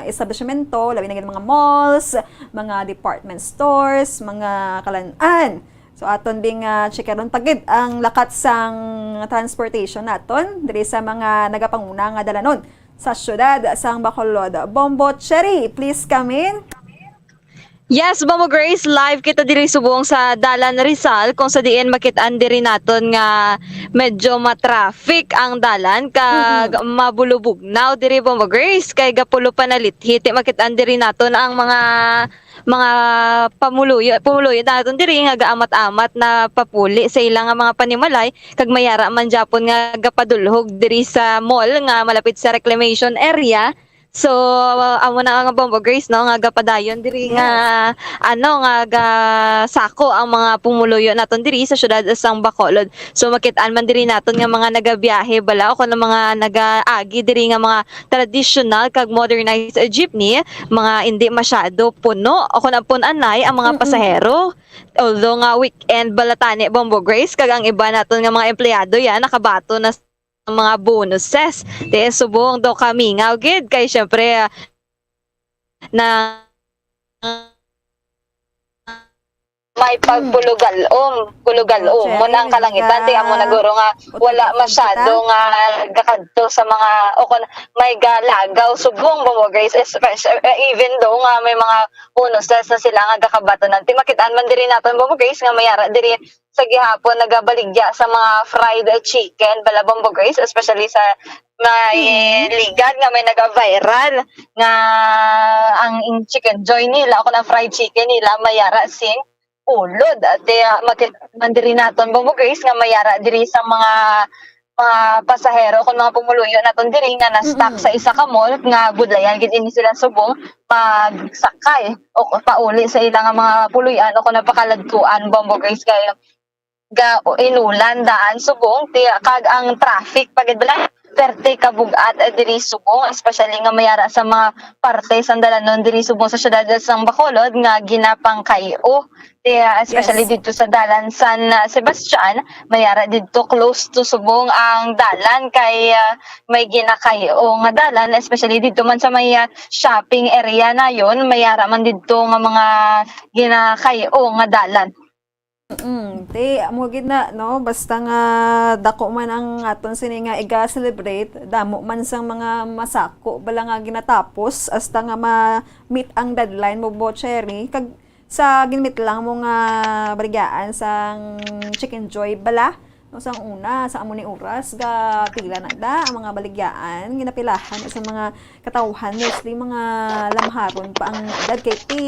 establishmento, labi na gid mga malls, mga department stores, mga kalan-an. So, aton ding, ah, checkeron pa gid ang lakat sang transportation naton diri sa mga nagapanguna nga dalanon sa siyudad sang Bacolod. Bombo Cherry, please come in. Yes, Bombo Grace, live kita diri subong sa Dalan Rizal, kung sa diin makit-an diri naton nga medyo ma-traffic ang dalan kag Mm-mm. mabulubugnaw diri, Bombo Grace, kay gapulo pa na lithi. Ti makit-an diri naton ang mga mga pamuluyo, pumuluyo naton diri nga gaamat-amat na papuli sa ila nga mga panimalay, kag mayara man gyapon nga gapadulhog diri sa mall nga malapit sa reclamation area, So, amo na nga, Bombo Grace, no, nga gapadayon diri nga, ano, nga gasako ang mga pumuluyo naton diri sa siyudad sang Bacolod. So, makit-an man diri naton nga mga nagabiyahe bala o kon ang mga nagaagi diri nga mga traditional kag modernized jeepney, mga indi masyado puno o kon ang pun-anay ang mga Mm-mm. pasahero. Although nga weekend bala tani, Bombo Grace, kag ang iba naton nga mga empleyado ya nakabaton na ang mga bonuses. Ti subong daw kamingaw gid kay syempre, ah, na may Hmm. pagpulugalom, kulugalom Oh, mo na ang Cherry, kalangitan. Ti amo na guro nga wala masyado nga gakadto sa mga, o kon may galagaw subong, Bombo Grace, especially, eh, even though nga may mga bonuses na sila nga gakabatonan. Ti makit-an man diri naton, Bombo Grace, nga may ara diri sa gihapon nagabaligya sa mga fried chicken, bala, Bombo Grace, especially sa may Mm. ligad nga may naga-viral nga ang in-, chicken joy nila o kung ang fried chicken nila may ara sing ulod. At, eh, makit-, man diri naton, Bombo Grace, nga may ara diri sa mga, mga pasahero kung mga pumuluyo naton diri nga na-stuck Mm-mm. sa isa ka mall nga budlayan gid ini sila subong pagsakay o pauli sa ila nga mga puloy-an o kung napakaladtuan, Bombo Grace, kay ga-, inulan daan subong, ti-, kag ang traffic pa gid bala, perte ka bug-at, eh, diri subong, especially nga may ara sa mga parte sang dalanon diri subong sa siyudad sang Bacolod nga ginapangkay-o. Ti-, especially Yes. didto sa dalan San, ah, Sebastian, may ara didto close to subong ang dalan kay, ah, may ginakay-o nga dalan, especially didto man sa may, ah, shopping area nayon, may ara man didto nga mga ginakay-o nga dalan. Mm, ti, amo gid na, no? Basta nga dako man ang aton sini nga iga-celebrate, damo man sang mga masako bala nga ginatapos hasta nga ma-meet ang deadline mo, Bo Cherry. Kag sa ginmit lang mo nga baligyaan sang Chicken Joy bala, no? Sang una, sa amo ni oras, ga pila na da ang mga baligyaan, ginapilahan sa mga katawhan, mostly mga lamharon pa ang edad. Kay ti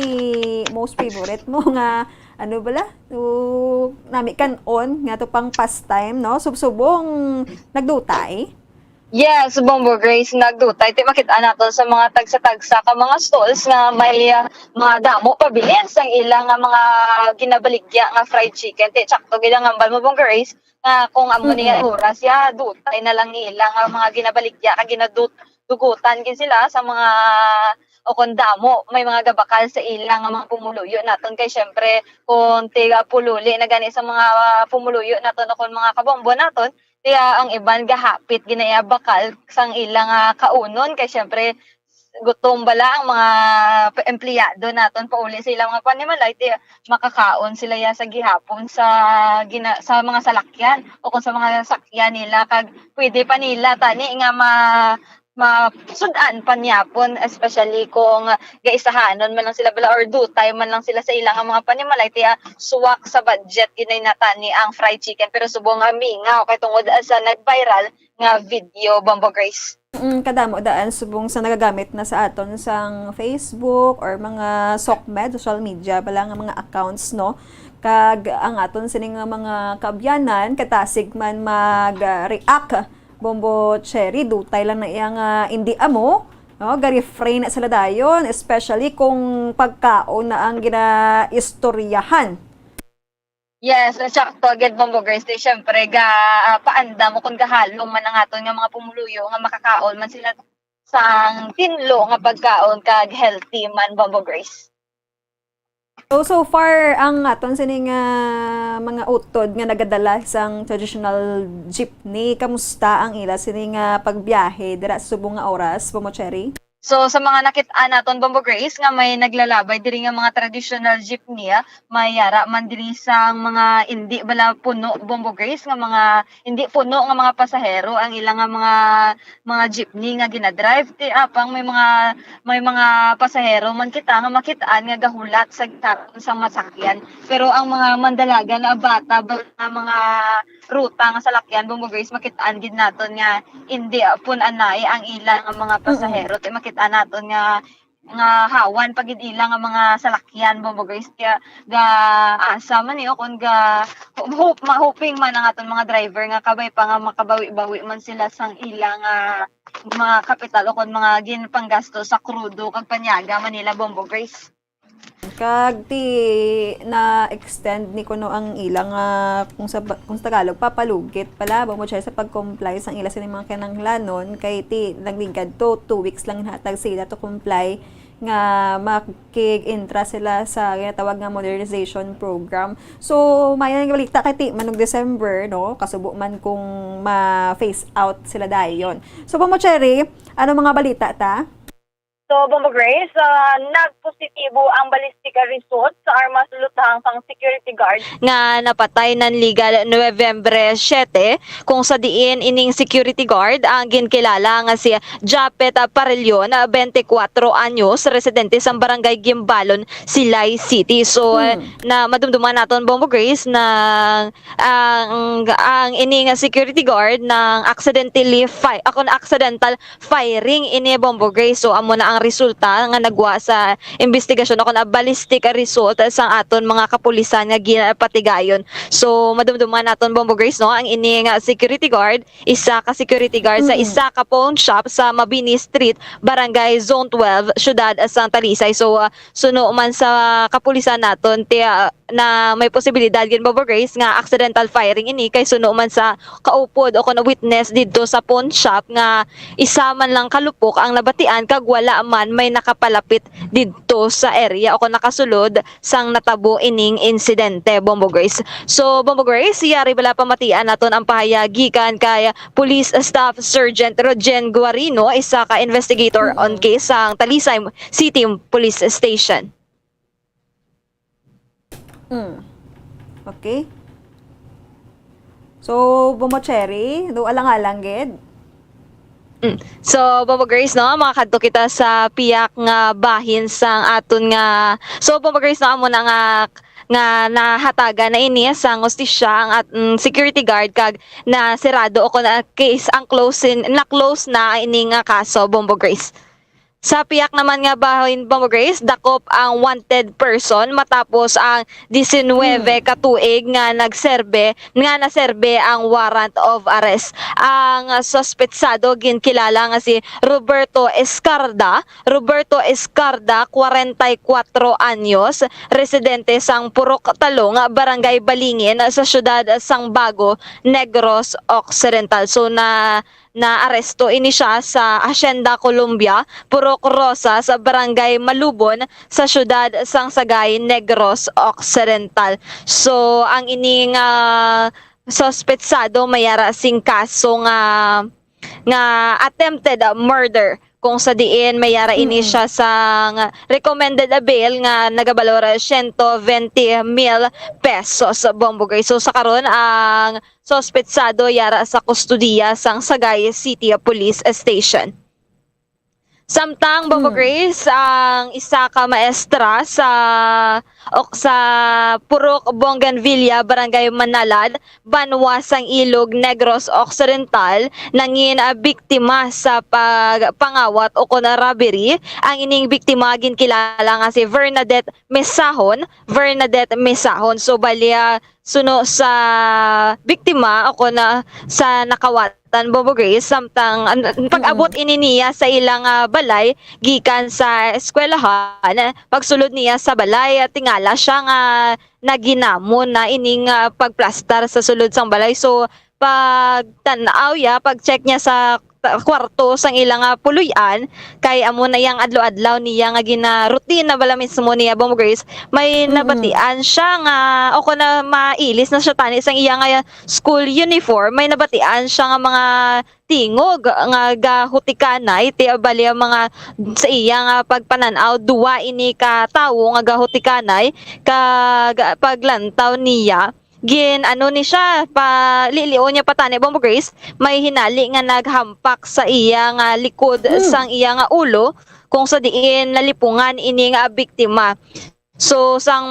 most favorite mo nga, ano bala? So, nami kan-on nga to pang pastime, no? Subsubong nagdutay. Yes, Bombo Grace, nagdutay. Ti makita naton sa mga tagsa-tagsa ka mga stalls nga may, ah, mga damo pabilin sang ila nga mga ginabaligya nga fried chicken. Ti, tsakto gid ang hambal mo, Bombo Grace, nga kung amo ni Mm-mm. ang oras, ya, dutay na lang nila nga mga ginabaligya, kag ginadut-, dugutan gid sila sa mga, o kung damo, may mga gabakal sa ila nga mga pumuluyo naton. Kay syempre, kung tiga pululi na gani sa mga pumuluyo naton o kung mga kabombo naton, tiya ang iban gahapit ginaya bakal sang ila nga kaunon. Kay syempre, gutom bala ang mga p-, empleyado naton pauli sa ilang mga panimalay, ti makakaon sila ya sa gihapon sa gina-, sa mga salakyan o kung sa mga sakyan nila, kag pwede pa nila tani nga ma-, masud-an pa niyapon, especially kung gaisahanon man lang sila bala or dutay man lang sila sa ilang mga panimalay, ti, ah, suwak sa budget ginay na tani ang fried chicken, pero subong nga mingaw kay tungod sa nag-viral nga video, Bombo Grace. Mm, kadamo daan subong sa nagagamit na sa aton sang Facebook or mga sokmed, social media bala nga mga accounts, no? Kag ang aton sini nga mga kaabyanan, katasig man mag-, ah, react, Bombo Cherry, dutay lang na iya nga indi amo, no? Ga-refrain na sila dayon, especially kung pagkaon na ang ginaistoryahan. Yes, sakto gid, Bombo Grace. Di, syempre, ga, ah, paandam o kung gahalom man ang aton nga mga pumuluyo nga makakaon man sila sang tinlo nga pagkaon kag healthy man, Bombo Grace. So, so far, ang aton sini nga mga utod nga nagadala sang traditional jeepney, kamusta ang ila sini nga pagbiyahe dira sa subong nga oras, Bombo Cherry? So, sa mga nakit-an naton, Bombo Grace, nga may naglalabay diri nga mga traditional jeepney, ah, may ara man diri sang mga indi bala puno, Bombo Grace, nga mga indi puno nga mga pasahero ang ila nga mga, mga jeepney nga ginadrive. Ti apang may mga, may mga pasahero man kita nga makit-an nga gahulat sa gitapon sang masakyan. Pero ang mga mandalagan nga bata ba nga mga ruta nga salakyan, Bombo Grace, makit-an gid naton nga indi pun-anay ang ila nga mga Mm-mm. pasahero. Ti makit-an naton nga nga hawan pa gid ila nga mga salakyan, Bombo Grace, kaya ga-asa man ni, o kon ga-, hope, ma-, hoping man ang aton mga driver nga kabay pa nga makabawi-bawi man sila sang ila nga mga kapital o kon mga ginpanggasto sa krudo kag panyaga man nila, Bombo Grace. Kag ti na-extend ni kuno ang ila nga, kung sa ba-, kung sa Tagalog, papalugit pala, Bombo Cherry, sa pag-comply sang ila sini mga kinahanglanon, kay ti nagligad to, two weeks lang hatag sa ila to comply nga makig-intra sila sa ginatawag nga modernization program. So, maayo nga balita kay ti man og December, no? Kasubo man kung ma-phase out sila dayon. So, Bombo Cherry, ano mga balita ta? So, Bombo Grace, ah, nagpositibo ang ballistic result sa armas luthang sang security guard nga napatay nan legal November siete, kung sa diin ining security guard ang ginkilala nga si Japet Parellon, twenty-four anyos, residente sa Barangay Gimbalon, Silay City. So, Hmm. na madumduman naton, Bombo Grace, na ang, ang ini nga security guard nang accidentally fi-, ako na accidental firing ini, Bombo Grace. So, amo na ang resulta nga nagwa sa investigasyon o kon ballistic result sang aton mga kapulisan nga ginapatigayon. So, madumduman naton, Bombo Grace, no, ang ini nga security guard, isa ka security guard sa Mm. isa ka pawn shop sa Mabini Street, Barangay Zone twelve, Siyudad sang Talisay. So, ah, suno man sa kapulisan naton, ti, ah, na may posibilidad gid, Bombo Grace, nga accidental firing ini kay suno man sa kaupod o kon witness didto sa pawn shop nga isa man lang ka lupok ang nabatian kag wala man may nakapalapit didto sa area o kon nakasulod sang natabo ining insidente, Bombo Grace. So, Bombo Grace, yari bala pamatian naton ang pahayag gikan kay Police Staff Sergeant Rogen Guarino, isa ka investigator on Mm. case sang Talisay City Police Station. Mm. Okay. So, Bombo Cherry, do alang-alang gid. Mm. So, Bombo Grace, no, makakadto kita sa piyak nga bahin sang aton nga, so, Bombo Grace, no, amo na nga, nga nahatagan na ini sang hustisya ang at-, mm, security guard kag nasirado o kon na case ang close in, na-close na ini nga kaso, Bombo Grace. Sa piyak naman nga bahin, Bombo Grace, dakop ang wanted person matapos ang diecinueve Hmm. ka tuig nga nagserbe, nga naserbe ang warrant of arrest. Ang suspetsado ginkilala nga si Roberto Escarda. Roberto Escarda, kwarenta y kuwatro anyos, residente sang Purok Talong, Barangay Balingin, sa siyudad sang Bago, Negros Occidental. So, na naaresto ini siya sa Hacienda Colombia, Purok Rosas, Barangay Malubon, sa siyudad sang Sagay, Negros Occidental. So, ang ini nga suspetsado may ara sing kaso nga, nga attempted murder, kung sa diin may ara ini Mm. siya sang recommended bail nga nagabalor siyento bente mil pesos, Bombo Grace. So, sa karon, ang suspetsado yara sa kustodiya sang Sagay City Police Station. Samtang, Bombo Hmm. Grace, ang isa ka maestra sa, ok-, sa Purok Bougainvillea, Barangay Manalad, Banwa sang Ilog, Negros Occidental, nangin, ah, biktima sa pag-, pangawat o kon robbery. Ang ining biktima ginkilala nga si Bernadette Mesahon, Bernadette Mesahon. So, bali, ah, suno sa biktima o kon, ah, sa nakawatan, Bombo Grace, samtang, an-, an-, pag-abot Mm. ini niya sa ilang, ah, balay, gikan sa eskwelahan, pagsulod niya sa balay, ah, tingala siya nga naginamon na ining, ah, pagplastar sa sulod sang balay. So, pagtan-aw ya, pag-check niya sa ta-, kwarto sang ila nga puloy-an, kay amo na yang adlaw-adlaw niya nga gina-, routine na bala mismo niya, Bombo Grace, may Mm. nabatian siya nga, o kon na mailis na siya tani sang iya nga school uniform, may nabatian siya nga mga tingog nga gahutikanay, ti bali ang mga sa iya nga pagpanan-aw, duwa ini ka tawo nga gahutikanay, kag paglantaw niya, gin-ano ni siya, pa, lilion niya pa tani, Bombo Grace, may hinali nga naghampak sa iya nga likod Hmm. sang iya nga ulo, kung sa diin nalipungan ini nga biktima. So, sang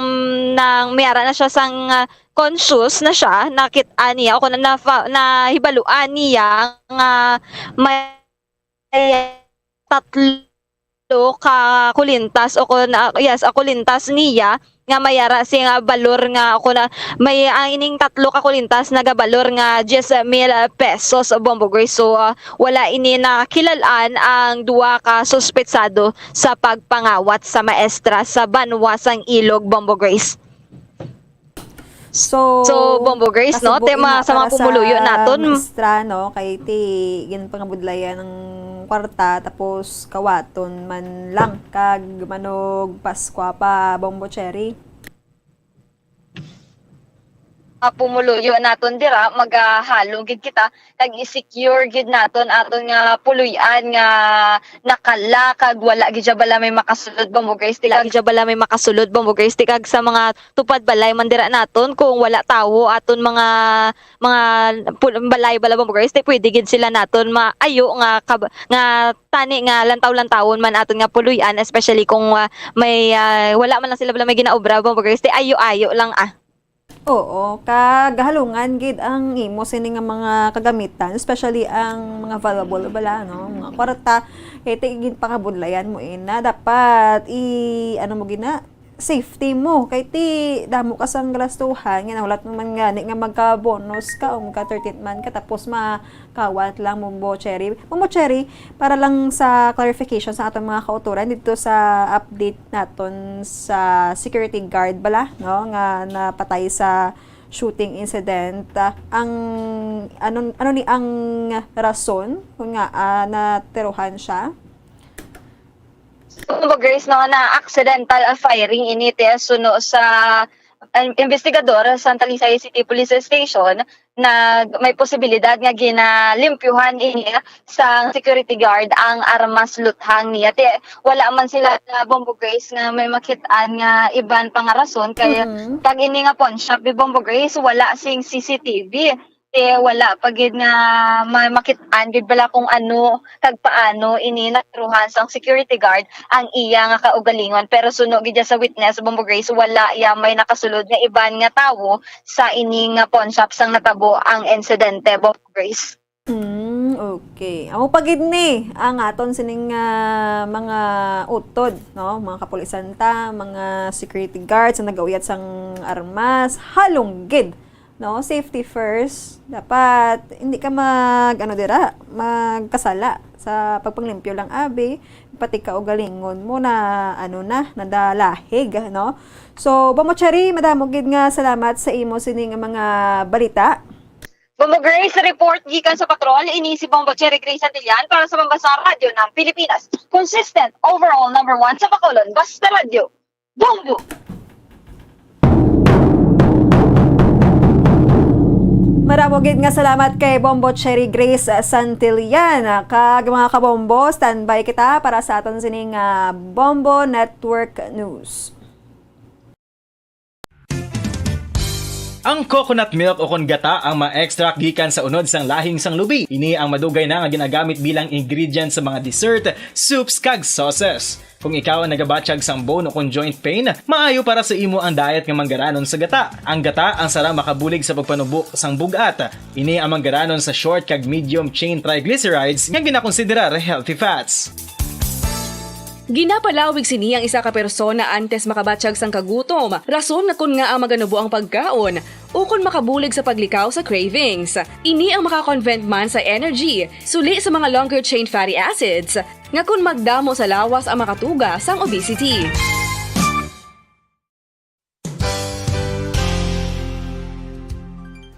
nang miara na siya sang, ah, conscious na siya, nakit-an niya o kung na, nafa-, nahibaluan niya nga may tatlo ka kulintas o kon, ah, yes, ah, kulintas niya nga may ara sing, ah, balor nga o kon, ah, may, ah, ining tatlo ka kulintas nagabalor nga diyes mil pesos, Bombo Grace. So, ah, wala ini nakilal-an ang duha ka suspetsado sa pagpangawat sa maestra sa banwa sang Ilog, Bombo Grace. So, So, Bombo Grays, no? Kasubo Tema ina sa mga para sa pumuluyo naton. Maestra, no? Kay ti ginpangabudlayan ng kwarta, tapos kawaton man lang kag manog Paskwa pa, Bombo Cherry. Mga pumuluyo naton dira, magahalong gid kita kag i-secure gid naton aton nga puloy-an nga nakala kag wala gid siya bala may makasulod, Bombo Grace, ti kag siya bala may makasulod, Bombo Grace, ti kag sa mga tupad balay man dira naton, kung wala tawo aton mga, mga pul-, balay bala, Bombo Grace, ti pwede gid sila naton maayo nga kab-, nga tani nga lantaw-lantawon man aton nga puloy-an, especially kung, ah, may, ah, wala man lang sila bala may ginaobra, Bombo Grace, ti ayo-ayo lang, ah. Oo, kag halungan gid ang imo sini nga mga kagamitan, especially ang mga valuable bala, no? Mga kwarta, kay ti ginpangabudlayan mo ina, dapat i-, ano mo gina, safety mo. Kay ti damo ka sang galastuhan, nga nahulat mo man gani nga magka-bonus ka o magka-thirteenth month ka, tapos ma-, kawat lang, Bombo Cherry. Bombo Cherry, para lang sa clarification sa atong mga kauturan dito sa update naton sa security guard bala, no, nga napatay sa shooting incident, ah, ang, ano, ano ni ang rason kung nga, ah, natirohan siya? Kumbaga, Grace, no, na accidental, ah, firing ini, te, suno sa, ah, investigador sa Talisay City Police Station na may posibilidad nga ginalimpyuhan ini sang security guard ang armas luthang niya. Ti wala man sila na, Bombo Grace, nga may makit-an nga iban pa nga rason kay Mhm. kag ini nga pawn shop ni Bombo Grace wala sing C C T V. Ti wala pa gid nga may makit-an gid bala kung ano kag paano ini natirohan sang security guard ang iya nga kaugalingon. Pero suno gid siya sa witness, Bombo Grace, wala iya may nakasulod nga iban nga tawo sa ini nga pawn shop sang natabo ang insidente, Bombo Grace. Hmm, okay. Amo pa gid ni ang aton sining, ah, mga utod, no? Mga kapulisan ta, mga security guards na nagauyat sang armas, halong gid, no? Safety first. Dapat hindi ka mag, ano dira, magkasala sa pagpanglimpyo lang, abi. Pati kaugalingon mo na, ano na, nadalahig, no? So, Bombo Cherry, madamo gid nga salamat sa imo sining mga balita. Bombo Grace report gikan sa patrol. Ini si Bombo Cherry Grace Santillan para sa Pambansang Radyo ng Pilipinas. Consistent, overall number one sa Bacolod. Basta Radyo. Bombo! Madamo gid nga salamat kay Bombo Cherry Grace Santillan. Kag mga kabombo, standby kita para sa aton sining, ah, Bombo Network News. Ang coconut milk o kon gata ang ma-extract gikan sa unod sang lahing sang lubi. Ini ang madugay na nga ginagamit bilang ingredient sa mga dessert, soups, kag sauces. Kung ikaw ang nagabatyag sang bone o kon joint pain, maayo para sa imo ang diet nga manggaranon sa gata. Ang gata ang sarang makabulig sa pagpanubo sang bug-at. Ini ang manggaranon sa short kag medium chain triglycerides nga ginakonsiderar healthy fats. Ginapalawig sini ang isa ka persona antes makabatyag sang kagutom, rason nga kon ngaa maganubo ang pagkaon, ukon makabulig sa paglikaw sa cravings. Ini ang maka-convert man sa energy, suli sa mga longer chain fatty acids, nga kon magdamo sa lawas ang makatuga sang obesity.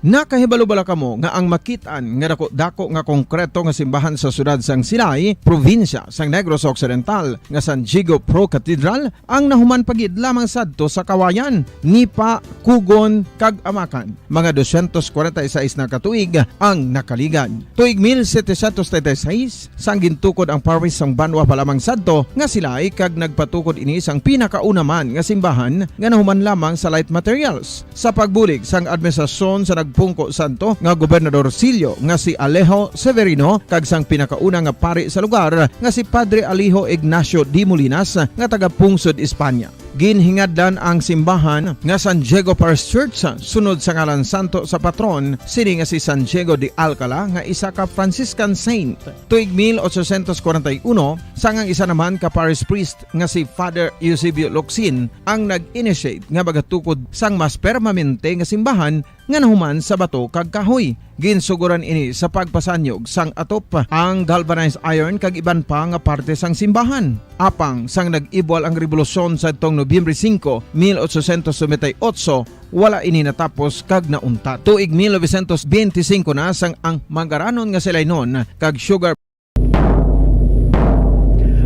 Nakahibalo bala kamo nga ang makit-an nga dako-dako nga konkreto nga simbahan sa siyudad sang Silay, probinsya sang Negros Occidental, nga San Diego Pro Cathedral, ang nahuman pa gid lamang sadto sa Kawayan, Nipa, Kugon, kag Amakan? Mga dosyentos kwarenta y seis na ka tuig ang nakaligad. Tuig mil setecientos treinta y seis, sang gintukod ang parish sang banwa pa lamang sadto nga Silay, kag nagpatukod ini sang pinakauna man nga simbahan nga nahuman lamang sa light materials. Sa pagbulig sang administrasyon sa nagpungko sadto nga Gobernador Silyo nga si Alejo Severino kag sang pinakauna nga pari sa lugar nga si Padre Alejo Ignacio de Molinas nga taga Pungsod, Espanya. Ginhingadlan ang simbahan nga San Diego Parish Church sunod sa ngalan santo sa patron sini nga si San Diego de Alcala, nga isa ka Franciscan saint. Tuig mil ochocientos kwarenta y uno, sang ang isa naman ka parish priest nga si Father Eusebio Locsin ang nag-initiate nga magatukod sang mas permanente nga simbahan nga nahuman sa bato kag kahoy. Ginsuguran ini sa pagpasanyog sang atop, ang galvanized iron kag iban pa nga parte sang simbahan. Apang sang nag-ibwal ang rebolusyon sadtong Nobyembre singko, mil ochocientos noventa y ocho, wala ini natapos kag nauntat. Tuig mil novecientos benti singko na sang ang Magaranon nga Silaynon kag Sugar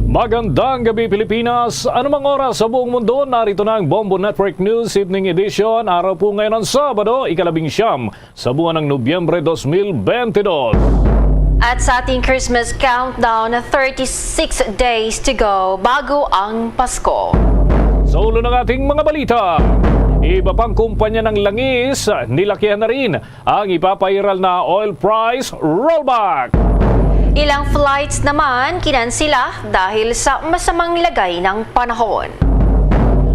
Magandang gabi, Pilipinas. Anumang oras sa buong mundo, narito na ang Bombo Network News Evening Edition. Araw po ngayon ng Sabado, ikalabing siyam sa buwan ng Nobyembre dos mil bentidós. At sa ating Christmas countdown, thirty-six days to go bago ang Pasko. Sa ulo ng ating mga balita, iba pang kumpanya ng langis, nilakihan na rin ang ipapairal na oil price rollback. Ilang flights naman kinansila dahil sa masamang lagay ng panahon.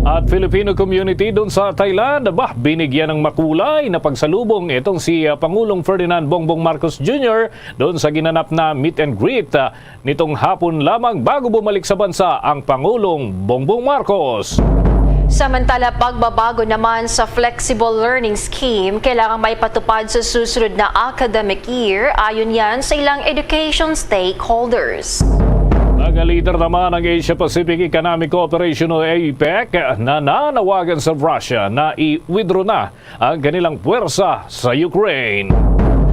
At Filipino community doon sa Thailand, bah, binigyan ng makulay na pagsalubong itong si, ah, Pangulong Ferdinand Bongbong Marcos Junior doon sa ginanap na meet and greet, ah, nitong hapon lamang bago bumalik sa bansa ang Pangulong Bongbong Marcos. Samantala, pagbabago naman sa flexible learning scheme kailangan maipatupad sa susunod na academic year, ayon yan sa ilang education stakeholders. Mga leader naman ng Asia Pacific Economic Cooperation o APEC nananawagan sa Russia na i-withdraw na ang kanilang puwersa sa Ukraine.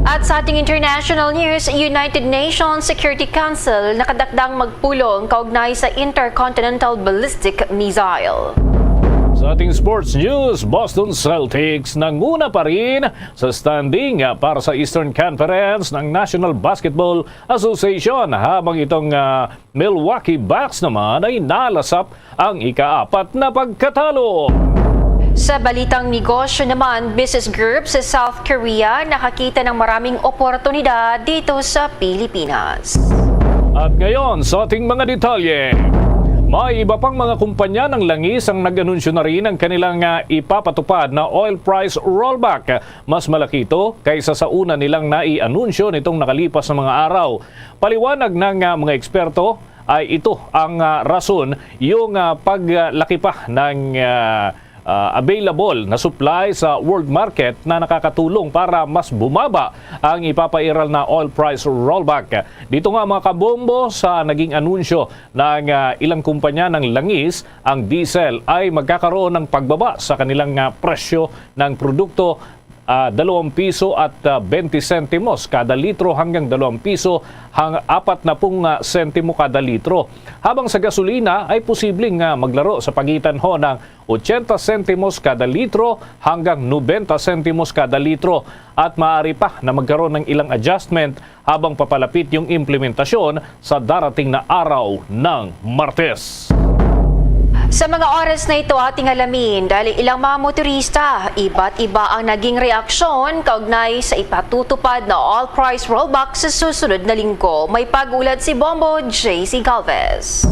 At sa ating international news, United Nations Security Council nakadakdang magpulong kaugnay sa intercontinental ballistic missile. Sa ating sports news, Boston Celtics nanguna pa rin sa standing, ah, para sa Eastern Conference ng National Basketball Association, habang itong, ah, Milwaukee Bucks naman ay nalasap ang ikaapat na pagkatalo. Sa balitang negosyo naman, business group sa South Korea nakakita ng maraming oportunidad dito sa Pilipinas. At ngayon, sa ating mga detalye, may iba pang mga kumpanya ng langis ang nag-anunsyo na rin ng kanilang, ah, ipapatupad na oil price rollback. Mas malaki ito kaysa sa una nilang naianunsyo nitong nakalipas na mga araw. Paliwanag ng, ah, mga eksperto, ay ito ang, ah, rason, yung, ah, paglaki pa ng, ah, ah, available na supply sa world market na nakakatulong para mas bumaba ang ipapairal na oil price rollback. Dito nga, mga kabombo, sa naging anunsyo ng, ah, ilang kumpanya ng langis, ang diesel ay magkakaroon ng pagbaba sa kanilang, ah, presyo ng produkto, ah, dalawang piso at, ah, bente sentimos kada litro hanggang dalawang piso hang-, apat na pung, ah, sentimo kada litro. Habang sa gasolina ay posibleng, ah, maglaro sa pagitan ho ng ochenta sentimos kada litro hanggang nobenta sentimos kada litro, at maaari pa na magkaroon ng ilang adjustment habang papalapit yung implementasyon sa darating na araw ng Martes. Sa mga oras na ito, ating alamin, dahil ilang mga motorista, iba't iba ang naging reaksyon kaugnay sa ipatutupad na oil price rollback sa susunod na linggo. May pag-ulat si Bombo J C Galvez.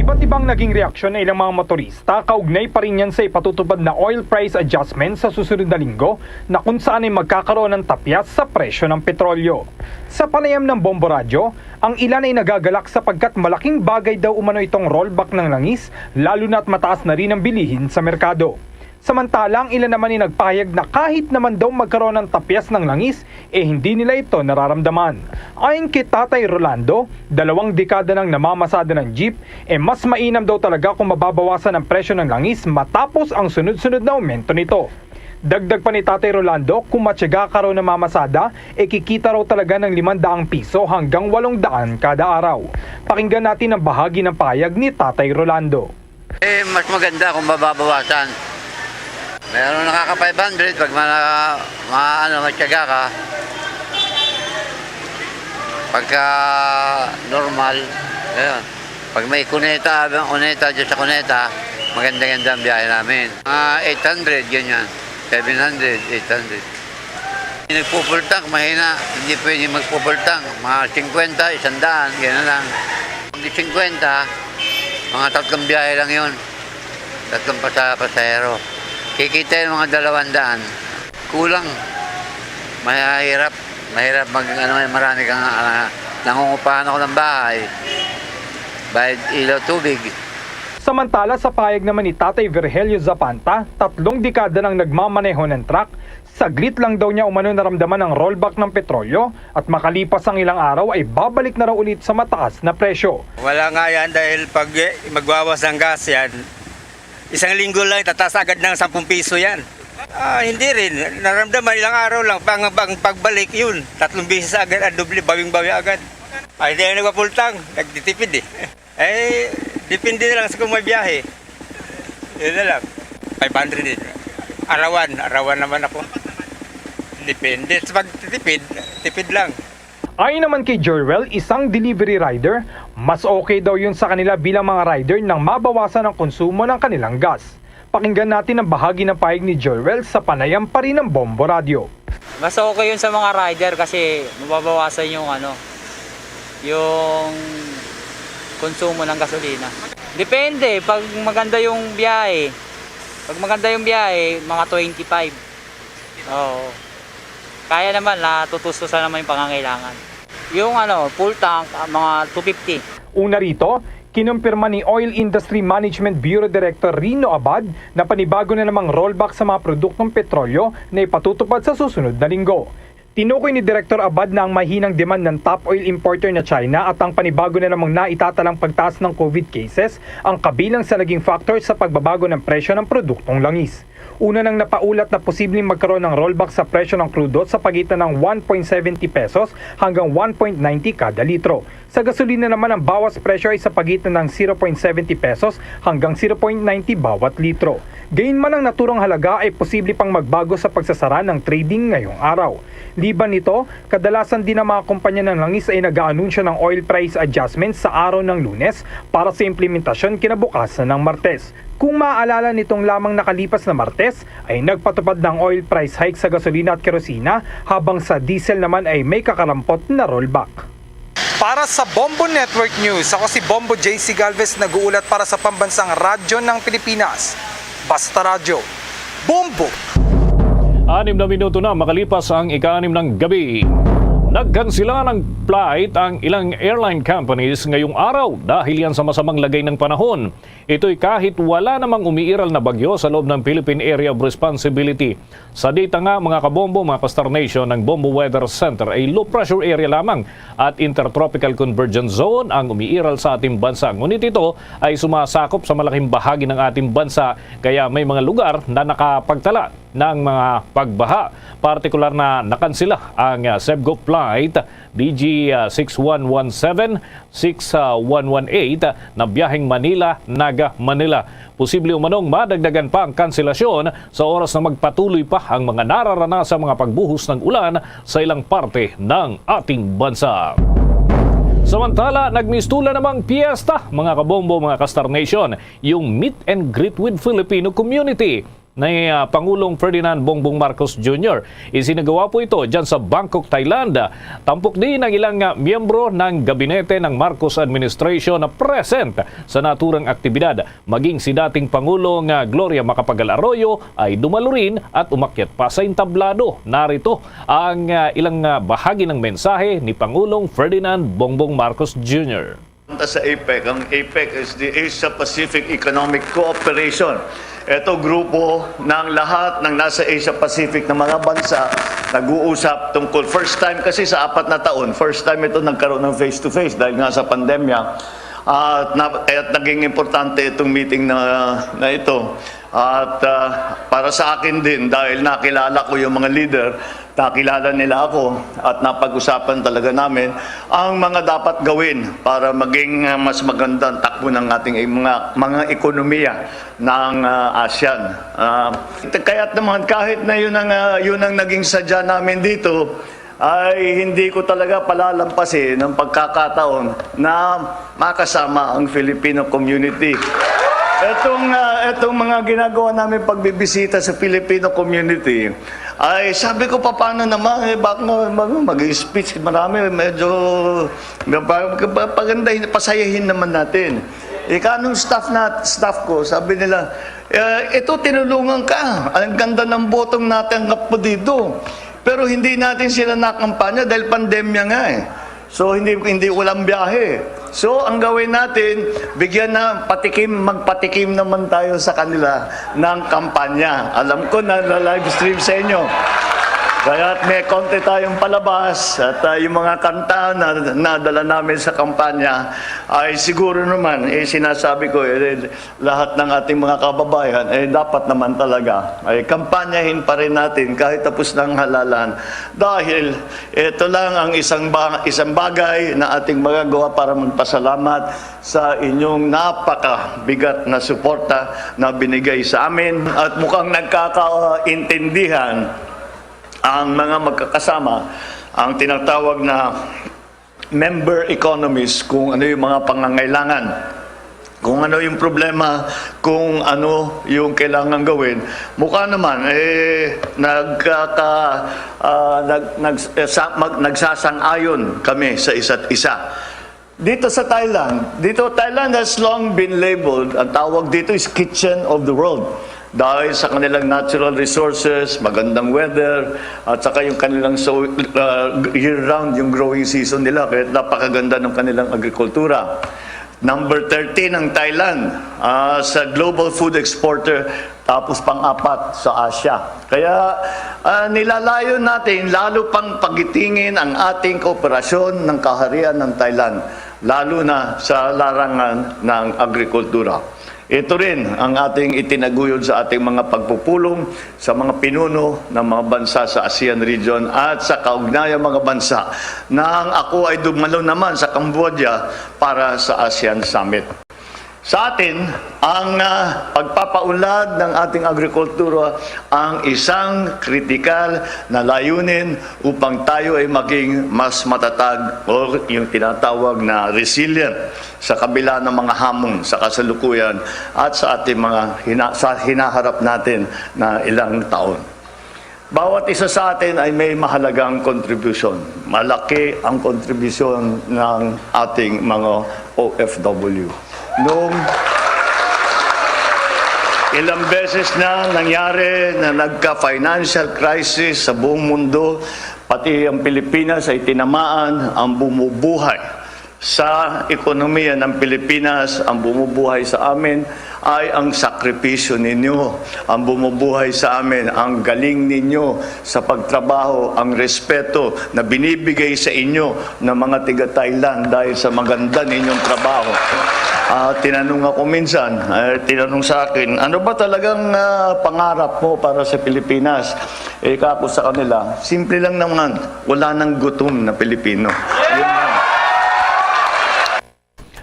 Iba't ibang naging reaksyon ng ilang mga motorista kaugnay pa rin yan sa ipatutupad na oil price adjustment sa susunod na linggo, na kung saan ay magkakaroon ng tapyas sa presyo ng petrolyo. Sa panayam ng Bombo Radyo, ang ilan ay nagagalak sapagkat malaking bagay daw umano itong rollback ng langis, lalo na't mataas na rin ang bilihin sa merkado. Samantala, ang ilan naman ay nagpahayag na kahit naman daw magkaroon ng tapyas ng langis, eh, hindi nila ito nararamdaman. Ayon kay Tatay Rolando, dalawang dekada nang namamasada ng jeep, eh, mas mainam daw talaga kung mababawasan ang presyo ng langis matapos ang sunod-sunod na aumento nito. Dagdag pa ni Tatay Rolando, kung matyaga ka raw na mamasada, eh, kikita raw talaga ng limang daang piso hanggang walong daan kada araw. Pakinggan natin ang bahagi ng pahayag ni Tatay Rolando. Eh, mas maganda kung mababawasan. Meron nakaka-five hundred pag ma-, ma-, ano, matyaga ka. Pagka normal, ayun. Pag may kuneta, kuneta dyan sa kuneta, maganda-ganda ang biyahe namin. Mga eight hundred, ganyan. Seven hundred, eight hundred. Nagpo-full tank, mahina. Hindi pwede magpo-full tank. Mga singkwenta, isang daan, ganyan lang. Pag singkwenta, mga tatlong biyahe lang yun. Tatlong pasa-, pasahero. Kikita yung mga dalawang daan. Kulang. Mahirap. Mahirap mag, ano, eh, marami kang, ah, nangungupahan ako ng bahay. Bayad ilaw, tubig. Samantala, sa pahayag naman ni Tatay Virgelio Zapanta, tatlong dekada nang nagmamaneho ng truck, saglit lang daw niya umano naramdaman ang rollback ng petrolyo at makalipas ang ilang araw ay babalik na raw ulit sa mataas na presyo. Wala nga yan dahil pag eh, magwawas ng gas yan, isang linggo lang, tataas agad ng sampung piso yan. Ah, hindi rin. Naramdaman ilang araw lang. Pang, pang pagbalik yun, tatlong beses agad, ang doble, bawing-bawi agad. Ay, hindi ako nagpapultang. Nagtitipid eh. Eh, depende na lang sa kung may biyahe. Yun na lang. Five hundred din. Arawan. Arawan naman ako. Depende. Sa pagtitipid, tipid lang. Ayon naman kay Jerwell, isang delivery rider, mas okay daw yun sa kanila bilang mga rider nang mabawasan ang konsumo ng kanilang gas. Pakinggan natin ang bahagi ng pahayag ni Jerwell sa panayam pa rin ng Bombo Radio. Mas okay yun sa mga rider kasi mababawasan yung ano, yung konsumo ng gasolina. Depende, pag maganda yung biyahe, pag maganda yung biyahe, mga twenty-five. Oo. Kaya naman, natutustusan naman yung pangangailangan. Yung ano, full tank, ah, mga two fifty. Una rito, kinumpirma ni Oil Industry Management Bureau Director Rino Abad na panibago na namang rollback sa mga produktong petrolyo na ipatutupad sa susunod na linggo. Tinukoy ni Director Abad na ang mahinang demand ng top oil importer na China at ang panibago na namang naitatalang pagtaas ng COVID cases ang kabilang sa naging factor sa pagbabago ng presyo ng produktong langis. Una nang napaulat na posibleng magkaroon ng rollback sa presyo ng crudo sa pagitan ng one point seventy pesos hanggang one point ninety kada litro. Sa gasolina naman, ang bawas presyo ay sa pagitan ng zero point seventy pesos hanggang zero point ninety bawat litro. Gayunman, ang naturang halaga ay posible pang magbago sa pagsasara ng trading ngayong araw. Liban nito, kadalasan din ang mga kumpanya ng langis ay nag-aanunsyo ng oil price adjustment sa araw ng Lunes para sa implementasyon kinabukasan ng Martes. Kung maaalala, nitong lamang nakalipas na Martes ay nagpatupad ng oil price hike sa gasolina at kerosina, habang sa diesel naman ay may kakarampot na rollback. Para sa Bombo Network News, ako si Bombo J C Galvez, nag-uulat para sa Pambansang Radyo ng Pilipinas. Basta Radyo, Bombo! Anim na minuto na makalipas ang ika-anim ng gabi. Nagkansila ng flight ang ilang airline companies ngayong araw dahil yan sa masamang lagay ng panahon. Ito'y kahit wala namang umiiral na bagyo sa loob ng Philippine Area of Responsibility. Sa data nga, mga kabombo, mga ka-Star Nation, ng Bombo Weather Center ay low pressure area lamang at intertropical convergence zone ang umiiral sa ating bansa. Ngunit ito ay sumasakop sa malaking bahagi ng ating bansa, kaya may mga lugar na nakapagtala ng mga pagbaha. Partikular na nakansila ang, ah, Cebgo Flight B G six one one seven, six one one eight na biyaheng Manila, Naga, Manila. Posible umanong madagdagan pa ang kanselasyon sa oras na magpatuloy pa ang mga nararanasang mga pagbuhos ng ulan sa ilang parte ng ating bansa. Samantala, nagmistula namang piyesta, mga kabombo, mga ka-Star Nation, yung meet and greet with Filipino community ni, ah, Pangulong Ferdinand Bongbong Marcos Junior. Isinagawa po ito dyan sa Bangkok, Thailand. Tampok din ang ilang, ah, miyembro ng gabinete ng Marcos administration na present sa naturang aktibidad. Maging si dating Pangulong, ah, Gloria Macapagal Arroyo ay dumalo rin at umakyat pa sa entablado. Narito ang, ah, ilang, ah, bahagi ng mensahe ni Pangulong Ferdinand Bongbong Marcos Junior. Punta sa APEC. Ang APEC is the Asia-Pacific Economic Cooperation. Ito grupo ng lahat ng nasa Asia-Pacific na mga bansa nag-uusap tungkol, first time kasi sa apat na taon, first time ito nagkaroon ng face-to-face dahil nga sa pandemya. At na, kaya naging importante itong meeting na, na ito. At ah, para sa akin din, dahil nakilala ko yung mga leader, nakilala nila ako at napag-usapan talaga namin ang mga dapat gawin para maging ah, mas maganda ang takbo ng ating mga, mga ekonomiya ng ah, ASEAN. Ah, kaya't naman kahit na yun ang, ah, yun ang naging sadya namin dito, ay hindi ko talaga palalampasin ang pagkakataon na makasama ang Filipino community. Itong, ah, itong mga ginagawa namin pagbibisita sa Filipino community, ay sabi ko, paano naman, eh, baka mag-speech, marami, medyo, pa- pa- pagandahin, pasayahin naman natin. Ika nung staff na, staff ko, sabi nila, "Eh, ito, tinulungan ka. Ang ganda ng botong natin po dito. Pero hindi natin sila nakampanya dahil pandemya nga eh. So, hindi, hindi walang biyahe. So, ang gawin natin, bigyan na patikim, magpatikim naman tayo sa kanila ng kampanya." Alam ko na live stream sa inyo. Kaya may konti tayong palabas at ah, yung mga kanta na nadala namin sa kampanya ay siguro naman, eh, sinasabi ko, eh, lahat ng ating mga kababayan, eh, dapat naman talaga ay kampanyahin pa rin natin kahit tapos ng halalan. Dahil ito lang ang isang, ba- isang bagay na ating magagawa para magpasalamat sa inyong napakabigat na suporta na binigay sa amin. At mukhang nagkakaintindihan ang mga magkakasama, ang tinatawag na member economies, kung ano yung mga pangangailangan, kung ano yung problema, kung ano yung kailangan gawin. Mukha naman, eh, nagkaka, ah, nag, nag, eh, sa, mag, nagsasang-ayon kami sa isa't isa. Dito sa Thailand, dito Thailand has long been labeled, ang tawag dito is kitchen of the world. Dahil sa kanilang natural resources, magandang weather, at saka yung kanilang so, uh, year-round yung growing season nila, kaya napakaganda ng kanilang agrikultura. Number thirteen ang Thailand, ah, sa global food exporter, tapos pang-apat sa Asia. Kaya, ah, nilalayon natin lalo pang pagitingin ang ating kooperasyon ng Kaharian ng Thailand, lalo na sa larangan ng agrikultura. Ito rin ang ating itinaguyod sa ating mga pagpupulong sa mga pinuno ng mga bansa sa ASEAN region at sa kaugnayang mga bansa na ang ako ay dumalo naman sa Cambodia para sa ASEAN Summit. Sa atin, ang ah, pagpapaunlad ng ating agrikultura ang isang kritikal na layunin upang tayo ay maging mas matatag o yung tinatawag na resilient sa kabila ng mga hamon sa kasalukuyan at sa ating mga hina- sa hinaharap natin na ilang taon. Bawat isa sa atin ay may mahalagang kontribusyon. Malaki ang kontribusyon ng ating mga O F W. Nung ilang beses na nangyari na nagka-financial crisis sa buong mundo, pati ang Pilipinas ay tinamaan, ang bumubuhay sa ekonomiya ng Pilipinas, ang bumubuhay sa amin ay ang sakripisyo ninyo. Ang bumubuhay sa amin, ang galing ninyo sa pagtrabaho, ang respeto na binibigay sa inyo ng mga tiga Thailand dahil sa maganda ninyong trabaho. Ah, tinanong ako minsan, eh, tinanong sa akin, "Ano ba talagang ah, pangarap mo para sa Pilipinas?" Eh, kako sa kanila, "Simple lang naman, wala nang gutom na Pilipino." Yun lang.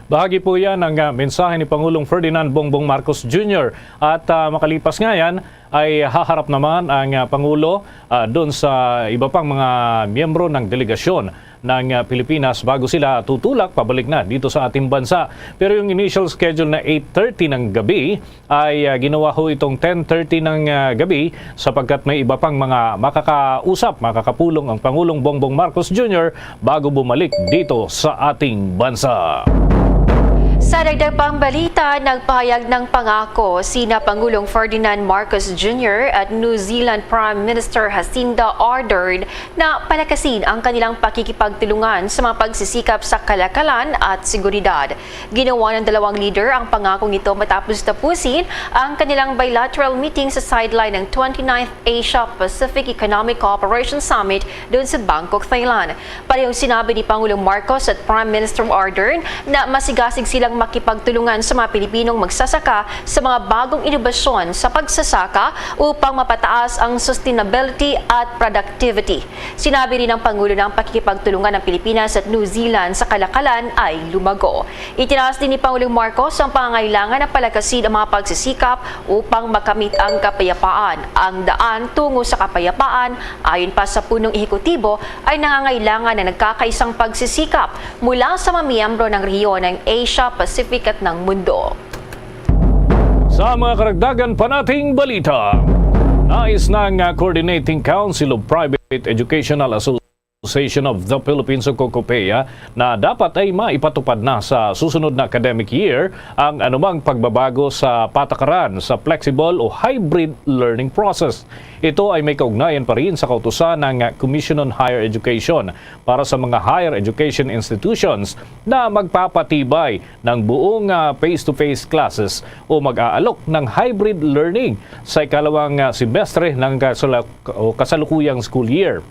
Bahagi po yan ng ah, mensahe ni Pangulong Ferdinand Bongbong Marcos Junior. At ah, makalipas nga yan, ay haharap naman ang ah, Pangulo ah, doon sa iba pang mga miyembro ng delegasyon ng ah, Pilipinas bago sila tutulak pabalik na dito sa ating bansa. Pero yung initial schedule na eight thirty ng gabi ay ah, ginawa ho itong ten thirty ng ah, gabi sapagkat may iba pang mga makakausap, makakapulong ang Pangulong Bongbong Marcos Junior bago bumalik dito sa ating bansa. Sa dagdag pang balita, nagpahayag ng pangako sina Pangulong Ferdinand Marcos Junior at New Zealand Prime Minister Jacinda Ardern na palakasin ang kanilang pakikipagtulungan sa mga pagsisikap sa kalakalan at seguridad. Ginawa ng dalawang leader ang pangakong ito matapos tapusin ang kanilang bilateral meeting sa sideline ng twenty-ninth Asia-Pacific Economic Cooperation Summit doon sa Bangkok, Thailand. Parehong sinabi ni Pangulong Marcos at Prime Minister Ardern na masigasig silang makipagtulungan sa mga Pilipinong magsasaka sa mga bagong inobasyon sa pagsasaka upang mapataas ang sustainability at productivity. Sinabi rin ng Pangulo na ang pakikipagtulungan ng Pilipinas at New Zealand sa kalakalan ay lumago. Itinaas din ni Pangulong Marcos ang pangangailangan na palakasin ang mga pagsisikap upang makamit ang kapayapaan. Ang daan tungo sa kapayapaan, ayon pa sa punong ehekutibo, ay nangangailangan ng nagkakaisang pagsisikap mula sa mga miyembro ng rehiyon ng Asia, Pacific at ng mundo. Sa mga karagdagan pa nating balita, nais ng ah, Coordinating Council of Private Educational Associations Association of the Philippines o COCOPEA na dapat ay maipatupad na sa susunod na academic year ang anumang pagbabago sa patakaran sa flexible o hybrid learning process. Ito ay may kaugnayan pa rin sa kautusan ng Commission on Higher Education para sa mga higher education institutions na magpapatibay ng buong, ah, face-to-face classes o mag-aalok ng hybrid learning sa ikalawang, ah, semestre ng kasala-, o kasalukuyang school year.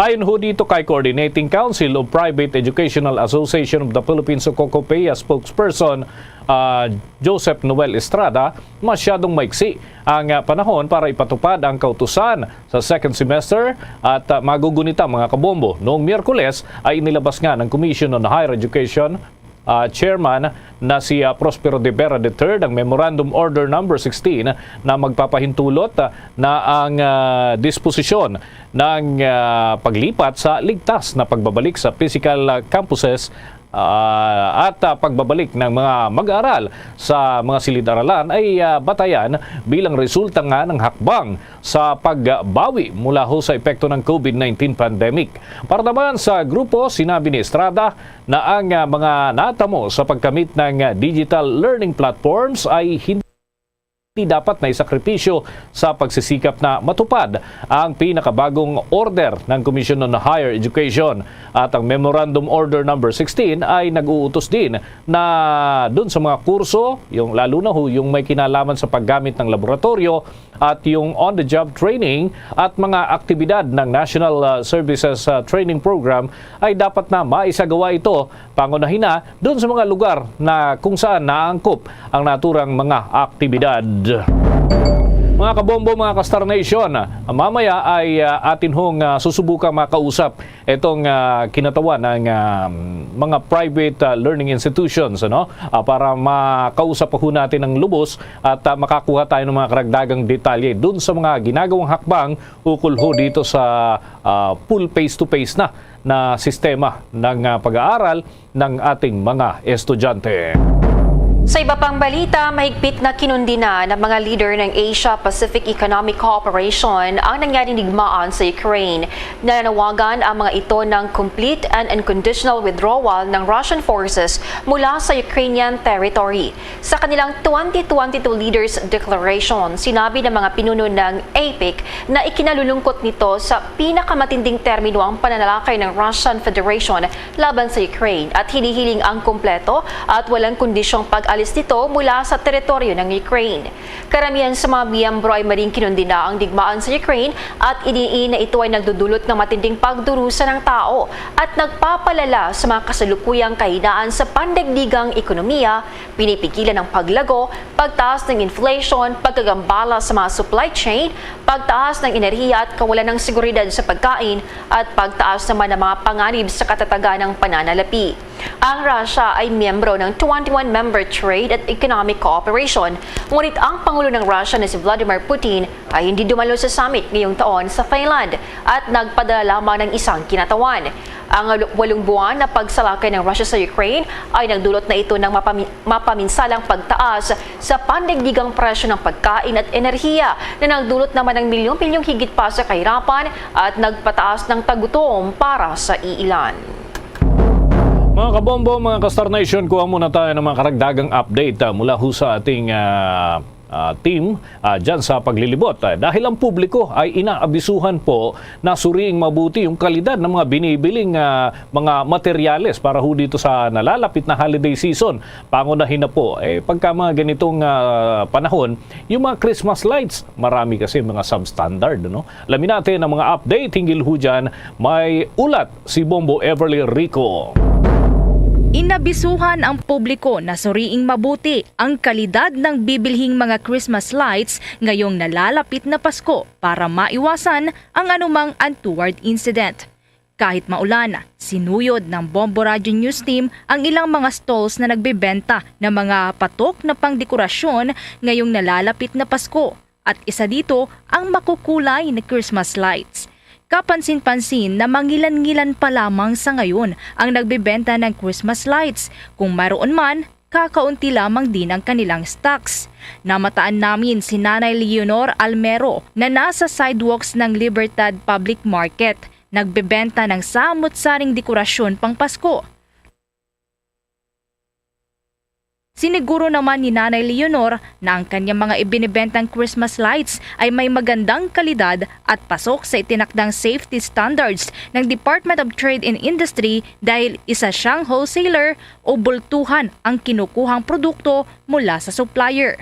Ayon ho dito kay Coordinating Council of Private Educational Association of the Philippines o COCOPEA spokesperson, ah, Joseph Noel Estrada, masyadong maiksi ang, ah, panahon para ipatupad ang kautusan sa second semester at, ah, magugunita, mga kabombo. Noong Miyerkules ay inilabas nga ng Commission on Higher Education, ah, chairman na si, ah, Prospero de Vera the third ang Memorandum Order Number sixteen na magpapahintulot, ah, na ang, ah, disposisyon ng, ah, paglipat sa ligtas na pagbabalik sa physical, ah, campuses, ah, at, ah, pagbabalik ng mga mag-aaral sa mga silid-aralan ay, ah, batayan bilang resulta nga ng hakbang sa pagbawi mula ho sa epekto ng COVID nineteen pandemic. Para naman sa grupo, sinabi ni Estrada na ang, ah, mga natamo sa pagkamit ng, ah, digital learning platforms ay hindi dapat na isakripisyo sa pagsisikap na matupad ang pinakabagong order ng Commission on Higher Education. At ang Memorandum Order Number sixteen ay nag-uutos din na dun sa mga kurso, yung, lalo na ho yung may kinalaman sa paggamit ng laboratorio at yung on-the-job training at mga aktibidad ng National, ah, Services, ah, Training Program, ay dapat na maisagawa ito, pangunahin na dun sa mga lugar na kung saan naangkop ang naturang mga aktibidad. Mga kabombo, mga ka-Star Nation, mamaya ay, ah, atin hong, ah, susubukang makausap itong, ah, kinatawan ng, ah, mga private, ah, learning institutions, ano? Ah, para makausap pa ho natin ng lubos at, ah, makakuha tayo ng mga karagdagang detalye dun sa mga ginagawang hakbang ukol ho dito sa, ah, full face-to-face na, na sistema ng, ah, pag-aaral ng ating mga estudyante. Sa iba pang balita, mahigpit na kinundina ng mga leader ng Asia-Pacific Economic Cooperation ang nangyaring digmaan sa Ukraine. Nananawagan ang mga ito ng complete and unconditional withdrawal ng Russian forces mula sa Ukrainian territory. Sa kanilang twenty twenty-two Leaders Declaration, sinabi ng mga pinuno ng APEC na ikinalulungkot nito sa pinakamatinding termino ang pananalakay ng Russian Federation laban sa Ukraine at hinihiling ang kumpleto at walang kondisyong pag-alis nito mula sa teritoryo ng Ukraine. Karamihan sa mga miyembro ay maring kinundina ang digmaan sa Ukraine at iniin na ito ay nagdudulot ng matinding pagdurusa ng tao at nagpapalala sa mga kasalukuyang kahinaan sa pandaigdigang ekonomiya, pinipigilan ang paglago, pagtaas ng inflation, pagkagambala sa mga supply chain, pagtaas ng enerhiya at kawalan ng seguridad sa pagkain, at pagtaas naman ng mga panganib sa katatagan ng pananalapi. Ang Russia ay miyembro ng twenty-one member Trade at Economic Cooperation, ngunit ang Pangulo ng Russia na si Vladimir Putin ay hindi dumalo sa summit ngayong taon sa Thailand at nagpadala lamang ng isang kinatawan. Ang walong buwan na pagsalakay ng Russia sa Ukraine ay nagdulot na ito ng mapami-, mapaminsalang pagtaas sa pandaigdigang presyo ng pagkain at enerhiya na nagdulot naman ng milyong-milyong higit pa sa kahirapan at nagpataas ng tagutom para sa iilan. Mga kabombo, mga ka-Star Nation, kuha muna tayo ng mga karagdagang update, ah, mula ho sa ating, ah, ah, team, ah, dyan sa paglilibot. Ah, dahil ang publiko ay inaabisuhan po na suriing mabuti yung kalidad ng mga binibiling, ah, mga materyales para ho dito sa nalalapit na holiday season. Pangunahin na po, eh, pagka mga ganitong, ah, panahon, yung mga Christmas lights, marami kasi mga substandard, no? Alamin natin ang mga update hinggil ho dyan. May ulat si Bombo Everly Rico. Inabisuhan ang publiko na suriing mabuti ang kalidad ng bibilhing mga Christmas lights ngayong nalalapit na Pasko para maiwasan ang anumang untoward incident. Kahit maulan, sinuyod ng Bombo Radyo News Team ang ilang mga stalls na nagbebenta ng mga patok na pangdekorasyon ngayong nalalapit na Pasko. At isa dito ang makukulay na Christmas lights. Kapansin-pansin na mangilan-ngilan pa lamang sa ngayon ang nagbebenta ng Christmas lights. Kung mayroon man, kakaunti lamang din ang kanilang stocks. Namataan namin si Nanay Leonor Almero na nasa sidewalks ng Libertad Public Market. nagbebenta ng samot-saring dekorasyon pang Pasko. Siniguro naman ni Nanay Leonor na ang kanyang mga ibinibentang Christmas lights ay may magandang kalidad at pasok sa itinakdang safety standards ng Department of Trade and Industry dahil isa siyang wholesaler o bultuhan ang kinukuhang produkto mula sa supplier.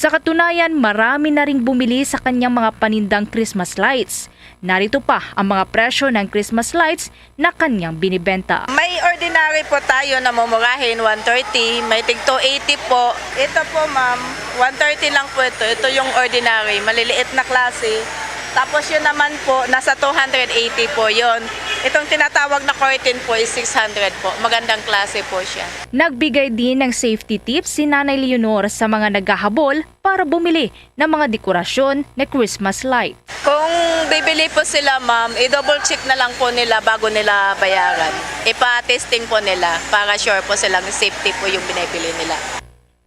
Sa katunayan, marami na ring bumili sa kanyang mga panindang Christmas lights. Narito pa ang mga presyo ng Christmas lights na kanyang binibenta. May ordinary po tayo na mumurahin, one thirty. May tig two eighty po. Ito po, ma'am, one thirty lang po ito. Ito yung ordinary, maliliit na klase. Tapos yun naman po, nasa two hundred eighty po yun. Itong tinatawag na curtain po is six hundred po. Magandang klase po siya. Nagbigay din ng safety tips si Nanay Leonor sa mga naghahabol para bumili ng mga dekorasyon na Christmas light. Kung bibili po sila, ma'am, i-double check na lang po nila bago nila bayaran. Ipa-testing po nila para sure po silang safety po yung binibili nila.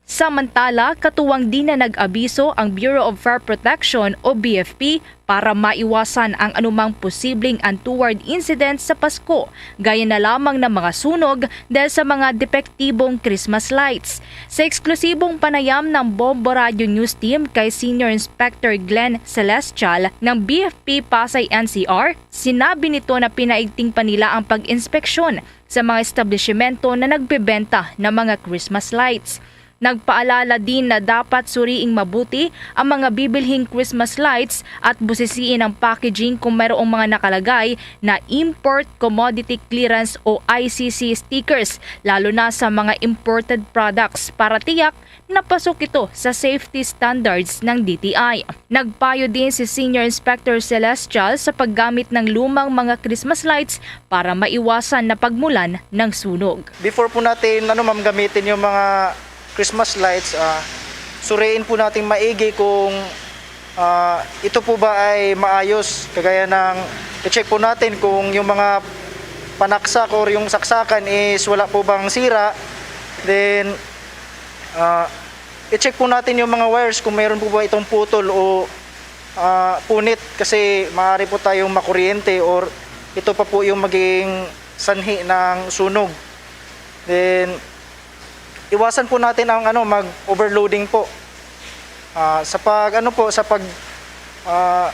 Samantala, katuwang di na nag-abiso ang Bureau of Fire Protection o B F P para maiwasan ang anumang posibleng untoward incident sa Pasko, gaya na lamang ng mga sunog dahil sa mga depektibong Christmas lights. Sa eksklusibong panayam ng Bombo Radio News Team kay Senior Inspector Glenn Celestial ng B F P Pasay N C R, sinabi nito na pinaigting pa nila ang pag-inspeksyon sa mga establisyemento na nagbebenta ng mga Christmas lights. Nagpaalala din na dapat suriing mabuti ang mga bibilhing Christmas lights at busisiin ang packaging kung mayroong mga nakalagay na Import Commodity Clearance o I C C stickers, lalo na sa mga imported products, para tiyak na pasok ito sa safety standards ng D T I. Nagpayo din si Senior Inspector Celestial sa paggamit ng lumang mga Christmas lights para maiwasan na pagmulan ng sunog. Before po natin, ano, ma'am, gamitin yung mga Christmas lights, ah, suriin po natin maigi kung, ah, ito po ba ay maayos. Kagaya ng i-check po natin kung yung mga panaksak or yung saksakan is wala po bang sira. Then, ah, i-check po natin yung mga wires kung mayroon po ba itong putol o, ah, punit, kasi maaari po tayong makuryente or ito pa po yung magiging sanhi ng sunog. Then, iwasan po natin ang, ano, mag-overloading po. Ah, sa pag, ano po, sa pag, ah,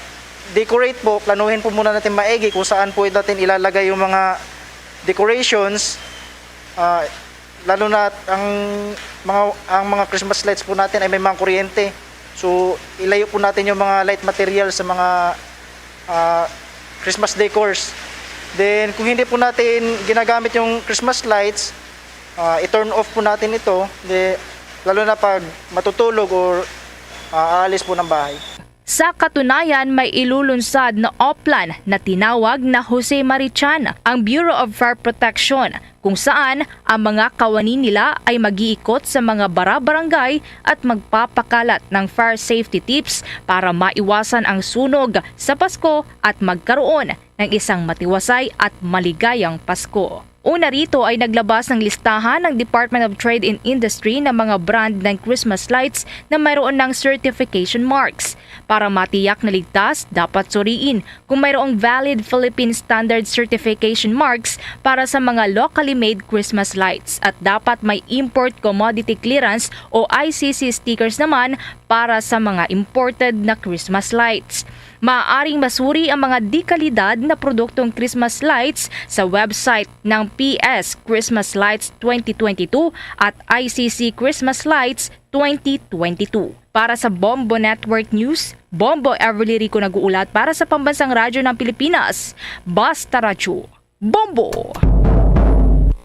decorate po, planuhin po muna natin maigi kung saan po natin ilalagay yung mga decorations. Ah, lalo na ang mga, ang mga Christmas lights po natin ay may mga kuryente. So, ilayo po natin yung mga light material sa mga, ah, Christmas decors. Then, kung hindi po natin ginagamit yung Christmas lights, ah, i-turn off po natin ito. Di, lalo na pag matutulog or, ah, aalis po ng bahay. Sa katunayan, may ilulunsad na oplan na tinawag na Jose Marichan ang Bureau of Fire Protection, kung saan ang mga kawani nila ay mag-iikot sa mga barabarangay at magpapakalat ng fire safety tips para maiwasan ang sunog sa Pasko at magkaroon ng isang matiwasay at maligayang Pasko. Una rito ay naglabas ng listahan ng Department of Trade and Industry ng mga brand ng Christmas lights na mayroon ng certification marks. Para matiyak na ligtas, dapat suriin kung mayroong valid Philippine Standard Certification marks para sa mga locally made Christmas lights at dapat may import commodity clearance o I C C stickers naman para sa mga imported na Christmas lights. Maaaring masuri ang mga dekalidad na produktong Christmas lights sa website ng P S Christmas Lights twenty twenty-two at I C C Christmas Lights twenty twenty-two. Para sa Bombo Network News, Bombo Everly Rico nag-uulat para sa Pambansang Radyo ng Pilipinas, Basta Radyo, Bombo!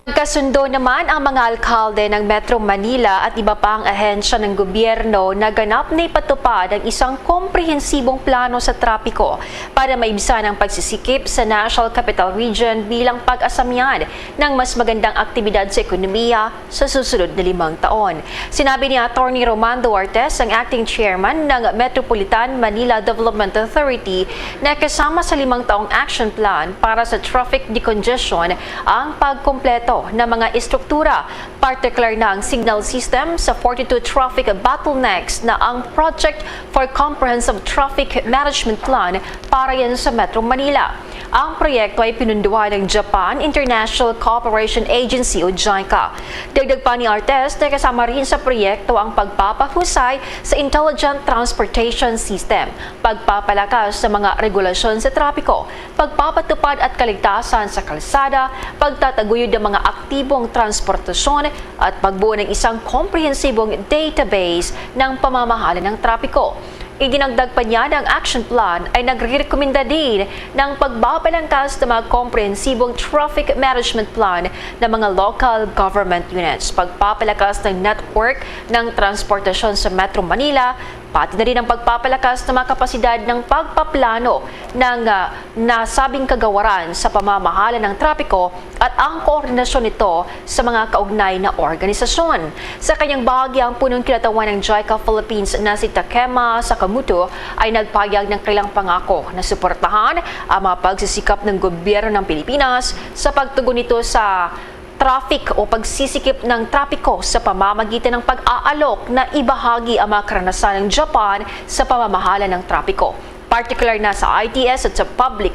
Kasundo naman ang mga alkalde ng Metro Manila at iba pang ahensya ng gobyerno na ganap na ipatupad ang isang komprehensibong plano sa trapiko para maibsan ang pagsisikip sa National Capital Region bilang pag-asamiyan ng mas magandang aktibidad sa ekonomiya sa susunod na limang taon. Sinabi ni Attorney Romando Artes, ang acting chairman ng Metropolitan Manila Development Authority, na kasama sa limang taong action plan para sa traffic decongestion ang pagkumpleto na mga estruktura, partikular na ang signal system sa forty-two traffic bottlenecks na ang Project for Comprehensive Traffic Management Plan para yan sa Metro Manila. Ang proyekto ay pinunduhan ng Japan International Cooperation Agency o JICA. Dagdag pa ni Artes na kasama rin sa proyekto ang pagpapahusay sa intelligent transportation system, pagpapalakas sa mga regulasyon sa trapiko, pagpapatupad at kaligtasan sa kalsada, pagtataguyod ng mga aktibong transportasyon, at pagbuo ng isang komprehensibong database ng pamamahala ng trapiko. Idinagdag pa niya na ang action plan ay nagrerekomenda din ng pagpapalakas ng mga komprehensibong traffic management plan ng mga local government units, pagpapalakas ng network ng transportasyon sa Metro Manila, pati na rin ang pagpapalakas ng mga kapasidad ng pagpaplano ng, ah, nasabing kagawaran sa pamamahala ng trapiko at ang koordinasyon nito sa mga kaugnay na organisasyon. Sa kanyang bahagi, ang punong kinatawan ng JICA Philippines na si Takema Sakamoto ay nagpahayag ng kailang pangako na suportahan ang mga pagsisikap ng gobyerno ng Pilipinas sa pagtugon nito sa traffic o pagsisikip ng trapiko sa pamamagitan ng pag-aalok na ibahagi ang mga karanasan ng Japan sa pamamahala ng trapiko, partikular na sa I T S at sa public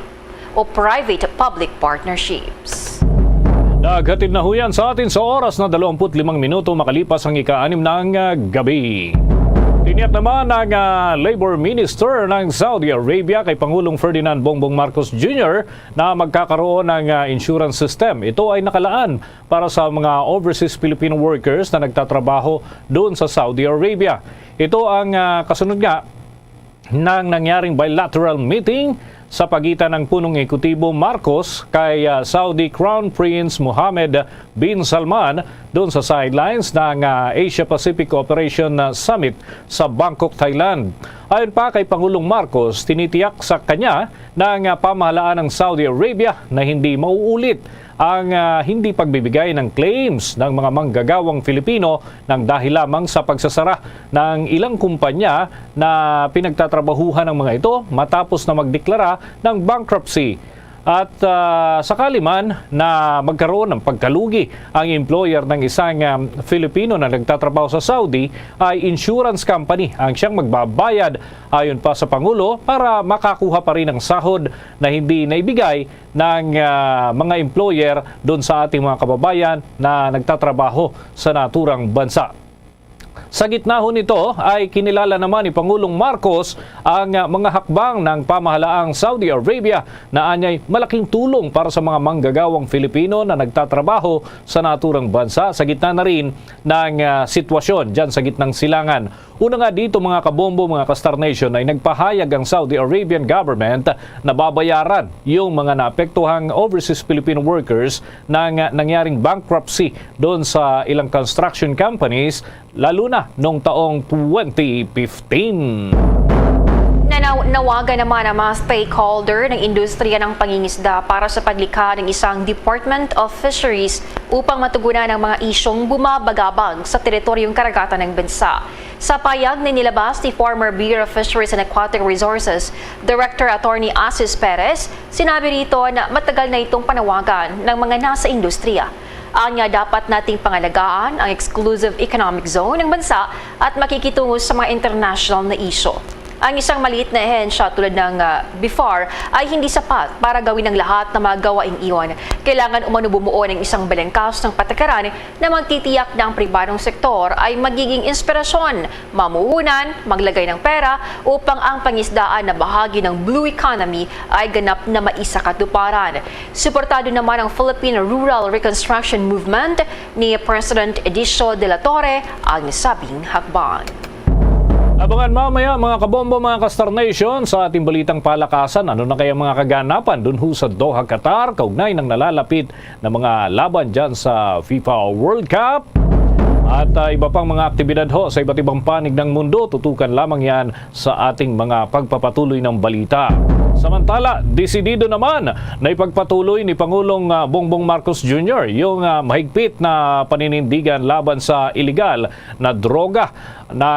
o private-public partnerships. Naghatid na ho yan sa atin sa oras na dalawampu't limang minuto makalipas ang ika-anim ng, ah, gabi. Tiniyak naman ng, ah, Labor Minister ng Saudi Arabia kay Pangulong Ferdinand Bongbong Marcos Junior na magkakaroon ng, ah, insurance system. Ito ay nakalaan para sa mga overseas Filipino workers na nagtatrabaho doon sa Saudi Arabia. Ito ang, ah, kasunod nga ng nangyaring bilateral meeting sa pagitan ng punong ehekutibo Marcos kay, ah, Saudi Crown Prince Mohammed bin Salman doon sa sidelines ng, ah, Asia Pacific Cooperation, ah, Summit sa Bangkok, Thailand. Ayon pa kay Pangulong Marcos, tinitiyak sa kanya ng, ah, pamahalaan ng Saudi Arabia na hindi mauulit ang, ah, hindi pagbibigay ng claims ng mga manggagawang Filipino nang dahil lamang sa pagsasara ng ilang kumpanya na pinagtatrabahuhan ng mga ito matapos na magdeklara ng bankruptcy. At, ah, sakali man na magkaroon ng pagkalugi ang employer ng isang, um, Filipino na nagtatrabaho sa Saudi, ay insurance company ang siyang magbabayad, ayon pa sa Pangulo, para makakuha pa rin ang sahod na hindi naibigay ng, ah, mga employer doon sa ating mga kababayan na nagtatrabaho sa naturang bansa. Sa gitna ho nito ay kinilala naman ni Pangulong Marcos ang, ah, mga hakbang ng pamahalaang Saudi Arabia na anyay malaking tulong para sa mga manggagawang Filipino na nagtatrabaho sa naturang bansa sa gitna na rin ng, ah, sitwasyon dyan sa gitnang silangan. Una nga dito, mga kabombo, mga ka-Star Nation, ay nagpahayag ang Saudi Arabian government na babayaran yung mga naapektuhang overseas Filipino workers na nga nangyaring bankruptcy doon sa ilang construction companies, lalo na noong taong twenty fifteen. Nanaw-, nawagan naman ang mga stakeholder ng industriya ng pangingisda para sa paglikha ng isang Department of Fisheries upang matugunan ang mga isyung bumabagabag sa teritoryong karagatan ng bansa. Sa payag na inilabas ni former Bureau of Fisheries and Aquatic Resources Director Attorney Asis Perez, sinabi rito na matagal na itong panawagan ng mga nasa industriya. Anya, dapat nating pangalagaan ang exclusive economic zone ng bansa at makikitungo sa mga international na isyu. Ang isang maliit na ahensya tulad ng, ah, BFAR ay hindi sapat para gawin ang lahat ng mga gawaing iyon. Kailangan umano bumuo ng isang balangkas ng patakaran na magtitiyak na ang pribadong sektor ay magiging inspirasyon, mamuhunan, maglagay ng pera upang ang pangisdaan na bahagi ng blue economy ay ganap na maisakatuparan. Suportado naman ang Philippine Rural Reconstruction Movement ni President Edicio de la Torre ang nasabing hakbang. Abangan mamaya, mga kabombo, mga ka-Star Nation, sa ating balitang palakasan. Ano na kaya mga kaganapan dun ho sa Doha, Qatar, kaugnay ng nalalapit na mga laban dyan sa FIFA World Cup? At, ah, iba pang mga aktibidad ho sa iba't ibang panig ng mundo, tutukan lamang yan sa ating mga pagpapatuloy ng balita. Samantala, desidido naman na ipagpatuloy ni Pangulong, ah, Bongbong Marcos Junior yung, ah, mahigpit na paninindigan laban sa iligal na droga na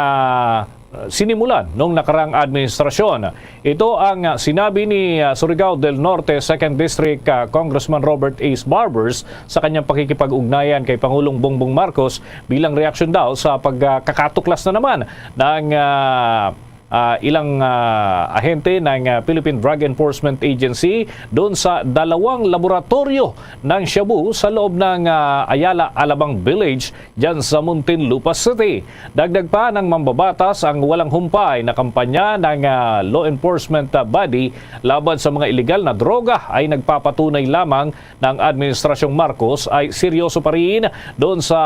sinimulan nung nakarang administrasyon. Ito ang, ah, sinabi ni, ah, Surigao del Norte Second District, ah, Congressman Robert Ace Barbers sa kanyang pakikipag-ugnayan kay Pangulong Bongbong Marcos bilang reaksyon daw sa pagkakatuklas na naman ng, ah, ah, ilang, ah, ahente ng, ah, Philippine Drug Enforcement Agency doon sa dalawang laboratoryo ng shabu sa loob ng, ah, Ayala Alabang Village diyan sa Muntinlupa City. Dagdag pa ng mambabatas, ang walang humpay na kampanya ng, ah, law enforcement, ah, body laban sa mga iligal na droga ay nagpapatunay lamang ng Administrasyong Marcos ay seryoso pa rin doon sa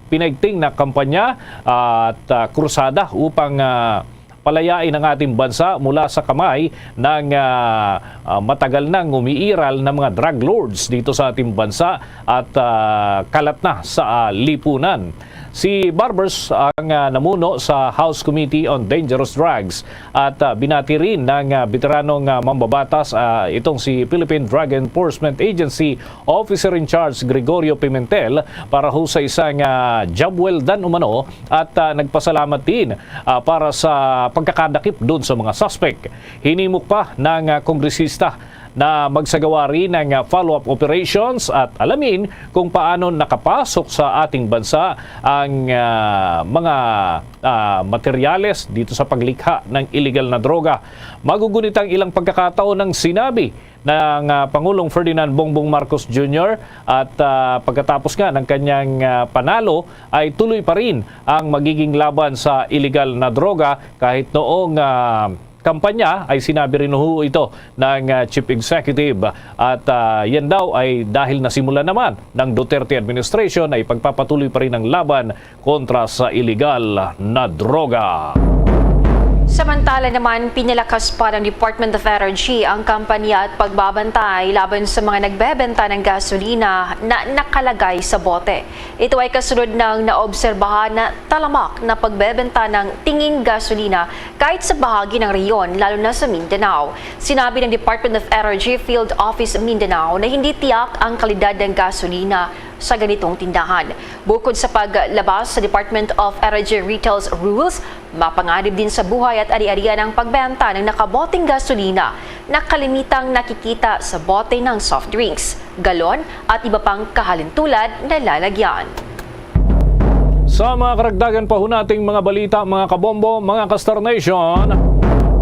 pinaigting na kampanya at, ah, krusada upang, ah, palayain ang ating bansa mula sa kamay ng, ah, ah, matagal nang umiiral na mga drug lords dito sa ating bansa at, ah, kalat na sa, ah, lipunan. Si Barbers ang, ah, namuno sa House Committee on Dangerous Drugs at, ah, binati rin ng, ah, veteranong, ah, mambabatas, ah, itong si Philippine Drug Enforcement Agency Officer in Charge Gregorio Pimentel para ho sa isang, ah, job well done umano at, ah, nagpasalamat din, ah, para sa pagkakadakip doon sa mga suspect. Hinimok pa ng, ah, kongresista na magsagawa rin ng, ah, follow-up operations at alamin kung paano nakapasok sa ating bansa ang, ah, mga, ah, materyales dito sa paglikha ng iligal na droga. Magugunit ang ilang pagkakataon ng sinabi ng, ah, Pangulong Ferdinand Bongbong Marcos Junior at, ah, pagkatapos nga ng kanyang, ah, panalo ay tuloy pa rin ang magiging laban sa iligal na droga kahit noong, ah, kampanya ay sinabi rin ho ito ng, ah, Chief Executive at, ah, yan daw ay dahil nasimulan naman ng Duterte administration ay pagpapatuloy pa rin ang laban kontra sa iligal na droga. Samantala naman, pinalakas pa ng Department of Energy ang kampanya at pagbabantay laban sa mga nagbebenta ng gasolina na nakalagay sa bote. Ito ay kasunod ng naobserbahan na talamak na pagbebenta ng tinging gasolina kahit sa bahagi ng rehiyon, lalo na sa Mindanao. Sinabi ng Department of Energy Field Office Mindanao na hindi tiyak ang kalidad ng gasolina sa ganitong tindahan. Bukod sa paglabas sa Department of Energy Retail's rules, mapanganib din sa buhay at ari-arian ang pagbenta ng nakaboteng gasolina na kalimitang nakikita sa bote ng soft drinks, galon at iba pang kahalintulad na lalagyan. Sa mga karagdagan pa ho nating mga balita, mga kabombo, mga ka-Star Nation,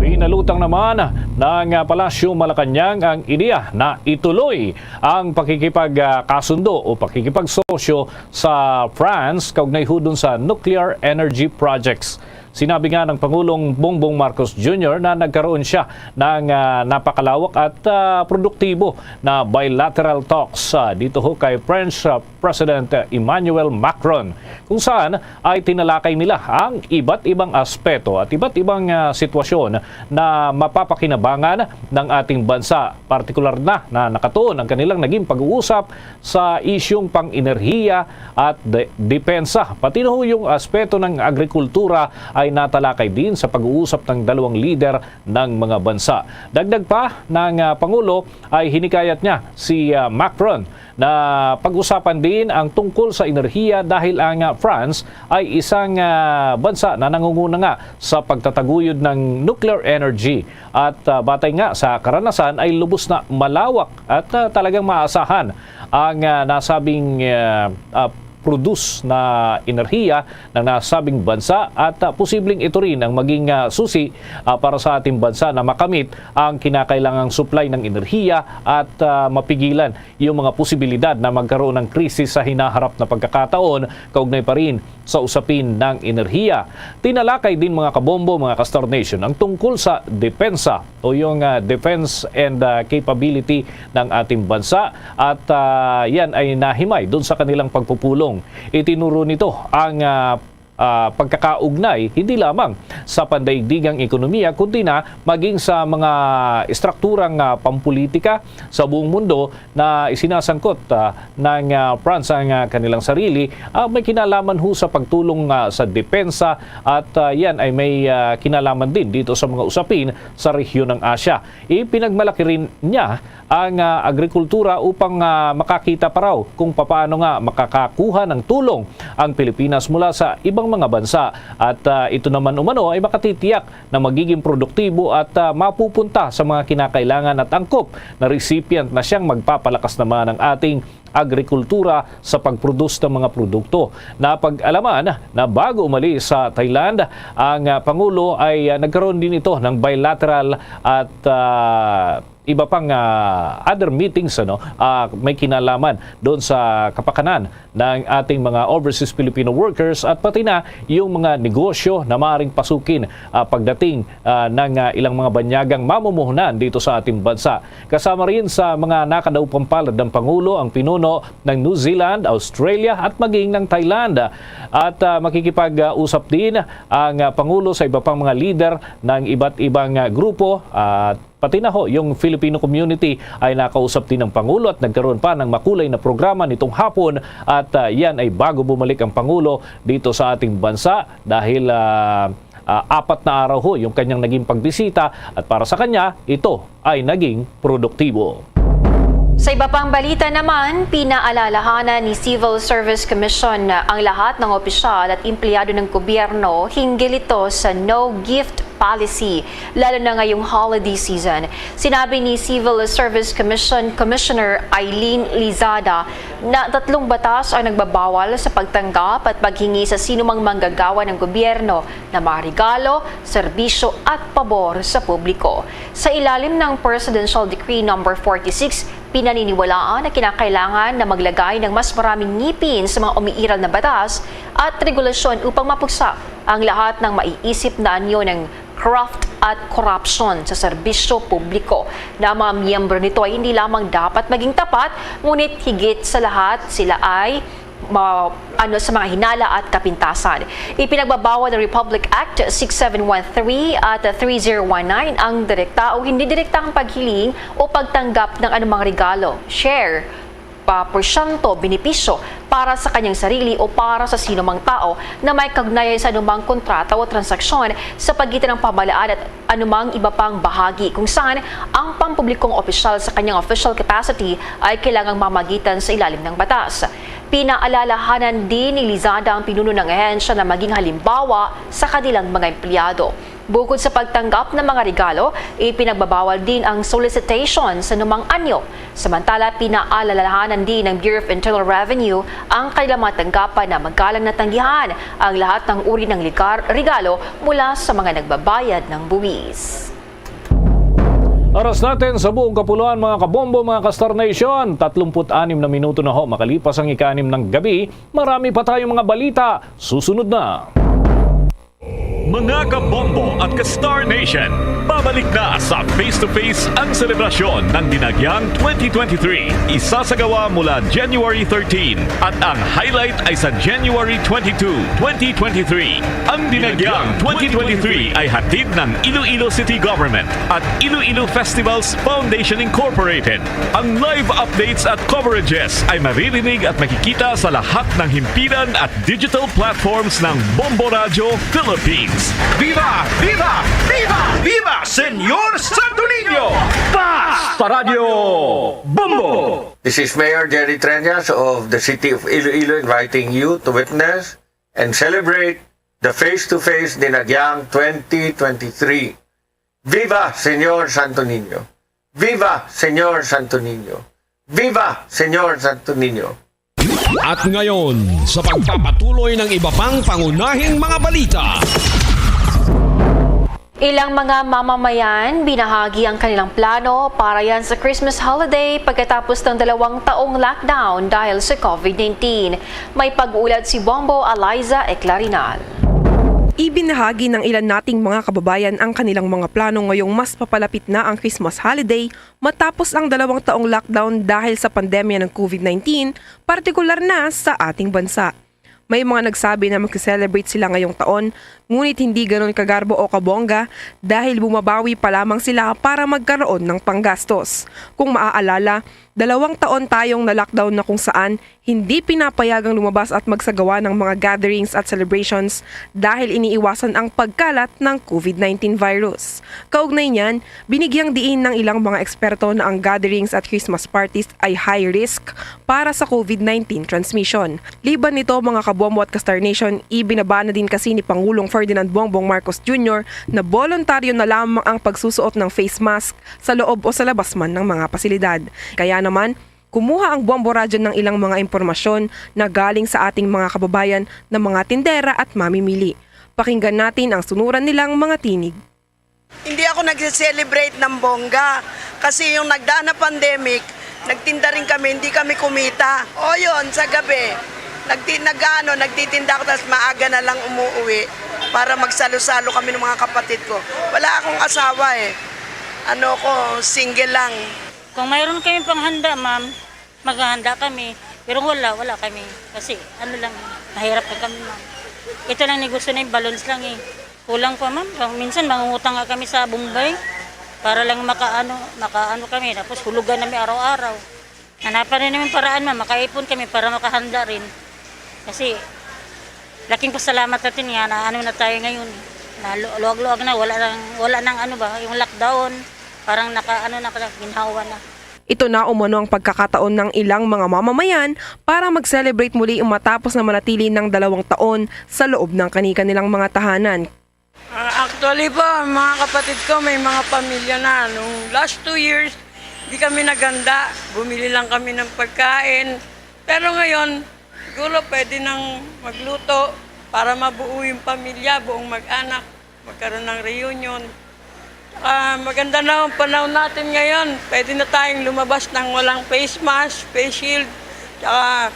pinalutang naman ng Palasyo Malacañang ang ideya na ituloy ang pakikipagkasundo o pakikipagsosyo sa France kaugnay ho dun sa nuclear energy projects. Sinabi nga ng Pangulong Bongbong Marcos Junior na nagkaroon siya ng, ah, napakalawak at, ah, produktibo na bilateral talks, ah, dito ho kay French, ah, President Emmanuel Macron, kung saan ay tinalakay nila ang iba't ibang aspeto at iba't ibang, ah, sitwasyon na mapapakinabangan ng ating bansa. Partikular na na nakatuon ang kanilang naging pag-uusap sa isyung pang-enerhiya at de-, depensa. Pati na ho yung aspeto ng agrikultura ay natalakay din sa pag-uusap ng dalawang lider ng mga bansa. Dagdag pa ng, ah, Pangulo ay hinikayat niya si, ah, Macron na pag-usapan din ang tungkol sa enerhiya dahil ang, ah, France ay isang, ah, bansa na nangunguna nga sa pagtataguyod ng nuclear energy at, ah, batay nga sa karanasan ay lubos na malawak at, ah, talagang maasahan ang, ah, nasabing, ah, ah, produce na enerhiya ng nasabing bansa at, ah, posibleng ito rin ang maging, ah, susi, ah, para sa ating bansa na makamit ang kinakailangang supply ng enerhiya at, ah, mapigilan yung mga posibilidad na magkaroon ng krisis sa hinaharap na pagkakataon kaugnay pa rin sa usapin ng enerhiya. Tinalakay din, mga kabombo, mga ka-Star Nation, ang tungkol sa depensa o yung, ah, defense and, ah, capability ng ating bansa at, ah, yan ay nahimay dun sa kanilang pagpupulong. Itinuro nito ang, ah, ah, pagkakaugnay hindi lamang sa pandaigdigang ekonomiya kundi na maging sa mga estrukturang, ah, pampulitika sa buong mundo na isinasangkot, ah, ng, ah, France ang, ah, kanilang sarili, ah, may kinalaman ho sa pagtulong, ah, sa depensa at, ah, yan ay may, ah, kinalaman din dito sa mga usapin sa rehiyon ng Asia. Ipinagmalaki rin niya ang, ah, agrikultura upang, ah, makakita pa raw kung papaano nga makakakuha ng tulong ang Pilipinas mula sa ibang mga bansa. At, ah, ito naman umano ay makatitiyak na magiging produktibo at, ah, mapupunta sa mga kinakailangan at angkop na recipient na siyang magpapalakas naman ng ating agrikultura sa pagproduce ng mga produkto. Napag-alaman na bago umalis sa Thailand, ang, ah, Pangulo ay, ah, nagkaroon din ito ng bilateral at, ah, iba pang, ah, other meetings, ano, ah, may kinalaman doon sa kapakanan ng ating mga overseas Filipino workers at pati na yung mga negosyo na maaaring pasukin, ah, pagdating, ah, ng, ah, ilang mga banyagang mamumuhunan dito sa ating bansa. Kasama rin sa mga nakadaupang palad ng Pangulo ang pinuno ng New Zealand, Australia at maging ng Thailand. At, ah, makikipag-usap din ang, ah, Pangulo sa iba pang mga leader ng iba't ibang, ah, grupo at pati na ho yung Filipino community ay nakausap din ng Pangulo at nagkaroon pa ng makulay na programa nitong hapon at, ah, yan ay bago bumalik ang Pangulo dito sa ating bansa dahil, ah, ah, apat na araw ho yung kanyang naging pagbisita at para sa kanya, ito ay naging produktibo. Sa iba pang balita naman, pinaalalahanan ni Civil Service Commission ang lahat ng opisyal at empleyado ng gobyerno hinggil ito sa no gift policy, lalo na ngayong holiday season. Sinabi ni Civil Service Commission Commissioner Eileen Lizada na tatlong batas ang nagbabawal sa pagtanggap at paghingi sa sinumang manggagawa ng gobyerno na mga regalo, serbisyo at pabor sa publiko. Sa ilalim ng Presidential Decree Number forty-six, pinaniniwalaan na kinakailangan na maglagay ng mas maraming ngipin sa mga umiiral na batas at regulasyon upang mapuksa ang lahat ng maiisip na anyo ng graft at corruption sa serbisyo publiko, na ang mga miyembro nito ay hindi lamang dapat maging tapat, ngunit higit sa lahat, sila ay ma-, ano, sa mga hinala at kapintasan. Ipinagbabawal ng Republic Act six seven one three at three zero one nine ang direkta o hindi direktang paghiling o pagtanggap ng anumang regalo, share, pa porsyento benepisyo para sa kanyang sarili o para sa sino mang tao na may kaugnayan sa anumang kontrata o transaksyon sa pagitan ng pamahalaan at anumang iba pang bahagi kung saan ang pampublikong opisyal sa kanyang official capacity ay kailangang mamagitan sa ilalim ng batas. Pinaalalahanan din ni Lizada ang pinuno ng ahensya na maging halimbawa sa kanilang mga empleyado. Bukod sa pagtanggap ng mga regalo, ipinagbabawal din ang solicitation sa anumang anyo. Samantala, pinaalalahanan din ng Bureau of Internal Revenue ang kanilang mga tanggapan na magalang natanggihan ang lahat ng uri ng ligar-, regalo mula sa mga nagbabayad ng buwis. Oras natin sa buong kapuluan, mga kabombo, mga ka-Star Nation. Tatlumpu't anim na minuto na ho makalipas ang ika-anim ng gabi. Marami pa tayong mga balita. Susunod na. Mga kabombo at ka-Star Nation, babalik na sa Face to Face ang selebrasyon ng Dinagyang twenty twenty-three. Isasagawa mula January thirteen at ang highlight ay sa January twenty-two, twenty twenty-three. Ang Dinagyang twenty twenty-three ay hatid ng Iloilo City Government at Iloilo Festivals Foundation Incorporated. Ang live updates at coverages ay maririnig at makikita sa lahat ng himpilan at digital platforms ng Bombo Radyo Philippines. Viva! Viva! Viva! Viva Señor Santo Niño! Basta Radyo Bombo! This is Mayor Jerry Treñas of the City of Iloilo inviting you to witness and celebrate the Face to Face Dinagyang twenty twenty-three. Viva Señor Santo Niño! Viva Señor Santo Niño! Viva Señor Santo Niño! At ngayon, sa pagpapatuloy ng iba pang pangunahing mga balita. Ilang mga mamamayan binahagi ang kanilang plano para yan sa Christmas holiday pagkatapos ng dalawang taong lockdown dahil sa COVID nineteen. May pag-ulat si Bombo Eliza Eclarinal. Ibinahagi ng ilan nating mga kababayan ang kanilang mga plano ngayong mas papalapit na ang Christmas holiday matapos ang dalawang taong lockdown dahil sa pandemya ng COVID nineteen, partikular na sa ating bansa. May mga nagsabi na magse-celebrate sila ngayong taon, ngunit hindi ganon kagarbo o kabongga dahil bumabawi pa lamang sila para magkaroon ng panggastos. Kung maaalala, dalawang taon tayong na-lockdown na kung saan hindi pinapayagang lumabas at magsagawa ng mga gatherings at celebrations dahil iniiwasan ang pagkalat ng COVID nineteen virus. Kaugnay niyan, binigyang diin ng ilang mga eksperto na ang gatherings at Christmas parties ay high risk para sa COVID nineteen transmission. Liban nito, mga Bombo at Ka-Star Nation, ibinaba na din kasi ni Pangulong Ferdinand Bongbong Marcos Junior na boluntaryo na lamang ang pagsusuot ng face mask sa loob o sa labas man ng mga pasilidad. Kaya naman, kumuha ang Bombo Radyo ng ilang mga impormasyon na galing sa ating mga kababayan na mga tindera at mamimili. Pakinggan natin ang sunuran nilang mga tinig. Hindi ako nagse-celebrate ng bongga kasi yung nagdaan na pandemic, nagtinda rin kami, hindi kami kumita. O yun, sa gabi, nagti-, nag-ano, nagtitinda ako, tapos maaga na lang umuwi para magsalo-salo kami ng mga kapatid ko. Wala akong asawa eh. Ano ko, single lang. Kung mayroon kami panghanda, ma'am, maghahanda kami. Pero wala, wala kami. Kasi ano lang, mahirap na kami, ma'am. Ito lang negosyo na yung balloons lang eh. Kulang pa, ma'am. Minsan mangungutang nga kami sa Bombay para lang makaano, makaano kami. Tapos hulugan namin araw-araw. Hanapan rin namin paraan, ma'am. Makaipon kami para makahanda rin. Kasi laking pasalamat natin nga na ano na tayo ngayon. Na lu-, luwag-luwag na, wala nang, wala nang ano ba, yung lockdown. Parang naka, ano na, ginhawa na. Ito na umano ang pagkakataon ng ilang mga mamamayan para mag-celebrate muli matapos na manatili ng dalawang taon sa loob ng kani-kanilang mga tahanan. Ah, actually po, ang mga kapatid ko may mga pamilya na. Nung last two years, di kami naghanda. Bumili lang kami ng pagkain. Pero ngayon, siguro pwede nang magluto para mabuo yung pamilya, buong mag-anak, magkaroon ng reunion. Ah, maganda na ang panahon natin ngayon. Pwede na tayong lumabas ng walang face mask, face shield. Tsaka,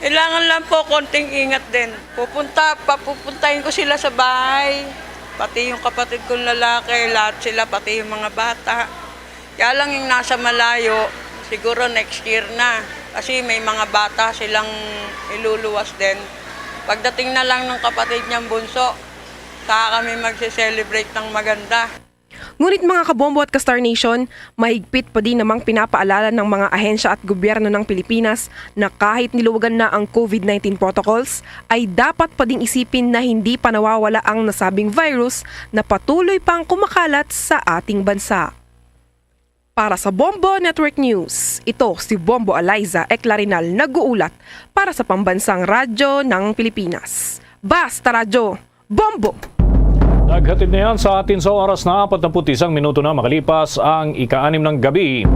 kailangan lang po konting ingat din. Pupunta, papupuntahin ko sila sa bahay. Pati yung kapatid kong lalaki, lahat sila, pati yung mga bata. Kaya lang yung nasa malayo, siguro next year na. Kasi may mga bata silang iluluwas din. Pagdating na lang ng kapatid niyang bunso, saka kami magse-celebrate ng maganda. Ngunit, mga Kabombo at Ka-Star Nation, mahigpit pa din namang pinapaalala ng mga ahensya at gobyerno ng Pilipinas na kahit niluwagan na ang COVID nineteen protocols, ay dapat pa ding isipin na hindi pa nawawala ang nasabing virus na patuloy pang kumakalat sa ating bansa. Para sa Bombo Network News, ito si Bombo Eliza Eclarinal nag-uulat para sa Pambansang Radyo ng Pilipinas. Basta Radyo, Bombo! Naghatid na yan sa atin sa oras na apat na put isang minuto na makalipas ang ika-anim ng gabi.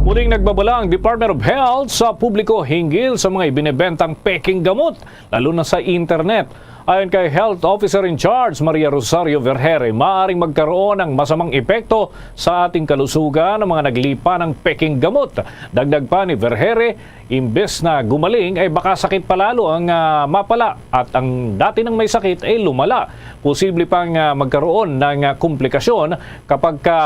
Muling nagbabala ang Department of Health sa publiko hinggil sa mga ibinebentang peking gamot, lalo na sa internet. Ayon kay Health Officer in Charge Maria Rosario Vergere, maaaring magkaroon ng masamang epekto sa ating kalusugan ang mga naglipa ng peking gamot. Dagdag pa ni Vergere, imbes na gumaling ay baka sakit pa lalo ang, ah, mapala at ang dati nang may sakit ay lumala. Posible pang, ah, magkaroon ng, ah, komplikasyon kapag ka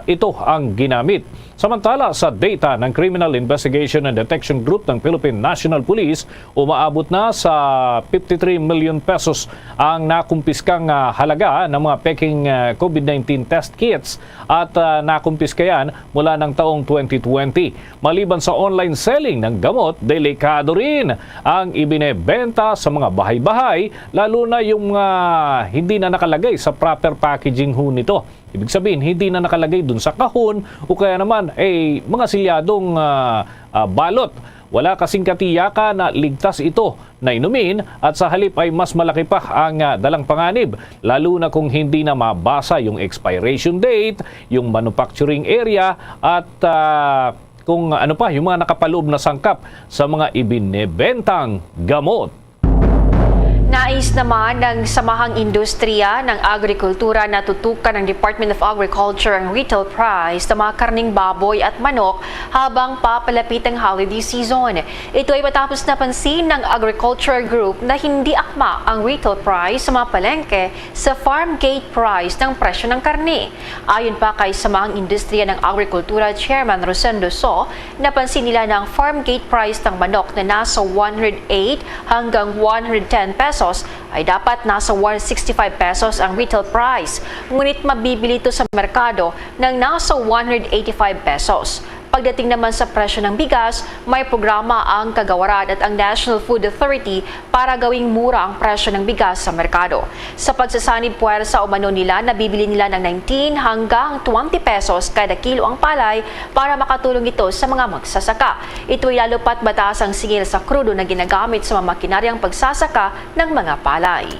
ito ang ginamit. Samantala, sa data ng Criminal Investigation and Detection Group ng Philippine National Police, umaabot na sa fifty-three million pesos ang nakumpiskang, ah, halaga ng mga peking, ah, COVID nineteen test kits at, ah, nakumpiska yan mula ng taong twenty twenty. Maliban sa online selling ng gamot, delikado rin ang ibinebenta sa mga bahay-bahay, lalo na yung mga hindi na nakalagay sa proper packaging ho nito. Ibig sabihin, hindi na nakalagay dun sa kahon o kaya naman, eh, mga silyadong, ah, ah, balot. Wala kasing katiyakan na ligtas ito na inumin at sa halip ay mas malaki pa ang, ah, dalang panganib, lalo na kung hindi na mabasa yung expiration date, yung manufacturing area, at, ah, kung ano pa, yung mga nakapaloob na sangkap sa mga ibinebentang gamot. Nais naman ng Samahang Industriya ng Agrikultura na tutukan ng Department of Agriculture ang retail price ng mga karning baboy at manok habang papalapit ang holiday season. Ito ay matapos napansin ng Agriculture Group na hindi akma ang retail price sa mga palengke sa farm gate price ng presyo ng karne. Ayon pa kay Samahang Industriya ng Agrikultura Chairman Rosendo So, napansin nila na ang farm gate price ng manok na nasa one hundred eight hanggang one hundred ten pesos ay dapat nasa one sixty-five pesos ang retail price, ngunit mabibili ito sa merkado ng nasa one hundred eighty-five pesos. Pagdating naman sa presyo ng bigas, may programa ang kagawaran at ang National Food Authority para gawing mura ang presyo ng bigas sa merkado. Sa pagsasanib puwersa umano nila, nabibili nila ng nineteen hanggang twenty pesos kada kilo ang palay para makatulong ito sa mga magsasaka. Ito'y lalo pat mataas ang singil sa krudo na ginagamit sa mga makinaryang pagsasaka ng mga palay.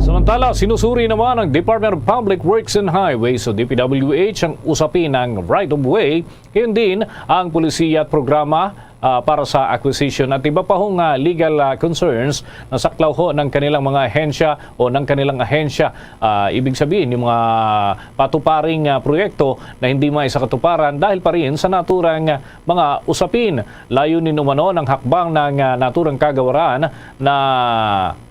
Samantala, sinusuri naman ng Department of Public Works and Highways o D P W H ang usapin ng right of way, gayon din ang polisiya at programa, ah, para sa acquisition at iba pa hong, ah, legal, ah, concerns na saklaw ho ng kanilang mga ahensya o ng kanilang ahensya. Ah, ibig sabihin, yung mga patuparing, ah, proyekto na hindi maisakatuparan dahil pa rin sa naturang, ah, mga usapin. Layunin umano ng hakbang ng, ah, naturang kagawaran na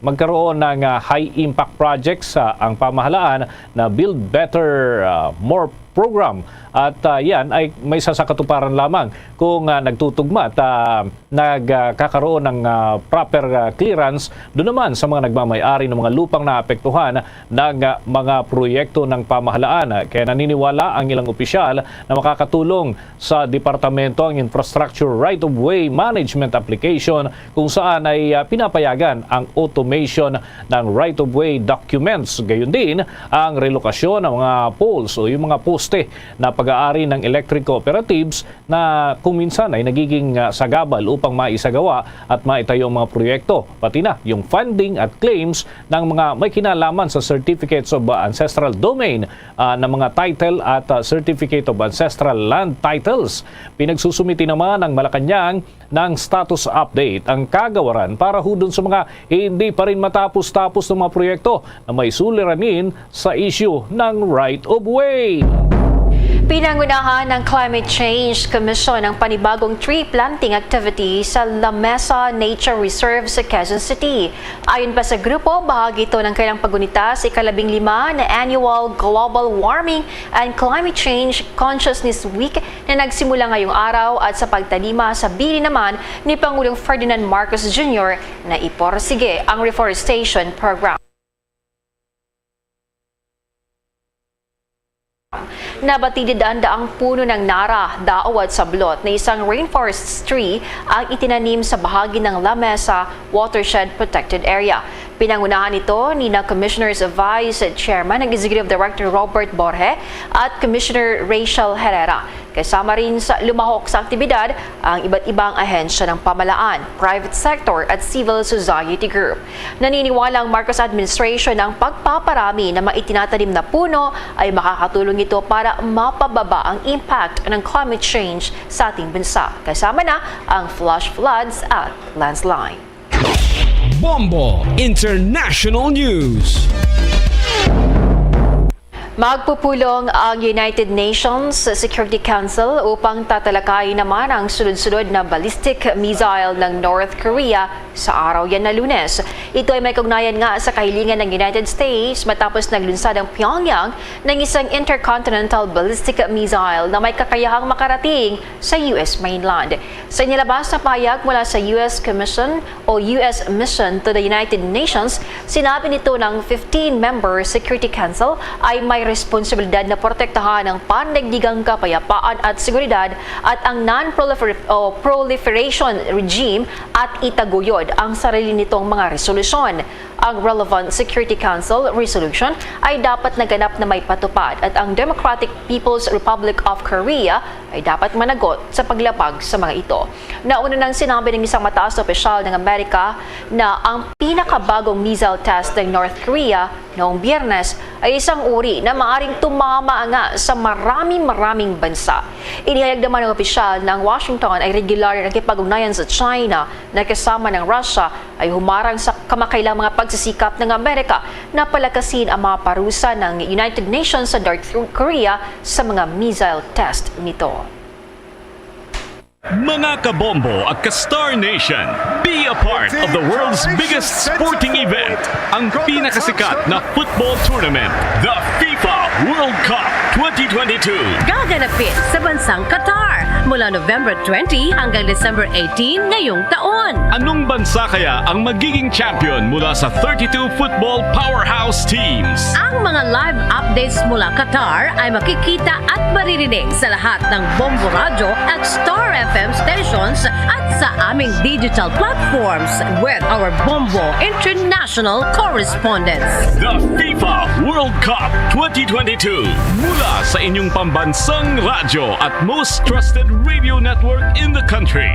magkaroon ng, ah, high impact projects sa ang pamahalaan na Build Better, ah, More program. At, ah, yan ay may sasakatuparan lamang kung, ah, nagtutugma at, ah, nagkakaroon ng, ah, proper, ah, clearance doon naman sa mga nagmamay-ari ng mga lupang naapektuhan ng, ah, mga proyekto ng pamahalaan. Kaya naniniwala ang ilang opisyal na makakatulong sa departamento ang Infrastructure Right of Way Management Application, kung saan ay, ah, pinapayagan ang automation ng right of way documents, gayon din ang relokasyon ng mga poles o yung mga poste na pag-aari ng electric cooperatives na kung minsan ay nagiging, ah, sagabal upang maisagawa at maitayo ang mga proyekto, pati na yung funding at claims ng mga may kinalaman sa Certificates of Ancestral Domain, ah, ng mga title at, ah, Certificate of Ancestral Land Titles. Pinagsusumiti naman ng Malacañang ng status update ang kagawaran para hudon sa mga hindi pa rin matapos-tapos ng mga proyekto na may suliranin sa isyu ng right of way. Pinangunahan ng Climate Change Commission ang panibagong tree planting activity sa La Mesa Nature Reserve sa Quezon City. Ayon pa sa grupo, bahagi ito ng kanilang paggunita sa ikalabing lima na Annual Global Warming and Climate Change Consciousness Week na nagsimula ngayong araw at sa pagtalima sa bili naman ni Pangulong Ferdinand Marcos Junior na iporsige ang reforestation program. Nabatid daan-daang puno ng nara, dao at sablot na isang rainforest tree ang itinanim sa bahagi ng La Mesa Watershed Protected Area. Pinangunahan ito ni na Commissioner's Vice Chairman ng Executive Director Robert Borge at Commissioner Rachel Herrera. Kasama rin sa lumahok sa aktibidad ang iba't ibang ahensya ng pamahalaan, private sector at civil society group. Naniniwala ang Marcos administration na ang pagpaparami ng mga itinatanim na puno ay makakatulong ito para mapababa ang impact ng climate change sa ating bansa, kasama na ang flash floods at landslide. Bombo International News. Magpupulong ang United Nations Security Council upang tatalakayin naman ang sunod-sunod na ballistic missile ng North Korea sa araw yan na Lunes. Ito ay may kaugnayan nga sa kahilingan ng United States matapos naglunsad ang Pyongyang ng isang intercontinental ballistic missile na may kakayahang makarating sa U S mainland. Sa inilabas na pahayag mula sa U S Commission o U S Mission to the United Nations, sinabi nito ng fifteen-member Security Council ay may responsibilidad na protektahan ang pandaigdigang kapayapaan at seguridad at ang non-prolifer-, o proliferation regime at itaguyod ang sarili nitong mga resolusyon. Ang relevant Security Council resolution ay dapat naganap na may patupad at ang Democratic People's Republic of Korea ay dapat managot sa paglapag sa mga ito. Nauna nang sinabi ng isang mataas na opisyal ng Amerika na ang pinakabagong missile test ng North Korea noong Biyernes ay isang uri na maaring tumama nga sa marami-maraming bansa. Inihayag naman ng opisyal na ang Washington ay regular na nakipag-ugnayan sa China na kasama ng Russia ay humarang sa kamakailang mga pagsisikap ng Amerika na palakasin ang mga parusa ng United Nations sa North Korea sa mga missile test nito. Mga kabombo at ka-Star Nation, be a part of the world's biggest sporting event, ang pinakasikat na football tournament, the FIFA World Cup twenty twenty-two. Gaganapin sa bansang Qatar. mula November twenty hanggang December eighteen ngayong taon. Anong bansa kaya ang magiging champion mula sa thirty-two football powerhouse teams? Ang mga live updates mula Qatar ay makikita at maririnig sa lahat ng Bombo Radyo at Star F M stations at sa aming digital platforms with our Bombo International correspondents. The FIFA World Cup twenty twenty-two. Mula sa inyong pambansang radyo at most trusted radio network in the country,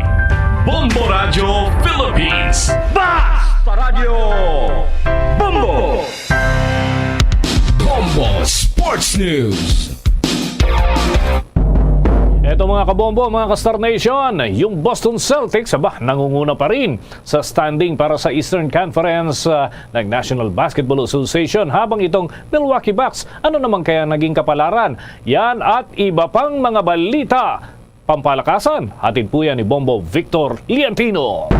Bombo Radyo Philippines. Basta Radyo Bombo! Bombo Sports News. Eto, mga kabombo, mga ka-Star Nation, yung Boston Celtics, aba, nangunguna pa rin sa standing para sa Eastern Conference, ah, ng National Basketball Association, habang itong Milwaukee Bucks, ano naman kaya naging kapalaran? Yan at iba pang mga balita. Pampalakasan, hatid po yan ni Bombo Victor Liantino.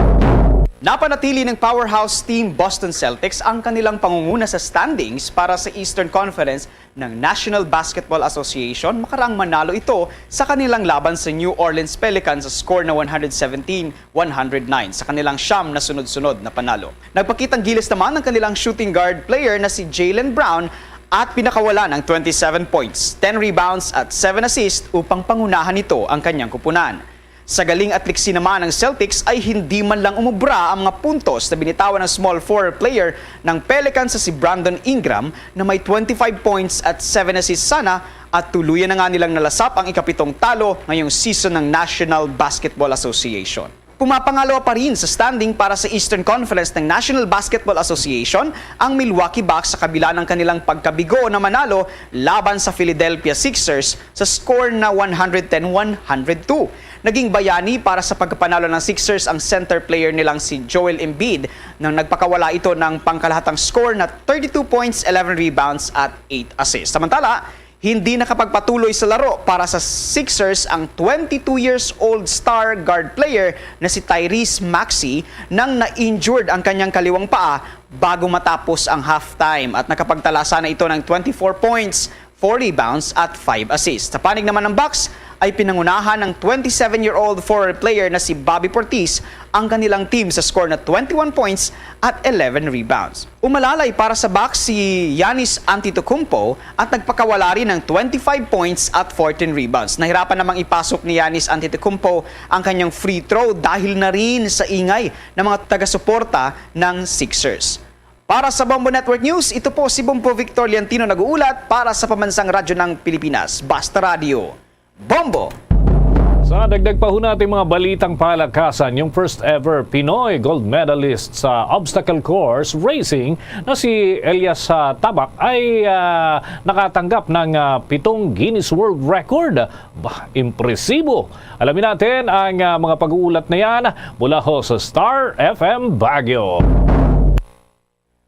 Napanatili ng powerhouse team Boston Celtics ang kanilang pangunguna sa standings para sa Eastern Conference ng National Basketball Association makaraang manalo ito sa kanilang laban sa New Orleans Pelicans sa score na one hundred seventeen one hundred nine sa kanilang siyam na sunod-sunod na panalo. Nagpakitang gilas naman ang kanilang shooting guard player na si Jaylen Brown at pinakawala ng twenty-seven points, ten rebounds at seven assists upang pangunahan nito ang kanyang kupunan. Sa galing at liksi naman ng Celtics ay hindi man lang umubra ang mga puntos na binitawan ng small forward player ng Pelicans sa si Brandon Ingram na may twenty-five points at seven assists sana at tuluyan na nga nilang nalasap ang ikapitong talo ngayong season ng National Basketball Association. Pumapangalawa pa rin sa standing para sa Eastern Conference ng National Basketball Association ang Milwaukee Bucks sa kabila ng kanilang pagkabigo na manalo laban sa Philadelphia Sixers sa score na one hundred ten one hundred two. Naging bayani para sa pagkapanalo ng Sixers ang center player nilang si Joel Embiid nang nagpakawala ito ng pangkalahatang score na thirty-two points, eleven rebounds at eight assists. Samantala, hindi nakapagpatuloy sa laro para sa Sixers ang twenty-two years old star guard player na si Tyrese Maxey nang na-injured ang kanyang kaliwang paa bago matapos ang halftime at nakapagtala sana ito ng twenty-four points, four rebounds at five assists. Sa panig naman ng Bucks ay pinangunahan ng twenty-seven-year-old forward player na si Bobby Portis ang kanilang team sa score na twenty-one points at eleven rebounds. Umalalay para sa Bucks si Giannis Antetokounmpo at nagpakawala rin ng twenty-five points at fourteen rebounds. Nahirapan namang ipasok ni Giannis Antetokounmpo ang kanyang free throw dahil na rin sa ingay ng mga taga-suporta ng Sixers. Para sa Bombo Network News, ito po si Bombo Victor Liantino nag-uulat para sa Pambansang Radyo ng Pilipinas, Basta Radyo. Bombo! Sa dagdag pa ho nating mga balitang palakasan, yung first ever Pinoy gold medalist sa obstacle course racing na si Elias, ah, Tabak ay, ah, nakatanggap ng, ah, pitong Guinness World Record. Bah, impresibo! Alamin natin ang, ah, mga pag-uulat na yan mula ho sa Star F M Baguio.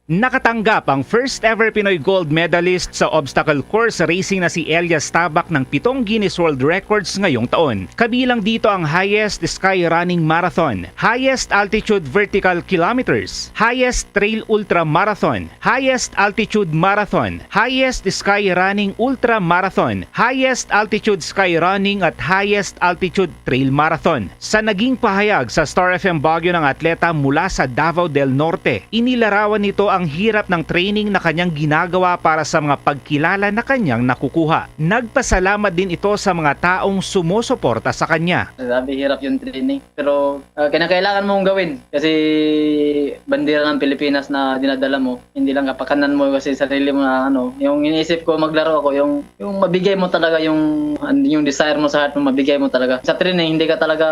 Nakatanggap ang first ever Pinoy gold medalist sa obstacle course racing na si Elias Tabak ng pitong Guinness World Records ngayong taon. Kabilang dito ang highest sky running marathon, highest altitude vertical kilometers, highest trail ultra marathon, highest altitude marathon, highest sky running ultra marathon, highest altitude sky running at highest altitude trail marathon. Sa naging pahayag sa Star F M Baguio ng atleta mula sa Davao del Norte, inilarawan nito ang hirap ng training na kanyang ginagawa para sa mga pagkilala na kanyang nakukuha. Nagpasalamat din ito sa mga taong sumusuporta sa kanya. Grabe, hirap yung training. Pero, ah, kinakailangan mong gawin kasi bandera ng Pilipinas na dinadala mo. Hindi lang kapakanan mo kasi sarili mo na ano. Yung iniisip ko, maglaro ako, yung, yung mabigay mo talaga yung, yung desire mo sa heart mo, mabigay mo talaga. Sa training, hindi ka talaga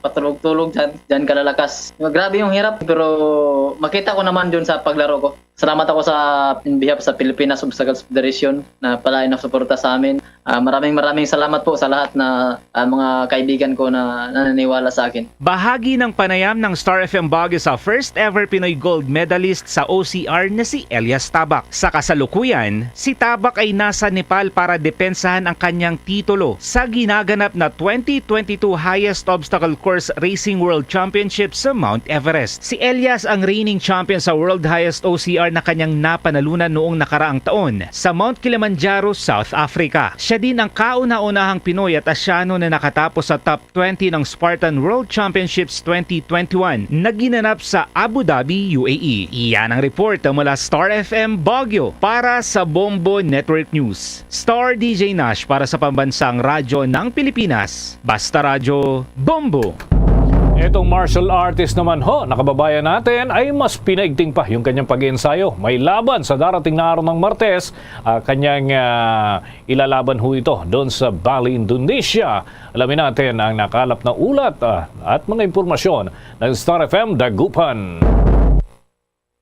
patulog-tulog dyan. Dyan ka lalakas. Grabe yung hirap, pero makita ko naman dun sa paglaro ko. Salamat ako sa, in behalf sa Pilipinas Obstacles Federation na palain na suporta sa amin. Ah, maraming, maraming salamat po sa lahat na, ah, mga kaibigan ko na naniniwala sa akin. Bahagi ng panayam ng Star F M Baguio sa first ever Pinoy gold medalist sa O C R na si Elias Tabak. Sa kasalukuyan, si Tabak ay nasa Nepal para depensahan ang kanyang titulo sa ginaganap na twenty twenty-two Highest Obstacle Course Racing World Championship sa Mount Everest. Si Elias ang reigning champion sa World Highest O C R na kanyang napanalunan noong nakaraang taon sa Mount Kilimanjaro, South Africa. Siya din ang kauna-unahang Pinoy at Asyano na nakatapos sa top twenty ng Spartan World Championships twenty twenty-one na ginanap sa Abu Dhabi, U A E. Iyan ang report mula Star F M Baguio para sa Bombo Network News. Star D J Nash para sa Pambansang Radyo ng Pilipinas. Basta Radyo, Bombo! Itong martial artist naman ho, na kababayan natin, ay mas pinaigting pa yung kanyang pag-iensayo. May laban sa darating na araw ng Martes, ah, kanyang, ah, ilalaban ho ito doon sa Bali, Indonesia. Alamin natin ang nakalap na ulat, ah, at mga impormasyon ng Star F M Dagupan.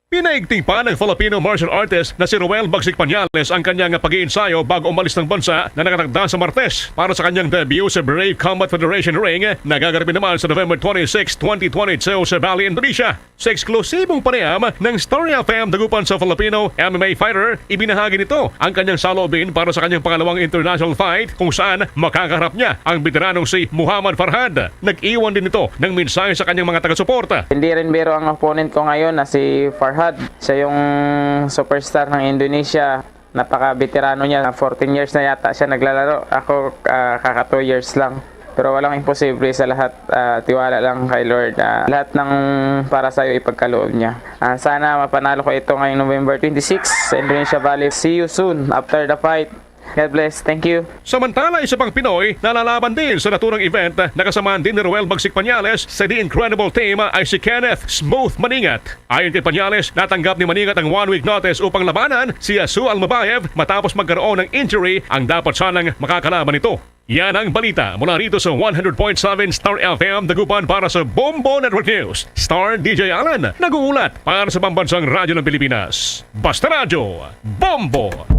Pinaigting pa ng Filipino martial artist na si Roel Bagsik Pañales ang kanyang pag-iinsayo bago umalis ng bansa na nakatakda sa Martes para sa kanyang debut sa Brave Combat Federation Ring na gaganapin naman sa November twenty-six, twenty twenty-two sa Bali, Indonesia. Sa eksklusibong panayam ng Star F M Dagupan sa Filipino M M A fighter, ibinahagi nito ang kanyang saloobin para sa kanyang pangalawang international fight kung saan makakaharap niya ang beteranong si Muhammad Farhad. Nag-iwan din ito ng mensahe sa kanyang mga taga-suporta. Hindi rin biro ang opponent ko ngayon na si Farhad. Siya yung superstar ng Indonesia. Napaka-veterano niya. Fourteen years na yata siya naglalaro. Ako, ah, kaka two years lang. Pero walang imposible sa lahat. Ah, tiwala lang kay Lord. Ah, lahat ng para sa'yo ipagkaloob niya. Ah, sana mapanalo ko ito ngayong November twenty-six sa Indonesia Valley. See you soon after the fight. God bless. Thank you. Samantala, isa pang Pinoy na lalaban din sa naturang event na kasamahan din ni Roel Bagsik Pañales sa The Incredible Team ay si Kenneth Smooth Maningat. Ayon kay Pañales, natanggap ni Maningat ang one-week notice upang labanan si Yasu Almabayev matapos magkaroon ng injury ang dapat sanang makakalaban nito. Yan ang balita mula rito sa one hundred point seven Star F M Dagupan para sa Bombo Network News. Star D J Alan, nag-uulat para sa Pambansang Radyo ng Pilipinas. Basta Radyo, Bombo!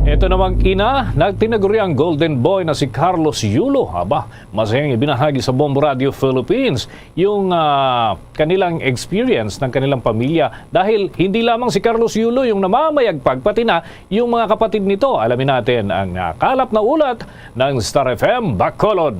Ito namang ina, nagtinaguri ang golden boy na si Carlos Yulo. Aba, masayang ibinahagi sa Bombo Radio Philippines yung, ah, kanilang experience ng kanilang pamilya dahil hindi lamang si Carlos Yulo yung namamayagpag, pati na yung mga kapatid nito. Alamin natin ang nakalap na ulat ng Star F M Bacolod.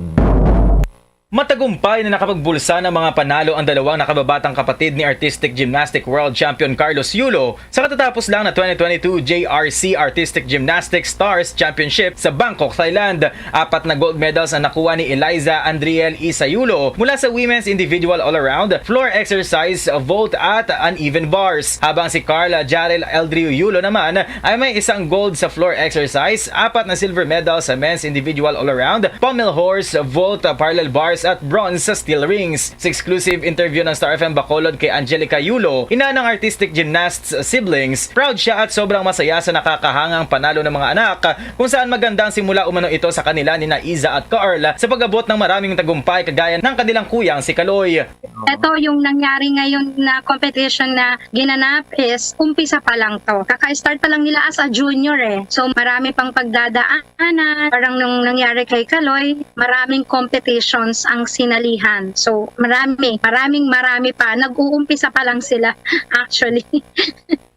Matagumpay na nakapagbulsa ng mga panalo ang dalawang nakababatang kapatid ni Artistic Gymnastic World Champion Carlos Yulo sa katatapos lang na twenty twenty-two J R C Artistic Gymnastics Stars Championship sa Bangkok, Thailand. Apat na gold medals ang nakuha ni Eliza Andriel Isayulo mula sa women's individual all-around, floor exercise, vault at uneven bars. Habang si Carla Jarel Eldrio Yulo naman ay may isang gold sa floor exercise, apat na silver medals sa men's individual all-around, pommel horse, vault, parallel bars at bronze sa steel rings. Sa exclusive interview ng Star F M Bacolod kay Angelica Yulo, ina ng artistic gymnasts siblings, proud siya at sobrang masaya sa nakakahangang panalo ng mga anak, kung saan maganda ang simula umano ito sa kanila ni na Iza at Carl sa pag-abot ng maraming tagumpay kagaya ng kanilang kuyang si Kaloy. Ito yung nangyari ngayon na competition na ginanap is umpisa pa lang to. Kaka-start pa lang nila as a junior eh. So marami pang pagdadaanan. Parang nung nangyari kay Kaloy, maraming competitions ang sinalihan. So marami, maraming marami pa. Nag-uumpisa pa lang sila actually.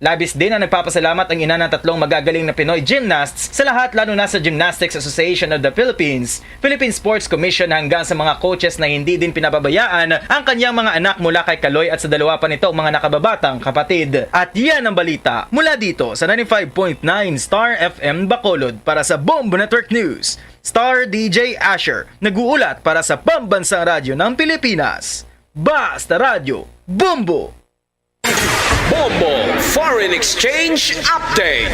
Labis din ang nagpapasalamat ang ina ng tatlong magagaling na Pinoy gymnasts sa lahat, lalo na sa Gymnastics Association of the Philippines, Philippine Sports Commission, hanggang sa mga coaches na hindi din pinababayaan ang kanyang mga anak mula kay Kaloy at sa dalawa pa nitong mga nakababatang kapatid. At yan ang balita mula dito sa ninety-five point nine Star F M Bacolod para sa Bombo Network News. Star D J Asher, nag-uulat para sa Pambansang Radyo ng Pilipinas. Basta Radyo, Bombo! Bombo Foreign Exchange Update.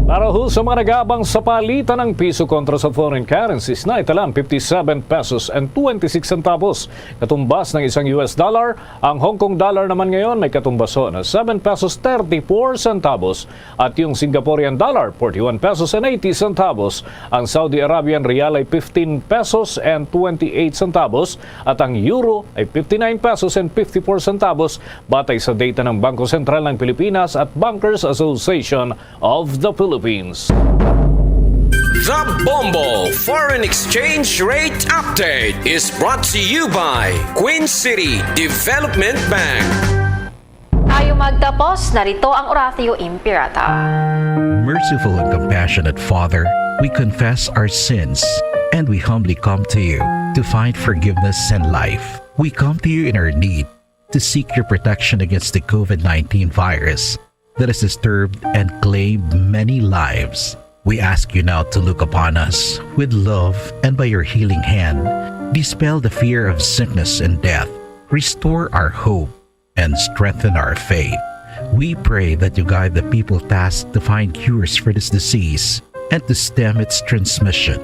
Para ho sa mga nag-aabang sa palitan ng piso kontra sa foreign currencies, naitalan fifty-seven pesos and twenty-six centavos. Katumbas ng isang U S dollar, ang Hong Kong dollar naman ngayon may katumbaso na seven pesos thirty-four centavos. At yung Singaporean dollar, forty-one pesos and eighty centavos. Ang Saudi Arabian rial ay fifteen pesos and twenty-eight centavos. At ang euro ay fifty-nine pesos and fifty-four centavos, batay sa data ng Bangko Sentral ng Pilipinas at Bankers Association of the Philippines. The Bombo Foreign Exchange Rate Update is brought to you by Queen City Development Bank. Tayo magtapos, narito ang Oratio Imperata. Merciful and compassionate Father, we confess our sins and we humbly come to you to find forgiveness and life. We come to you in our need. to seek your protection against the COVID nineteen virus that has disturbed and claimed many lives. We ask you now to look upon us with love and by your healing hand, dispel the fear of sickness and death, restore our hope, and strengthen our faith. We pray that you guide the people tasked to find cures for this disease and to stem its transmission.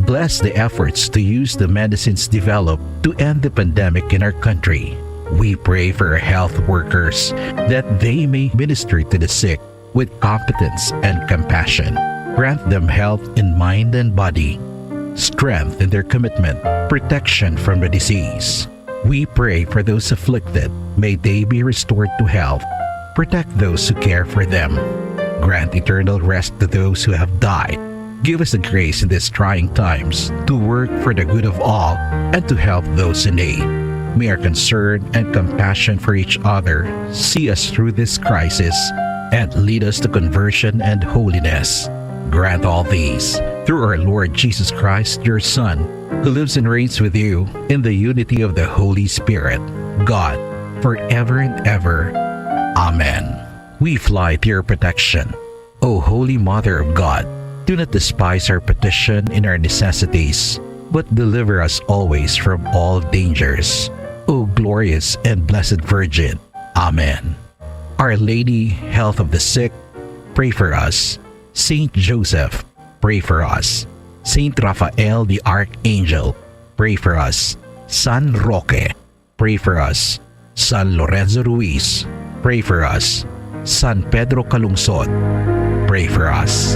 Bless the efforts to use the medicines developed to end the pandemic in our country. We pray for our health workers that they may minister to the sick with competence and compassion. Grant them health in mind and body, strength in their commitment, protection from the disease. We pray for those afflicted. May they be restored to health. Protect those who care for them. Grant eternal rest to those who have died. Give us the grace in these trying times to work for the good of all and to help those in need. May our concern and compassion for each other see us through this crisis and lead us to conversion and holiness. Grant all these through our Lord Jesus Christ, your Son, who lives and reigns with you in the unity of the Holy Spirit, God, forever and ever. Amen. We fly to your protection, O Holy Mother of God. Do not despise our petition in our necessities, but deliver us always from all dangers, O glorious and blessed Virgin. Amen. Our Lady, Health of the Sick, pray for us. Saint Joseph, pray for us. Saint Raphael the Archangel, pray for us. San Roque, pray for us. San Lorenzo Ruiz, pray for us. San Pedro Calungsod, pray for us.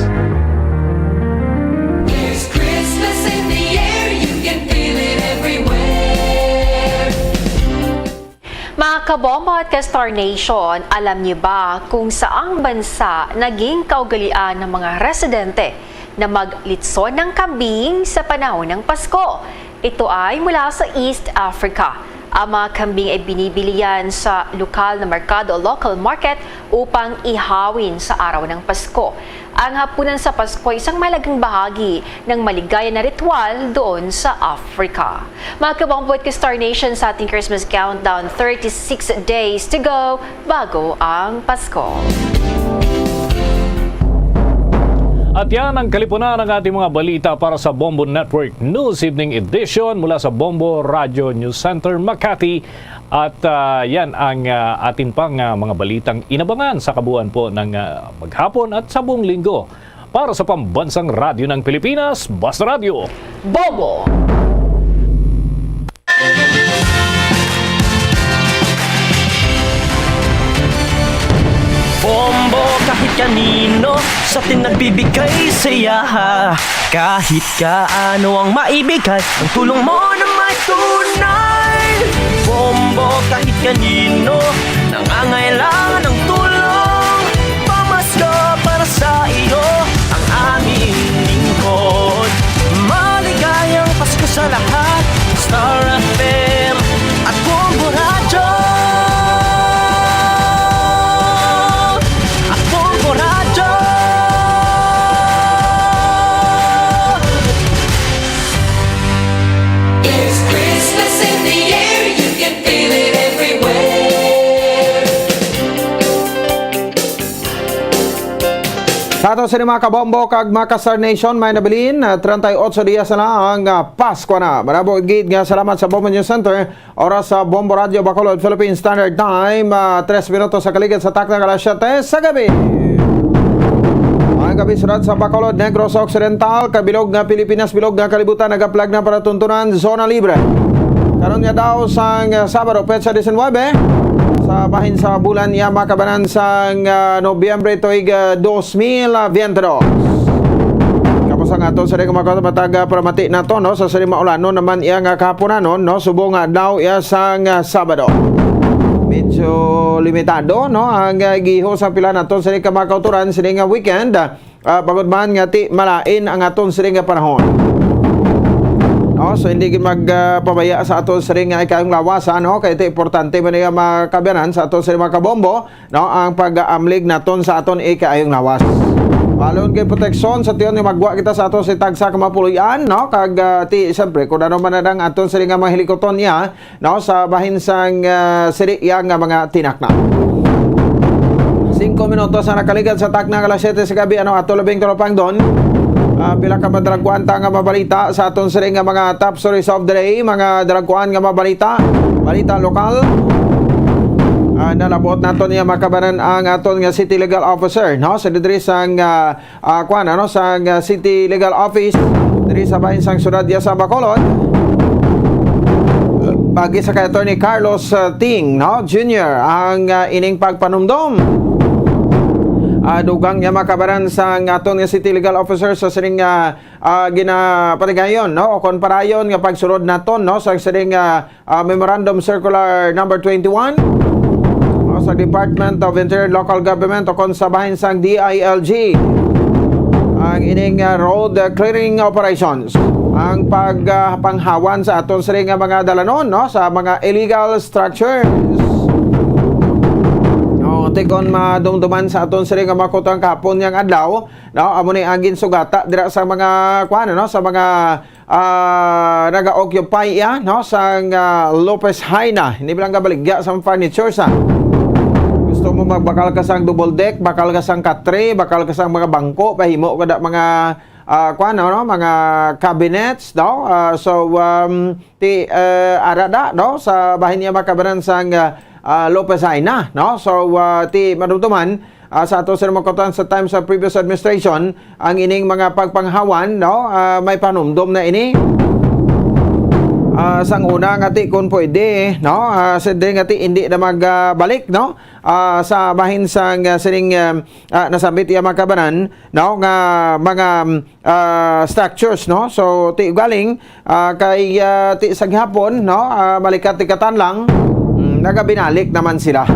There's Christmas in the air, you can feel it everywhere. Mga kabombo at ka-Star Nation, alam niyo ba kung saang bansa naging kaugalian ng mga residente na maglitson ng kambing sa panahon ng Pasko? Ito ay mula sa East Africa. Ang mga kambing ay binibili yan sa lokal na merkado o local market upang ihawin sa araw ng Pasko. Ang hapunan sa Pasko ay isang mahalagang bahagi ng maligaya na ritual doon sa Africa. Mga kabombo at ka-Star Nation, sa ating Christmas countdown, thirty-six days to go bago ang Pasko. At yan ang kalipunan ng ating mga balita para sa Bombo Network News Evening Edition mula sa Bombo Radio News Center, Makati. At, ah, yan ang, ah, atin pang, ah, mga balitang inabangan sa kabuuan po ng, ah, maghapon at sa buong linggo. Para sa Pambansang Radyo ng Pilipinas, Basta Radyo, Bombo! Bombo kahit kanino sa atin nagbibigay saya. Kahit kaano ang maibigay, ang tulong mo na may tunay. Bombo kahit kanino nangangailangan ng tulong. Pamasko para sa iyo ang aming lingkod. Maligayang Pasko sa lahat. Star F M at Bombo Radyo. At Bombo Radyo. There's Christmas in the air, you can feel it everywhere. Sa ato sini mga kabombo kag mga ka-Star Nation, may nabilin, ah, treinta y ocho dias na lang ang, ah, Pasko na. Marabog gid nga salamat sa Bombo News Center, oras sa Bombo Radio Bacolod, Philippine Standard Time, ah, tres minutos sa kaligid sa takna nga alas siyete sa gabi. Ang gabi sulat sa Bacolod, Negros Occidental, kabilog nga Pilipinas, bilog nga kalibutan, nagaplag na para tuntunan, zona libre. Karon nga daw sang, ah, Sabado, petsa diecinuebe, sa bahin sa bulan niya makabanan sang, ah, Nobyembre tuig, ah, dos mil veinte dos. Kapos ang ato sa mga matag, ah, paramati nato, no, sa sini maulanon naman iya nga kahaponanon, no, subong nga daw iya sang, ah, Sabado. Medyo limitado, no, ang, ah, giho sa pila nato sa ka mga kauturan sini nga weekend. Ah, bangod man nga ti malain ang aton sini nga panahon. No, so hindi gid mag, ah, pabaya sa aton sini nga ikayong lawas, ano, kay ti importante man nga makabanan sa aton sini mga kabombo, no, ang pag-aamlig naton sa aton ikayong lawas. Palihon kay proteksyon sa tion nga magwa kita sa aton sa tagsa ka mapuloy-an, no? Kag, ah, ti, siyempre, kung ano man ang aton sini nga mga hilikuton niya, no? Sa bahin sang, ah, sini iya nga mga tinakna. Singko minutos ang nakaligad sa takna nga alas siyete sa gabi, ano, ato labing tulopangdon. Ah, pila ka madalagkuan ta nga mabalita sa aton sini nga mga top stories of the day, mga dalagkuan nga mabalita, balita lokal. Ah, nalabot naton niya makabanan ang aton nga city legal officer, no? Sa diri sang, ah, ah, kuan, ano, sang, ah, city legal office diri sa bahin sang siyudad ya sa Bacolod. Pagi sa kay Attorney Carlos, ah, Ting, no, Junior, ang, ah, ining pagpanumdom. Ah, dugang niya makabanan sang aton nga city legal officer sa sining, ah, ah, ginapatigayon, no, o kon parayon nga pagsulod naton, no, sa sining, ah, ah, Memorandum Circular Number twenty-one, o sa Department of Interior and Local Government o kon sa bahin sang D I L G, ang ining, ah, road, ah, clearing operations, ang pag, ah, panghawan sa aton sini nga mga dalanon, no, sa mga illegal structures. No, ti kon madumduman sa aton sini nga mga kutang kahapon yang adlaw, no, amo ni ang ginsugata dira sa mga, kuan, no, sa mga, ah, naga-occupy iya, no, sang, ah, Lopez Jaena. Hindi lang gabaligya sang furniture sa. Gusto mo magbakal ka sang double deck, bakal ka sang katre, bakal ka sang mga bangko, pahimo ka da mga, ah, kuan, no, mga cabinets, no? Ah, so, um, ti, eh, ara da, no, sa bahin niya makabanan sang, ah, ah, Lopez Jaena, no? So, ah, ti madumduman, ah, sa ato sa mga kutoan sa time sa previous administration, ang ining mga pagpanghawan, no? Ah, may panumdom na ini. Ah, sang una nga ti kung pwede, no? Ah, sa di nga ti hindi na magbalik, no? Ah, sa bahin sang, ah, sining, ah, ah, nasambit iya makabanan, no? Nga mga, ah, structures, no? So, ti galing, ah, kay, ah, ti sa gihapon, no? Ah, malikat-likatan lang, mm, nagabinalik naman sila.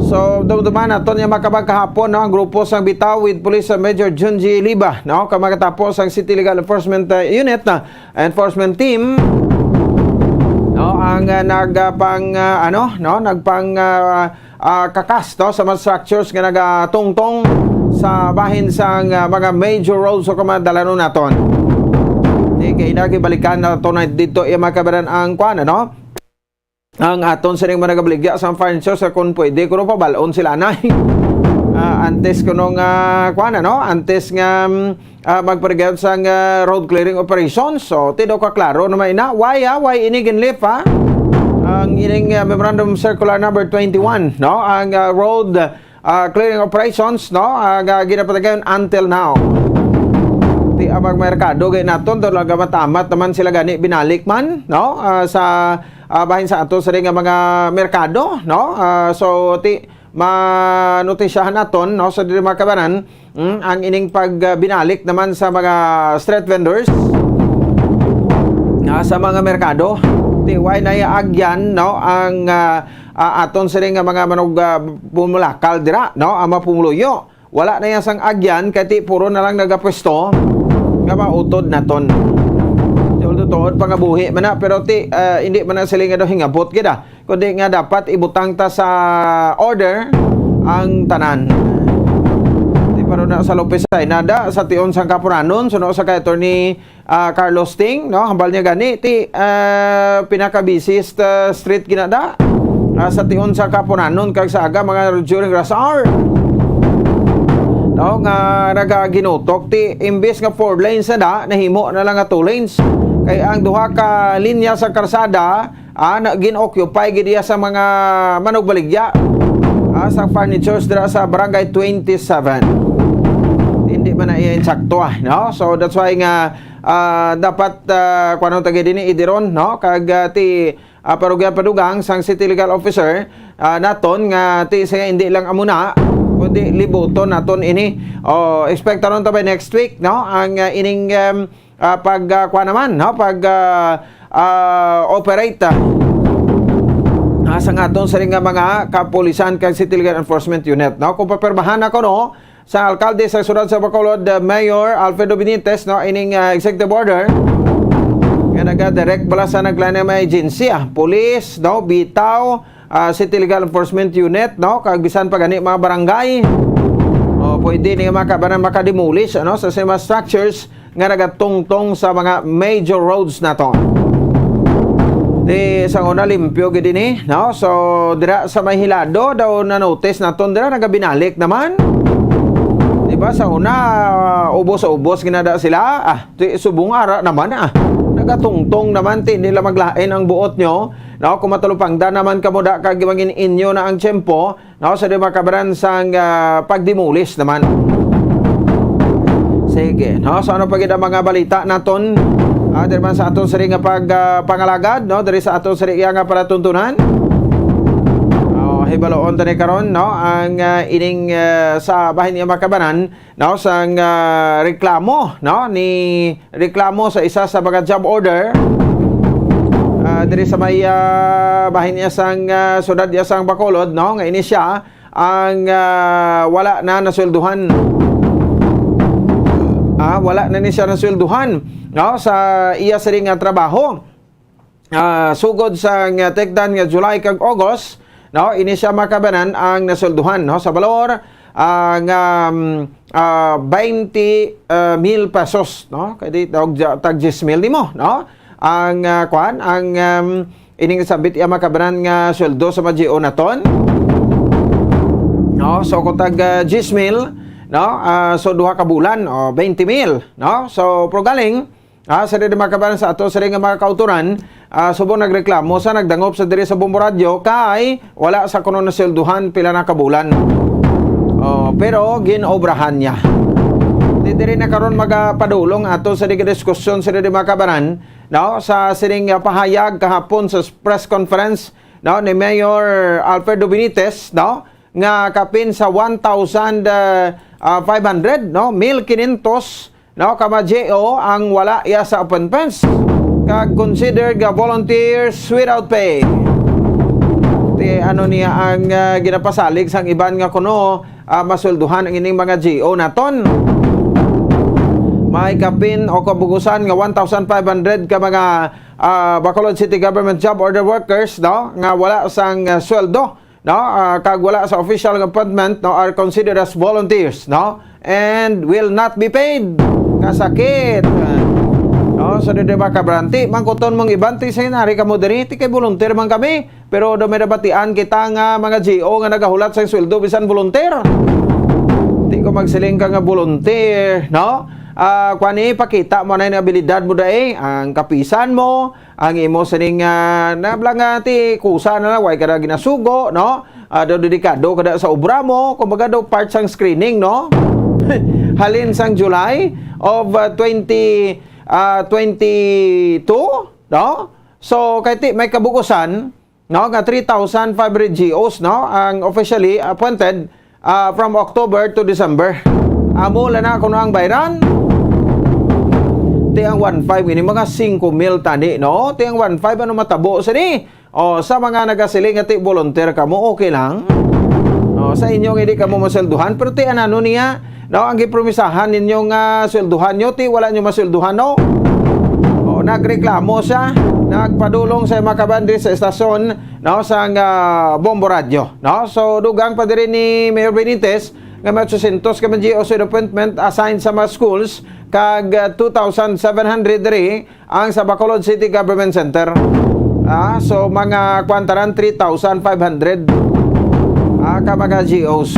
So, dumduman naton nga makabag kahapon, no, ang grupo sang bitaw with Police Major Junji Liba, no, kag makatapos ang City Legal Enforcement, uh, Unit, uh, Enforcement Team, no, ang, uh, nagpang, uh, ano, no, nagpang, uh, uh, kakas, no, sa mga structures nga nagatungtong sa bahin sang, uh, mga major roads o mga dalanon naton. Di kay nagibalikan naton na dito iya makabaran ang kuan, ano? Ang aton sining mga nagabaligya sa furniture sa kung pwede kuno pabalon sila na. Ah, antes kuno nga, kuan, ano? Antes nga, mm, ah, magparigayon sang, ah, road clearing operation. So, ti daw ka klaro naman ina. Why, ah? Why ini ginlip, ah? Ang ining, ah, Memorandum Circular Number twenty-one, no? Ang, ah, road, ah, clearing operations, no? Ang, ah, ginapatigayon until now. Ti ang mga merkado gay naton, talaga matamat naman sila gani binalik man, no? Ah, sa, ah, bahin sa ato sa nga mga merkado, no? Ah, so, ti, manotisyahan naton, no, sa diri mga kabanan, mm, ang ining pag, ah, binalik naman sa mga street vendors, ah, sa mga merkado. Ti, why na iya agyan, no, ang, ah, ah, aton sini nga mga manog, ah, pumulakal dira, no, ang mga pumuluyo. Wala na iya sang agyan, kay ti puro na lang nagapwesto nga mautod naton. Ti, although tuod pa nga buhi man na, pero ti, ah, hindi man na sila nga daw hingabot gid, ah. Kundi nga dapat ibutang ta sa order ang tanan. Di pa ron na sa Lopez ay nada sa tion sang kapunanon, suno sa kay Attorney, ah, Carlos Ting, no? Hambal niya gani, ti, ah, pinaka-busiest, ah, street ginada, ah, sa tion sa kapunanon kag sa aga mga during rush hour. No, nga nagaginutok, ti imbis nga four lanes na da, nahimo na lang nga two lanes. Kay ang duha ka linya sa karsada, ah, na, gin-occupy gid iya sa mga manugbaligya, ah, sa furnitures dira sa Barangay twenty-seven. Hindi man na iya insakto, ah, no? So, that's why nga, ah, dapat, ah, kuwan ang tagay din ni Idiron, no? Kag, ah, ti, ah, parugyan padugang sang City Legal Officer, ah, naton nga ti siya hindi lang amuna, kundi libuton naton ini. O, expect naton ta by next week, no? Ang, ah, ining, um, ah, pag, ah, kuha naman, no? Pag, ah, ah, operate, ah, ah, sa aton sa ring nga mga kapulisan kag City Legal Enforcement Unit, no? Kung papirmahan ako, no, sa alkalde sa siyudad sa Bacolod, ah, Mayor Alfredo Benitez, no, ining, ah, executive order nga naga-direct bala sa naglain nga mga agency, ah, police, no, bitaw, ah, City Legal Enforcement Unit, no, kag bisan pa gani mga barangay. Oh, Pwede ni mga kabanan makademolish, ano, sa same structures nga nagatungtong sa mga major roads naton. Di sa una limpyo gid ini, no? So, dira sa may Hilado daw na-notice naton dira nagabinalik naman. Di ba sa una, ubos-ubos ginada sila. Ah, di subong ara naman, ah. Nagatungtong naman, ti nila maglain ang buot nyo. No, kung matulupangdan naman kamo da kag mangin inyo na ang tiyempo, no, sa di makabaran sang, ah, pagdimulis naman. Sige, no? So, ano pa gid ang mga balita naton? Ah, diri man sa aton siri nga pag, ah, pangalagad, no? Diri sa aton siri nga palatuntunan. Oh, hibaloon tani karon, no? Ang, ah, ining, ah, sa bahin nga makabanan, no? Sang, ah, reklamo, no? Ni reklamo sa isa sa mga job order, ah, diri sa may, ah, bahin niya sang, ah, siyudad niya sang Bacolod, no? Nga ini siya ang, ah, wala na naswelduhan. Ah, wala na ni siya naswelduhan, no? Sa iya siri nga trabaho. Ah, sugod sa nga tikdan nga July kag August, no, ini siya makabanan ang naswelduhan, no, sa balor, ah, nga, mm, ah, twenty, ah, mil pesos, no? Kay di, tag, tag diyes mil nimo, no? Ang, ah, kuan, ang, um, ining sabit iya makabanan nga sweldo sa mga G O naton. No, so kung tag, ah, diyes mil, no, ah, so duha ka bulan, o, twenty mil, no? So, pero galing, ah, sa diri makabanan sa ato, sa diri nga mga kautoran, ah, subong nagreklamo sa nagdangop sa diri sa Bombo Radyo kay wala sa kuno naswelduhan pila na ka bulan. Oh, pero ginobrahan niya. Di diri na karon magapadulong ato sa diri diskusyon sa diri makabanan, no, sa sining, ah, pahayag kahapon sa press conference, no, ni Mayor Alfredo Benitez, no, nga kapin sa one thousand, ah, ah, five hundred, no, mil kinentos, no, ka mga G O ang wala iya sa appointments kag considered nga volunteers without pay. Ti ano niya ang, ah, ginapasalig sang iban nga kuno, ah, masweldohan ang ining mga G O naton. May kapin o kabugusan nga one thousand five hundred ka mga, ah, Bacolod City Government Job Order Workers, no, nga wala sang, ah, sweldo, no, ah, kag wala sa official nga appointment, no, are considered as volunteers, no, and will not be paid. Kasakit. No, so di ba, kabranti, mangkuton mong iban, ti, "Sinari kamo diri, ti kay volunteer man kami." Pero daw may nabatian kita nga mga G O nga nagahulat sang sweldo bisan volunteer. Di ko magsiling ka nga volunteer, no? Ah, kuan, ipakita mo na yung abilidad mo dai, ang kapisan mo, ang imo sining, ah, nabla nga ti kusa na lang, way ka na ginasugo, no? Ah, daw dedikado ka na sa obra mo, kumbaga daw part sang screening, no? Halin sang July of, ah, twenty, ah, twenty-two, no? So, kay ti, may kabukusan, no, nga three thousand five hundred G Os, no, ang officially appointed, ah, from October to December. Amo la na kuno ang bayran. Ti ang one five ini mga singko mil tani, no? Ti ang one five, ano matabo sini? O, sa mga nagasiling nga ti volunteer kamo, okay lang. No, sa inyo nga hindi kamo masweldohan, pero ti ano niya, no, ang gipromisahan ninyo nga sweldohan nyo, ti wala nyo masweldohan, no? O, nagreklamo siya, nagpadulong sa mga kabandi sa estasyon, no, sang, ah, Bombo Radyo, no? So, dugang pa diri ni Mayor Benitez nga may eight hundred ka man G Os with appointment assigned sa mga schools, kag, ah, two thousand seven hundred diri ang sa Bacolod City Government Center. Ah, so, mga kwantaran, three thousand five hundred, ah, ka mga G Os.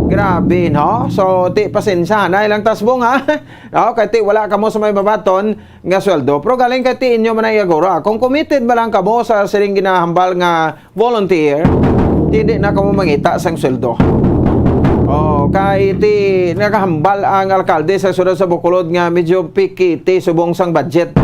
Grabe, no? So, ti, pasensya na ilang tasbong, ha? No, kay ti, wala kamo sa may mabaton nga sweldo. Pero galing kay ti inyo man ang igagura. Kung committed ba lang kamo sa sining ginahambal nga volunteer, hindi na kamo mangita sang sweldo. Oh, kay ti nakahambal ang alkalde sa siyudad sa Bacolod nga medyo pikiti subong sang budget.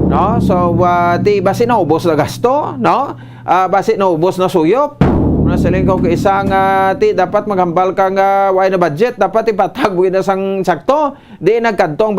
No? So, ah, ti basi naubos na gasto, no? Ah, basi naubos na suyop. Una siling ko kay isa nga ti dapat maghambal ka nga way na budget, dapat ipatag mo na sang sakto. Di nagkadto ang